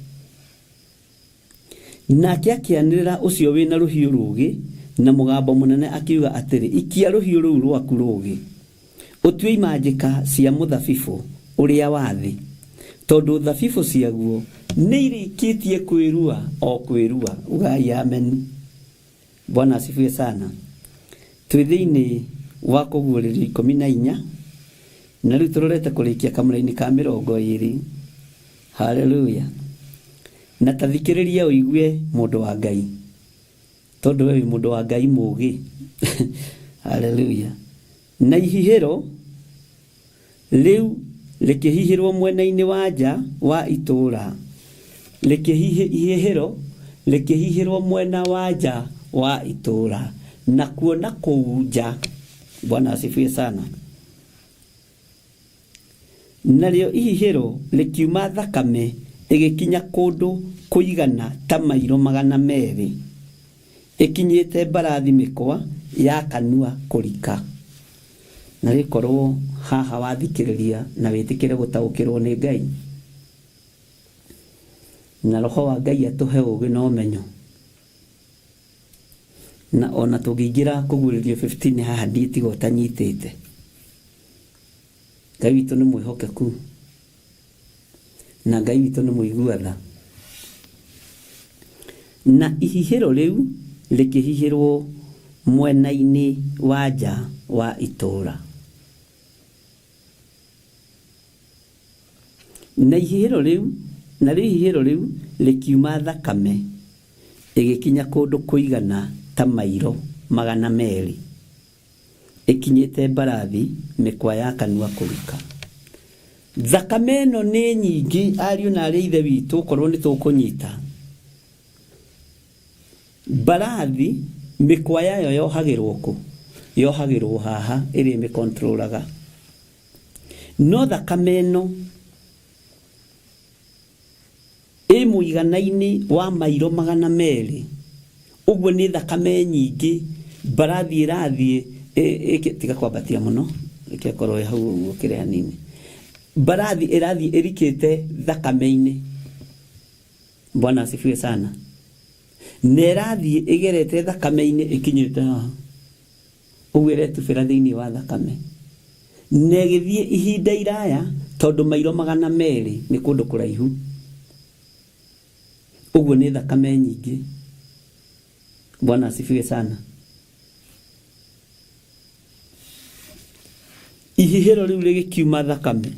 Nake akĩanĩrĩra ũcio wĩna rũhiũ rũũgĩ na mũgambo mũnene akiuga atĩrĩ, ikia rũhiũ rũu rwaku rũũgĩ, ũtue imanjĩka cia mũthabibũ ũrĩa wa thĩ, tondũ thabibũ ciaguo nĩ irĩkĩtie kwĩrua o kwĩrua. Ugai amen. Bwana asifiwe sana. Twĩ thĩinĩ wa kũguũrĩrio 14 na rĩu tũrorete kũrĩkia kamũraini ka 20. Haleluya. Na ta thikĩrĩria ũigue mũndũ wa Ngai, tondũ we wĩ mũndũ wa Ngai mũũgĩ. Haleluya. Na ihihĩro rĩu rĩkĩhihĩrwo mwena-inĩ wa nja wa itũũra, ihihĩro rĩkĩhihĩrwo mwena wa nja wa itũũra, na kuona kũu nja. Bwana asifiwe sana. Narĩo ihihĩro rĩkiuma thakame ĩgĩkinya kũndũ kũigana ta mairo 200, Ĩkinyĩte mbarathi mĩkwa ya kanua kũrika. Na rĩkorwo haha wathikĩrĩria na wĩtĩkĩre gũtaũkĩrwo nĩ Ngai. Na roho wa Ngai atũhe ũũgĩ na ũmenyo. Na ona tũngĩingĩra kũguũrĩrio 15 haha ndiĩtiga ũtanyitĩte. Ngai witũ nĩ mwĩhokeku. Na Ngai witũ nĩ mũigua tha. Na ihihĩro rĩu rĩkĩhihĩrwo mwena-inĩ wa nja wa itũũra. Na ihihĩro rĩu, narĩo ihihĩro rĩu rĩkiuma thakame ĩgĩkinya kũndũ kũigana ta mairo 200, ĩkinyĩte mbarathi mĩkwa ya kanua kũrika. Thakame ĩno nĩ nyingĩ, ariũ na aarĩ a Ithe witũ, okorwo nĩ tũkũnyita. Mbarathi mĩkwa yayo yohagĩrwo kũ? Yohagĩrwo haha, ĩrĩa ĩmĩkontrolaga. No thakame ĩno ĩ mũigana-inĩ wa mairo 200, ũguo nĩ thakame nyingĩ mbarathi ĩrathiĩ tiga kwambatia mũno, reke ĩkorwo ĩ hau ũguo kĩrĩa hanini. Mbarathi ĩrathiĩ ĩrikĩte thakame-inĩ. Bwana asifiwe sana. Na ĩrathiĩ ĩgerete thakame-inĩ ĩkinyĩte haha. Ũguo ĩretubĩra thĩinĩ wa thakame. Na ĩgĩthiĩ ihinda iraya tondũ mairo 200 nĩ kũndũ kũraihu. Ũguo nĩ thakame nyingĩ. Bwana asifiwe sana. Ihihĩro rĩu rĩgĩkiuma thakame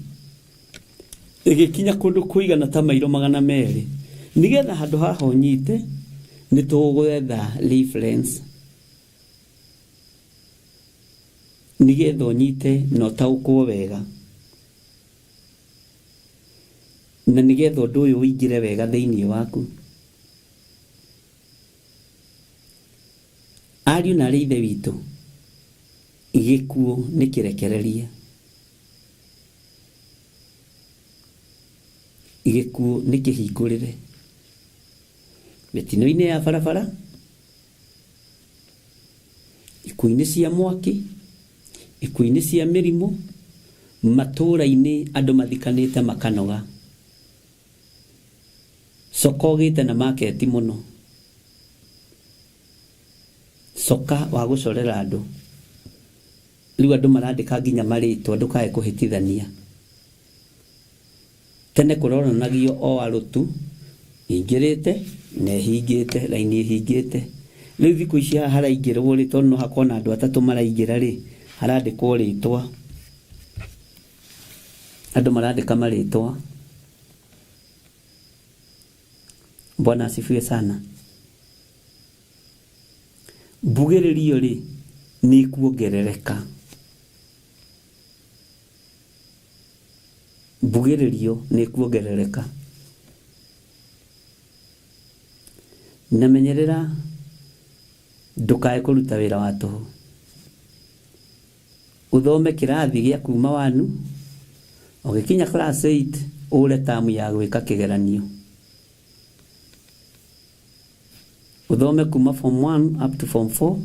ĩgĩkinya kũndũ kũigana ta mairo 200. Nĩgetha handũ haha ũnyite nĩ tũgwetha reference nĩgetha ũnyite na ũtaũkwo wega na nĩgetha ũndũ ũyũ ũingĩre wega thĩinĩ waku. Ariũ na aarĩ a Ithe witũ, gĩkuũ nĩ kĩrekererie. Gĩkuũ nĩ kĩhingũrĩre. Mĩtino-inĩ ya barabara, ikuũ-inĩ cia mwaki, ikuũ-inĩ cia mĩrimũ, matũũra-inĩ andũ mathikanĩte makanoga. Coka ũgĩte na market mũno. Coka wa gũcorera andũ. Rĩu andũ marandĩka nginya marĩtwa ndũkae kũhĩtithania. Tene kũronanagio o arũ tu ĩingĩrĩte na ĩhingĩte, raini ĩhingĩte. Rĩu thikũ ici haha haraingĩrwo rĩ, tondũ no hakorwo na andũ atatũ maraingĩra rĩ, harandĩkwo rĩtwa. Andũ marandĩka marĩtwa. Bwana asifiwe sana. Mbugĩrĩrio rĩ, nĩ ĩkuongerereka. Mbugĩrĩrio nĩ ĩkuongerereka. Na menyerera ndũkae kũruta wĩra wa tũhũ. Ũthome kĩrathi gĩa kuma wanu, ũgĩkinya class 8 ũre tamu ya gwĩka kĩgeranio. Ũthome kuma form 1 up to form 4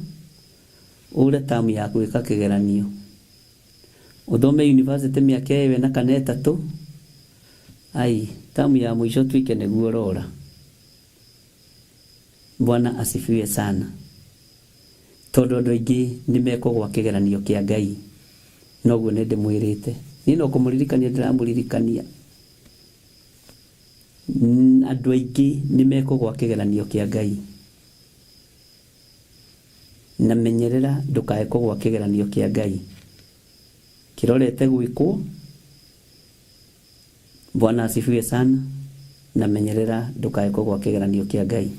ũre tamu ya gwĩka kĩgeranio. Ũthome university mĩaka ĩyo ĩna kana ĩtatũ, ai tamu ya mũico ũtuĩke nĩguo ũrora. Bwana asifiwe sana. Tondũ andũ aingĩ nĩ mekũgwa kĩgeranio kĩa Ngai. Noguo nĩ ndĩmwĩrĩte. Niĩ no kũmũririkania ndĩramũririkania. Andũ aingĩ nĩ mekũgwa kĩgeranio kĩa Ngai. Na menyerera ndũkae kũgwa kĩgeranio kĩa Ngai. Kĩrorete gwĩkwo. Bwana asifiwe sana. Na menyerera ndũkae kũgwa kĩgeranio kĩa Ngai.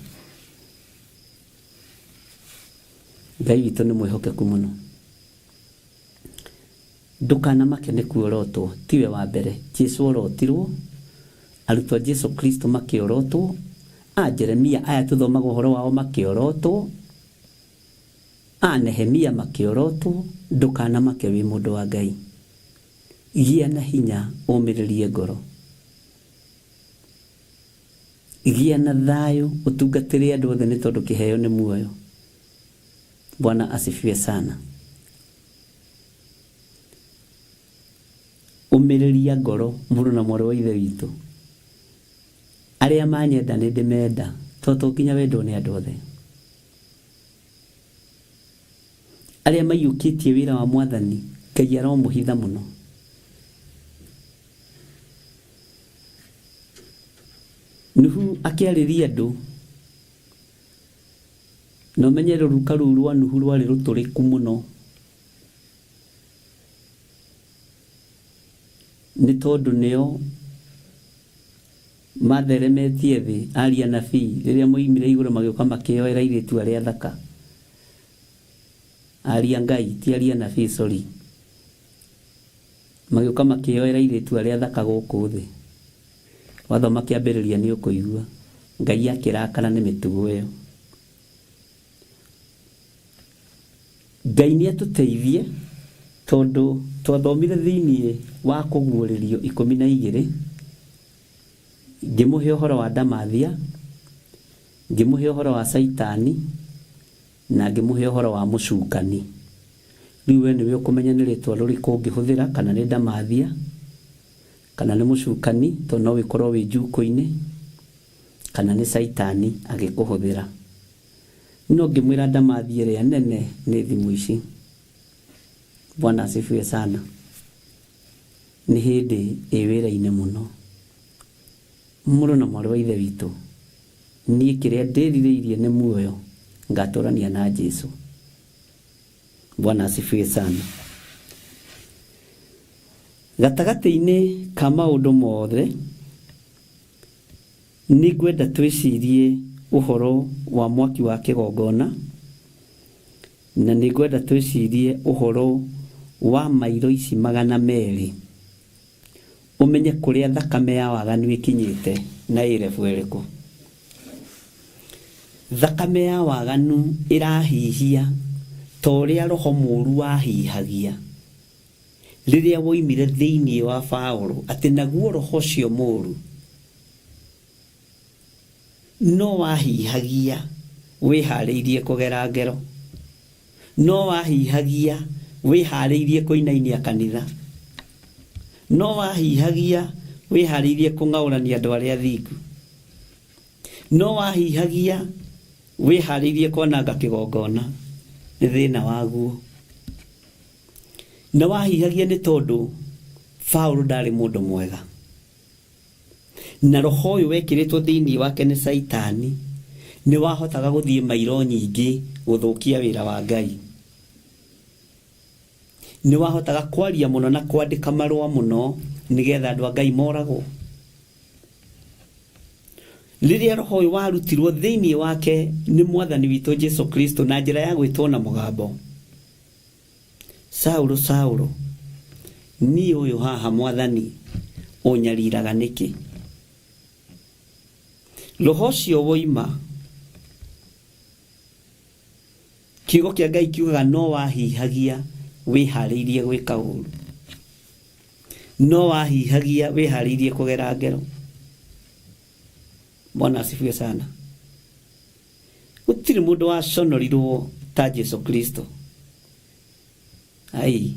Ngai witũ nĩ mwĩhokeku mũno. Ndũkanamake nĩ kuorotwo, tiwe wa mbere. Jesu orotirwo, arutwo a Jesu Kristo makĩorotwo, a Jeremia aya tũthomaga ũhoro wao makĩorotwo, a Nehemia makĩorotwo. Ndũkanamake wĩ mũndũ wa Ngai. Gĩa na hinya ũmĩrĩrie ngoro. Gĩa na thayũ ũtungatĩre andũ othe nĩ tondũ kĩheo nĩ muoyo. Bwana asifiwe sana. Ũmĩrĩria ngoro mũrũ na mwarĩ wa ithe witũ. Arĩa manyenda nĩ ndĩmenda, to to nginya wendwo nĩ andũ othe. Arĩa maiyũkĩtie wĩra wa mwathani, Ngai aromũhitha mũno. Nuhu akĩarĩria andũ, na ũmenye rũruka rũu rwa Nuhu rwarĩ rũtũrĩku mũno, nĩ tondũ nĩo matheremetie thĩ, aria anabii, rĩrĩa moimire igũrũ magĩũka makĩoera airĩtu arĩa athaka. Aria Ngai, ti aria anabii, sorry. Magĩũka makĩoera airĩtu arĩa athaka gũkũ thĩ. Wathoma kĩambĩrĩria nĩ ũkũigua. Ngai akĩrakara nĩ mĩtugo ĩyo. Ngai nĩ atũteithie tondũ twathomire thĩinĩ wa kũguũrĩrio 12, ngĩmũhe ũhoro wa Ndamathia, ngĩmũhe ũhoro wa Caitani, na ngĩmũhe ũhoro wa mũcukani. Rĩu we nĩwe ũkũmenya nĩ rĩtwa rĩrĩkũ ũngĩhũthĩra, kana nĩ Ndamathia, kana nĩ mũcukani, tondũ no wĩkorwo wĩ njukũ-inĩ, kana nĩ Caitani agĩkũhũthĩra. No ngĩmwĩra Ndamathia ĩrĩa nene nĩ thimũ ici. Bwana asifiwe sana. Nĩ hĩndĩ ĩ wĩra-inĩ mũno. Mũrũ na mwarĩ wa ithe witũ, niĩ kĩrĩa ndĩrirĩirie nĩ muoyo, ngatũrania na Jesu. Bwana asifiwe sana. Gatagatĩ-inĩ ka maũndũ mothe, nĩ ngwenda twĩcirie ũhoro wa mwaki wa kĩgongona, na nĩ ngwenda twĩcirie ũhoro wa mairo ici 200, ũmenye kũrĩa thakame ya waganu ĩkinyĩte na ĩ level ĩrĩkũ. Thakame ya waganu ĩrahihia ta ũrĩa roho mũũru wahihagia rĩrĩa woimire thĩinĩ wa Paũlũ, atĩ naguo roho ũcio mũũru no wahihagia wĩharĩirie kũgera ngero, no wahihagia wĩharĩirie kũinainia kanitha, no wahihagia wĩharĩirie kũng'aũrania andũ arĩa athingu, no wahihagia wĩharĩirie kwananga kĩgongona nĩ thĩna waguo. Na wahihagia nĩ tondũ Paũlũ ndarĩ mũndũ mwega, na roho ũyũ wekĩrĩtwo thĩinĩ wake nĩ Caitani nĩ wahotaga gũthiĩ mairo nyingĩ gũthũkia wĩra wa Ngai. Nĩ wahotaga kwaria mũno na kwandĩka marũa mũno nĩgetha andũ a Ngai moragwo. Rĩrĩa roho ũyũ warutirwo thĩinĩ wake nĩ mwathani witũ Jesu Kristo na njĩra ya gwĩtwo na mũgambo, Saũlũ, Saũlũ, niĩ ũyũ haha mwathani, ũnyariraga nĩkĩ? Roho ũcio woima, kiugo kĩa Ngai kiugaga no wahihagia wĩharĩirie gwĩka ũũru, no wahihagia wĩharĩirie kũgera ngero. Bwana asifiwe sana. Gũtirĩ mũndũ waconorirwo ta Jesu Kristo. Ai,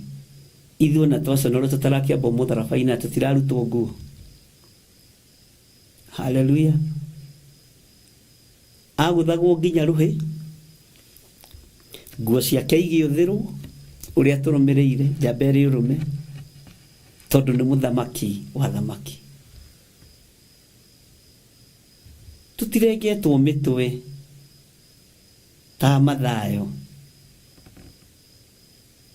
ithuĩ ona twaconorwo tũtarakĩambwo mũtharaba-inĩ na tũtirarutwo nguo. Haleluya. Agũthagwo nginya rũhĩ, nguo ciake igĩũthĩrwo ũrĩa tũrũmĩrĩire njamba ĩrĩ ũrũme, tondũ nĩ mũthamaki wa thamaki. Tũtirengetwo mĩtwe ta Mathayo,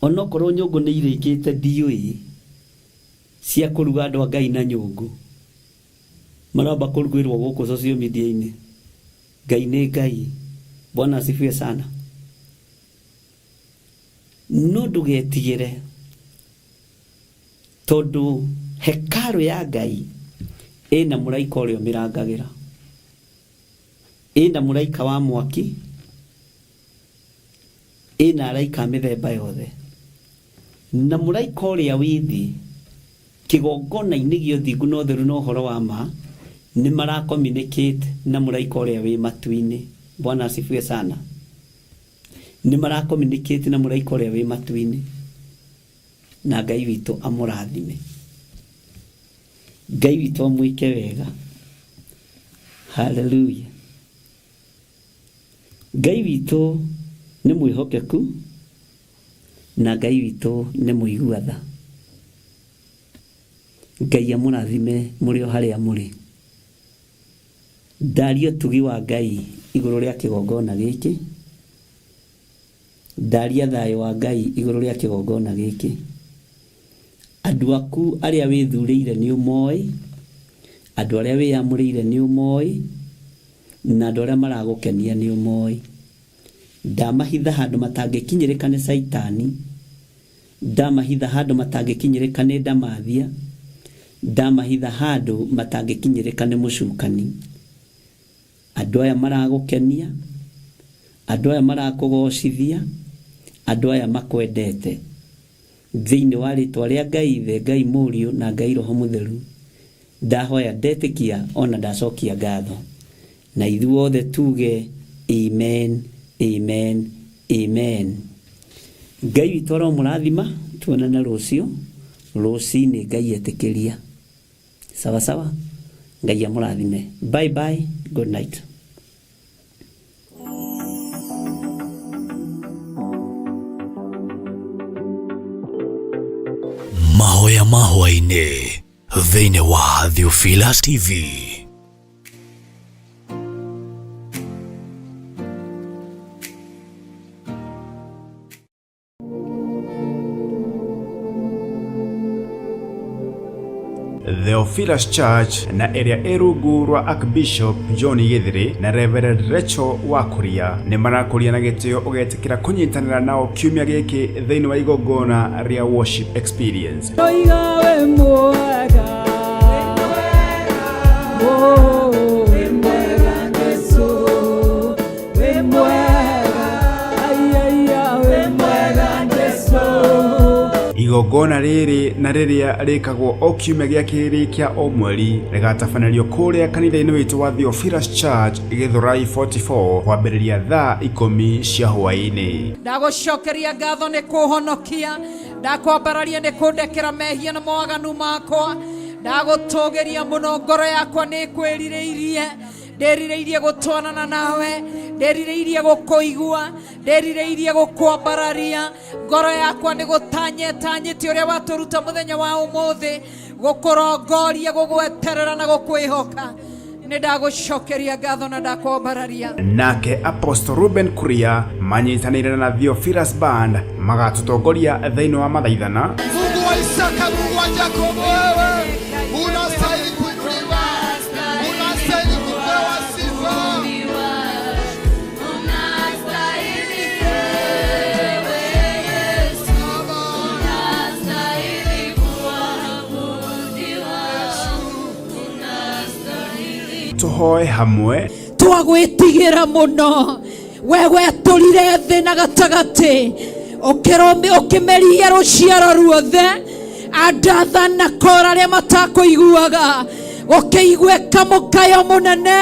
onokorwo nyũngũ nĩ irĩkĩte ndiũĩ cia kũruga andũ a Ngai na nyũngũ, maramba kũrugĩrwo gũkũ social media-inĩ. Ngai nĩ Ngai. Bwana asifiwe sana. No ndũgetigĩre, tondũ hekarũ ya Ngai ĩna mũraika ũrĩa ũmĩrangagĩra, ĩna mũraika wa mwaki, ĩna araika a mĩthemba yothe, na mũraika ũrĩa wĩ thĩ kĩgongona-inĩ gĩa ũthingu na ũtheru na ũhoro wa ma nĩ mara communicate na mũraika ũrĩa wĩ matu-inĩ. Bwana asifiwe sana. Nĩ mara communicate na mũraika ũrĩa wĩ matu-inĩ, na Ngai witũ amũrathime, Ngai witũ amwĩke wega. Haleluya. Ngai witũ nĩ mwĩhokeku na Ngai witũ nĩ mũigua tha. Ngai amũrathime mũrĩ o harĩa mũrĩ. Ndaria ũtugi wa Ngai igũrũ rĩa kĩgongona gĩkĩ, ndaria thayũ wa Ngai igũrũ rĩa kĩgongona gĩkĩ. Andũ aku arĩa wĩthurĩire nĩ ũmoĩ, andũ arĩa wĩyamũrĩire nĩ ũmoĩ, na andũ arĩa maragũkenia nĩ ũmoĩ. Ndamahitha handũ matangĩkinyĩrĩka nĩ Caitani, ndamahitha handũ matangĩkinyĩrĩka nĩ ndamathia, ndamahitha handũ matangĩkinyĩrĩka nĩ mũcukani. Andũ aya maragũkenia, andũ aya marakũgocithia, andũ aya makwendete. Thĩinĩ wa rĩtwa rĩa Ngai Ithe, Ngai Mũriũ na Ngai Roho Mũtheru, ndahoya ndetĩkia ona ndacokia ngatho. Na ithuothe tuge amen, amen, amen. Ngai witũ aromũrathima, tuonane rũciũ rũcinĩ Ngai etĩkĩria. Sawa sawa, Ngai amũrathime. Bye bye, good night. Mahoya ma hwaĩ-inĩ thĩinĩ wa Theophilus TV. Theophilus Church na ĩrĩa ĩ rungu rwa Archbishop John Gĩthĩrĩ na Reverend Rachel Wakuria nĩ marakũria na gĩtĩo ũgetĩkĩra kũnyitanĩra nao kiumia gĩkĩ thĩinĩ wa igongona rĩa worship experience. Oiga wĩ mwega, oh, wĩ mwega Jesũ, wĩ mwega, ai, ai, ai, wĩ mwega Jesũ. Igongona rĩrĩ na rĩrĩa rĩkagwo o kiumia gĩa kerĩ kĩa o mweri rĩgatabanĩrio kũrĩa kanitha-inĩ witũ wa Theophilus Church Gĩthũrai 44 kwambĩrĩria thaa 10 cia hwaĩ-inĩ. Ndagũcokeria ngatho nĩ kũhonokia, ndakwambararia nĩ kũndekera mehia na mawaganu makwa, ndagũtũgĩria mũno, ngoro yakwa nĩ kwĩrirĩirie, ndĩrirĩirie gũtwarana nawe, ndĩrirĩirie gũkũigua, ndĩrirĩirie gũkwambararia, ngoro yakwa nĩ gũtanyetanyĩte ũrĩa watũruta mũthenya wa ũmũthĩ, gũkũrongoria, gũgweterera na gũkwĩhoka. Nĩ ndagũcokeria ngatho na ndakwambararia. Nake Apostle Ruben Kuria manyitanĩire na Theophilus Band magatũtongoria thĩinĩ wa mathaithana. Mungu wa Isaka, Mungu wa Yakobo, wewe unastahili kuinuliwa, unastahili kupewa sifa. Tũhoe hamwe. Twagwĩtigĩra mũno, we wetũrire thĩ na gatagatĩ, ũkĩmeria rũciaro ruothe, andatha na kora arĩa matakũiguaga, ũkĩiguĩka mũkayo mũnene.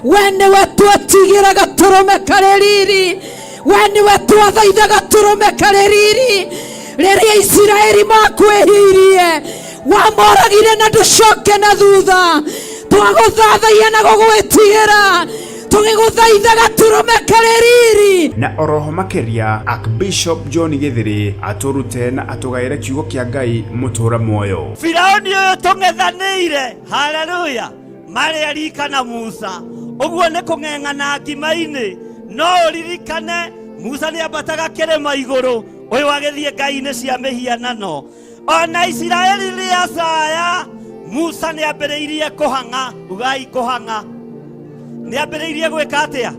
We nĩwe twetigĩra gatũrũme karĩ riri, we nĩwe twathaitha gatũrũme karĩ riri. Rĩrĩa Isiraeli makwĩhirie, wamoragire na ndũcoke na thutha. Twagũthathaia na gũgwĩtigĩra, tũgĩgũthaitha gatũrũme karĩ riri. Na oroho makĩria Archbishop John Gĩthĩrĩ atũrute na atũgaĩre kiugo kĩa Ngai mũtũra muoyo. Firauni ũyũ tũng'ethanĩire, haleluya, marĩ arika na Musa, ũguo nĩ kũng'eng'ana ngima-inĩ. No ũririkane Musa nĩ ambataga kĩrĩma igũrũ, ũyũ agĩthiĩ ngai-inĩ cia mĩhianano. Ona Isiraeli rĩacaya, Musa nĩ ambĩrĩirie kũhang'a, ugai kũhang'a. Nĩ ambĩrĩirie gwĩka atĩa?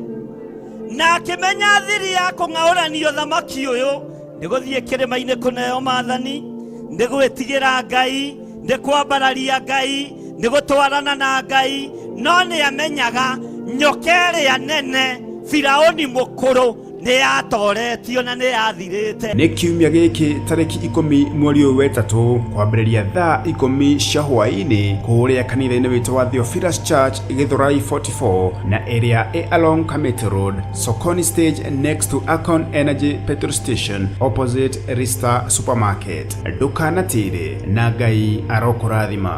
Na akĩmenya thiri ya kũng'aũrania ũthamaki ũyũ nĩ gũthiĩ kĩrĩma-inĩ kũneo maathani, nĩ gwĩtigĩra Ngai, nĩ kwambararia Ngai, nĩ gũtwarana na Ngai. No nĩ amenyaga nyoka ĩrĩa nene, Firaũni mũkũrũ, Nĩ yatoretio na nĩ yathirĩte. Nĩ kiumia gĩkĩ tarĩki 10 mweri ũyũ wetatũ kwambĩrĩria thaa 10 cia hwaĩ-inĩ kũrĩa kanitha-inĩ witũ wa Theophilus Church, Githurai 44 na area A along Kamiti Road, Sokoni Stage, next to Akon Energy petrol station, opposite Rista Supermarket. Ndũkanatĩre na Ngai arokũrathima.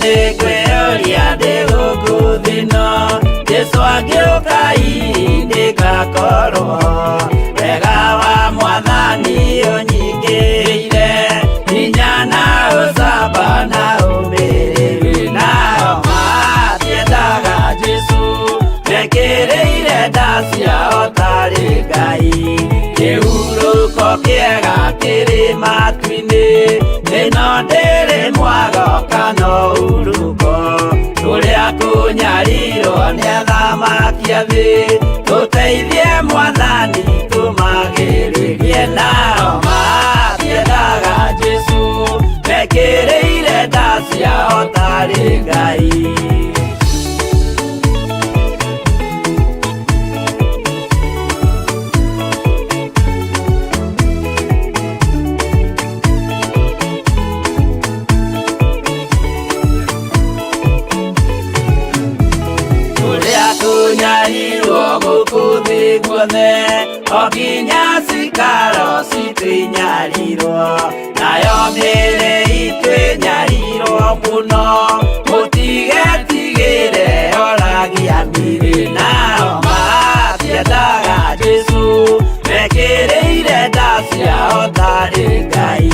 Nĩngwĩyũria ndĩ gũkũ thĩ-ĩno, Jesũ angĩũka hihi ndĩgakorwo. Wega wa Mwathani ũnyingĩrĩire, hinya na ũcamba na ũmĩrĩru. Nao matiendaga Jesũ, mekĩrĩire nda ciao tarĩ Ngai. Kĩhurũko kĩega kĩrĩ matu-inĩ, ĩno ndĩrĩ mwago kana ũhurũko. Kũrĩa kũnyarirwo nĩ athamaki a thĩ, tũteithie Mwathani tũmagĩrĩrie. Nao matiendaga Jesũ, mekĩrĩire nda ciao tarĩ Ngai. Kũrĩa kũnyarirwo gũkũ thĩ guothe, o nginya cikaro citũ inyarirwo, nayo mĩĩrĩ itũ ĩnyarirwo mũno, mũtigetigĩre oragia mĩĩrĩ. Nao matiendaga Jesũ, mekĩrĩire nda ciao tarĩ Ngai.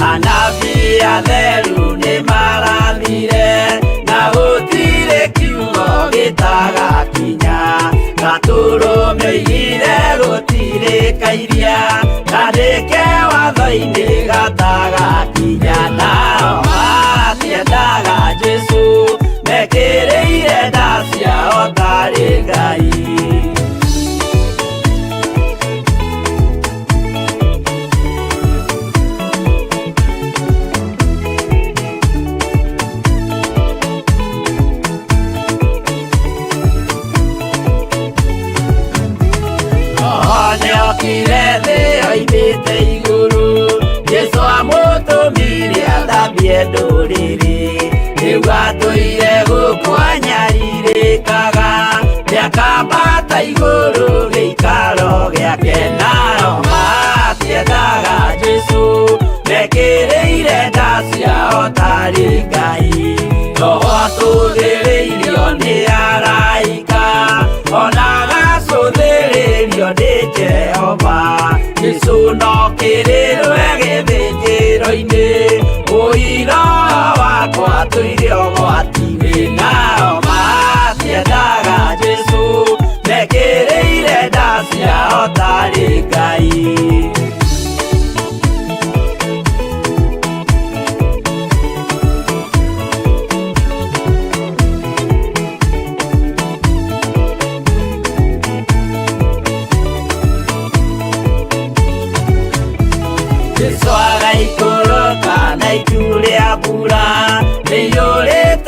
Anabii atheru nĩmarathire, na gũtirĩ kiugo gĩtagakinya. Gatũrũme oigire gũtirĩ kairia, kandĩke watho-inĩ gatagakinya. Nao matiendaga Jesũ, mekĩrĩire nda ciao tarĩ Ngai. Nĩokire thĩ oimĩte igũrũ, Jesũ amũtũmire athambie ndũrĩrĩ. Rĩu atũire gũkũ anyarirĩkaga, nĩakambata igũrũ gĩikaro gĩake. Nao matiendaga Jesũ, mekĩrĩire nda ciao tarĩ Ngai. Roho atũthĩrĩirio nĩ araika, ona agacũthĩrĩrio nĩ Jehova. Jesũ no kĩrĩrwe gĩthĩnjĩro-inĩ, ũira wakwa tũire ũgwati-inĩ. Nao matiendaga Jesũ, mekĩrĩire nda ciao tarĩ Ngai. Jesũ agaikũrũka na itu rĩa mbura, rĩiyũrĩte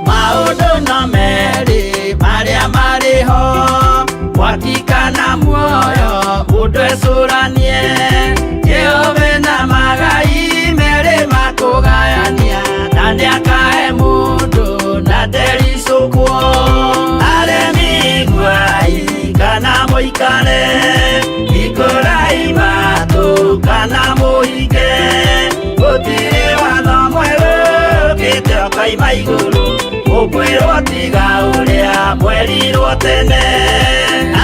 Maũndũ no merĩ marĩa marĩ ho, mwaki kana muoyo, mũndũ ecũranie. Jehova na magai merĩ makũgayania, na nĩakahe mũndũ na ndericũkwo. Aremi iguai kana mũikare, hingũrai matũ kana mũhinge, gũtirĩ watho mwerũ ũkĩte ũkoima igũrũ, ũkwĩrwo tiga ũrĩa mwerirwo tene.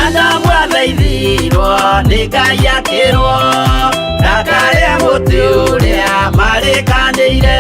Adamu athaithirwo nĩ Ngai akĩrwo ndakarĩe mũtĩ ũrĩa marĩkanĩire.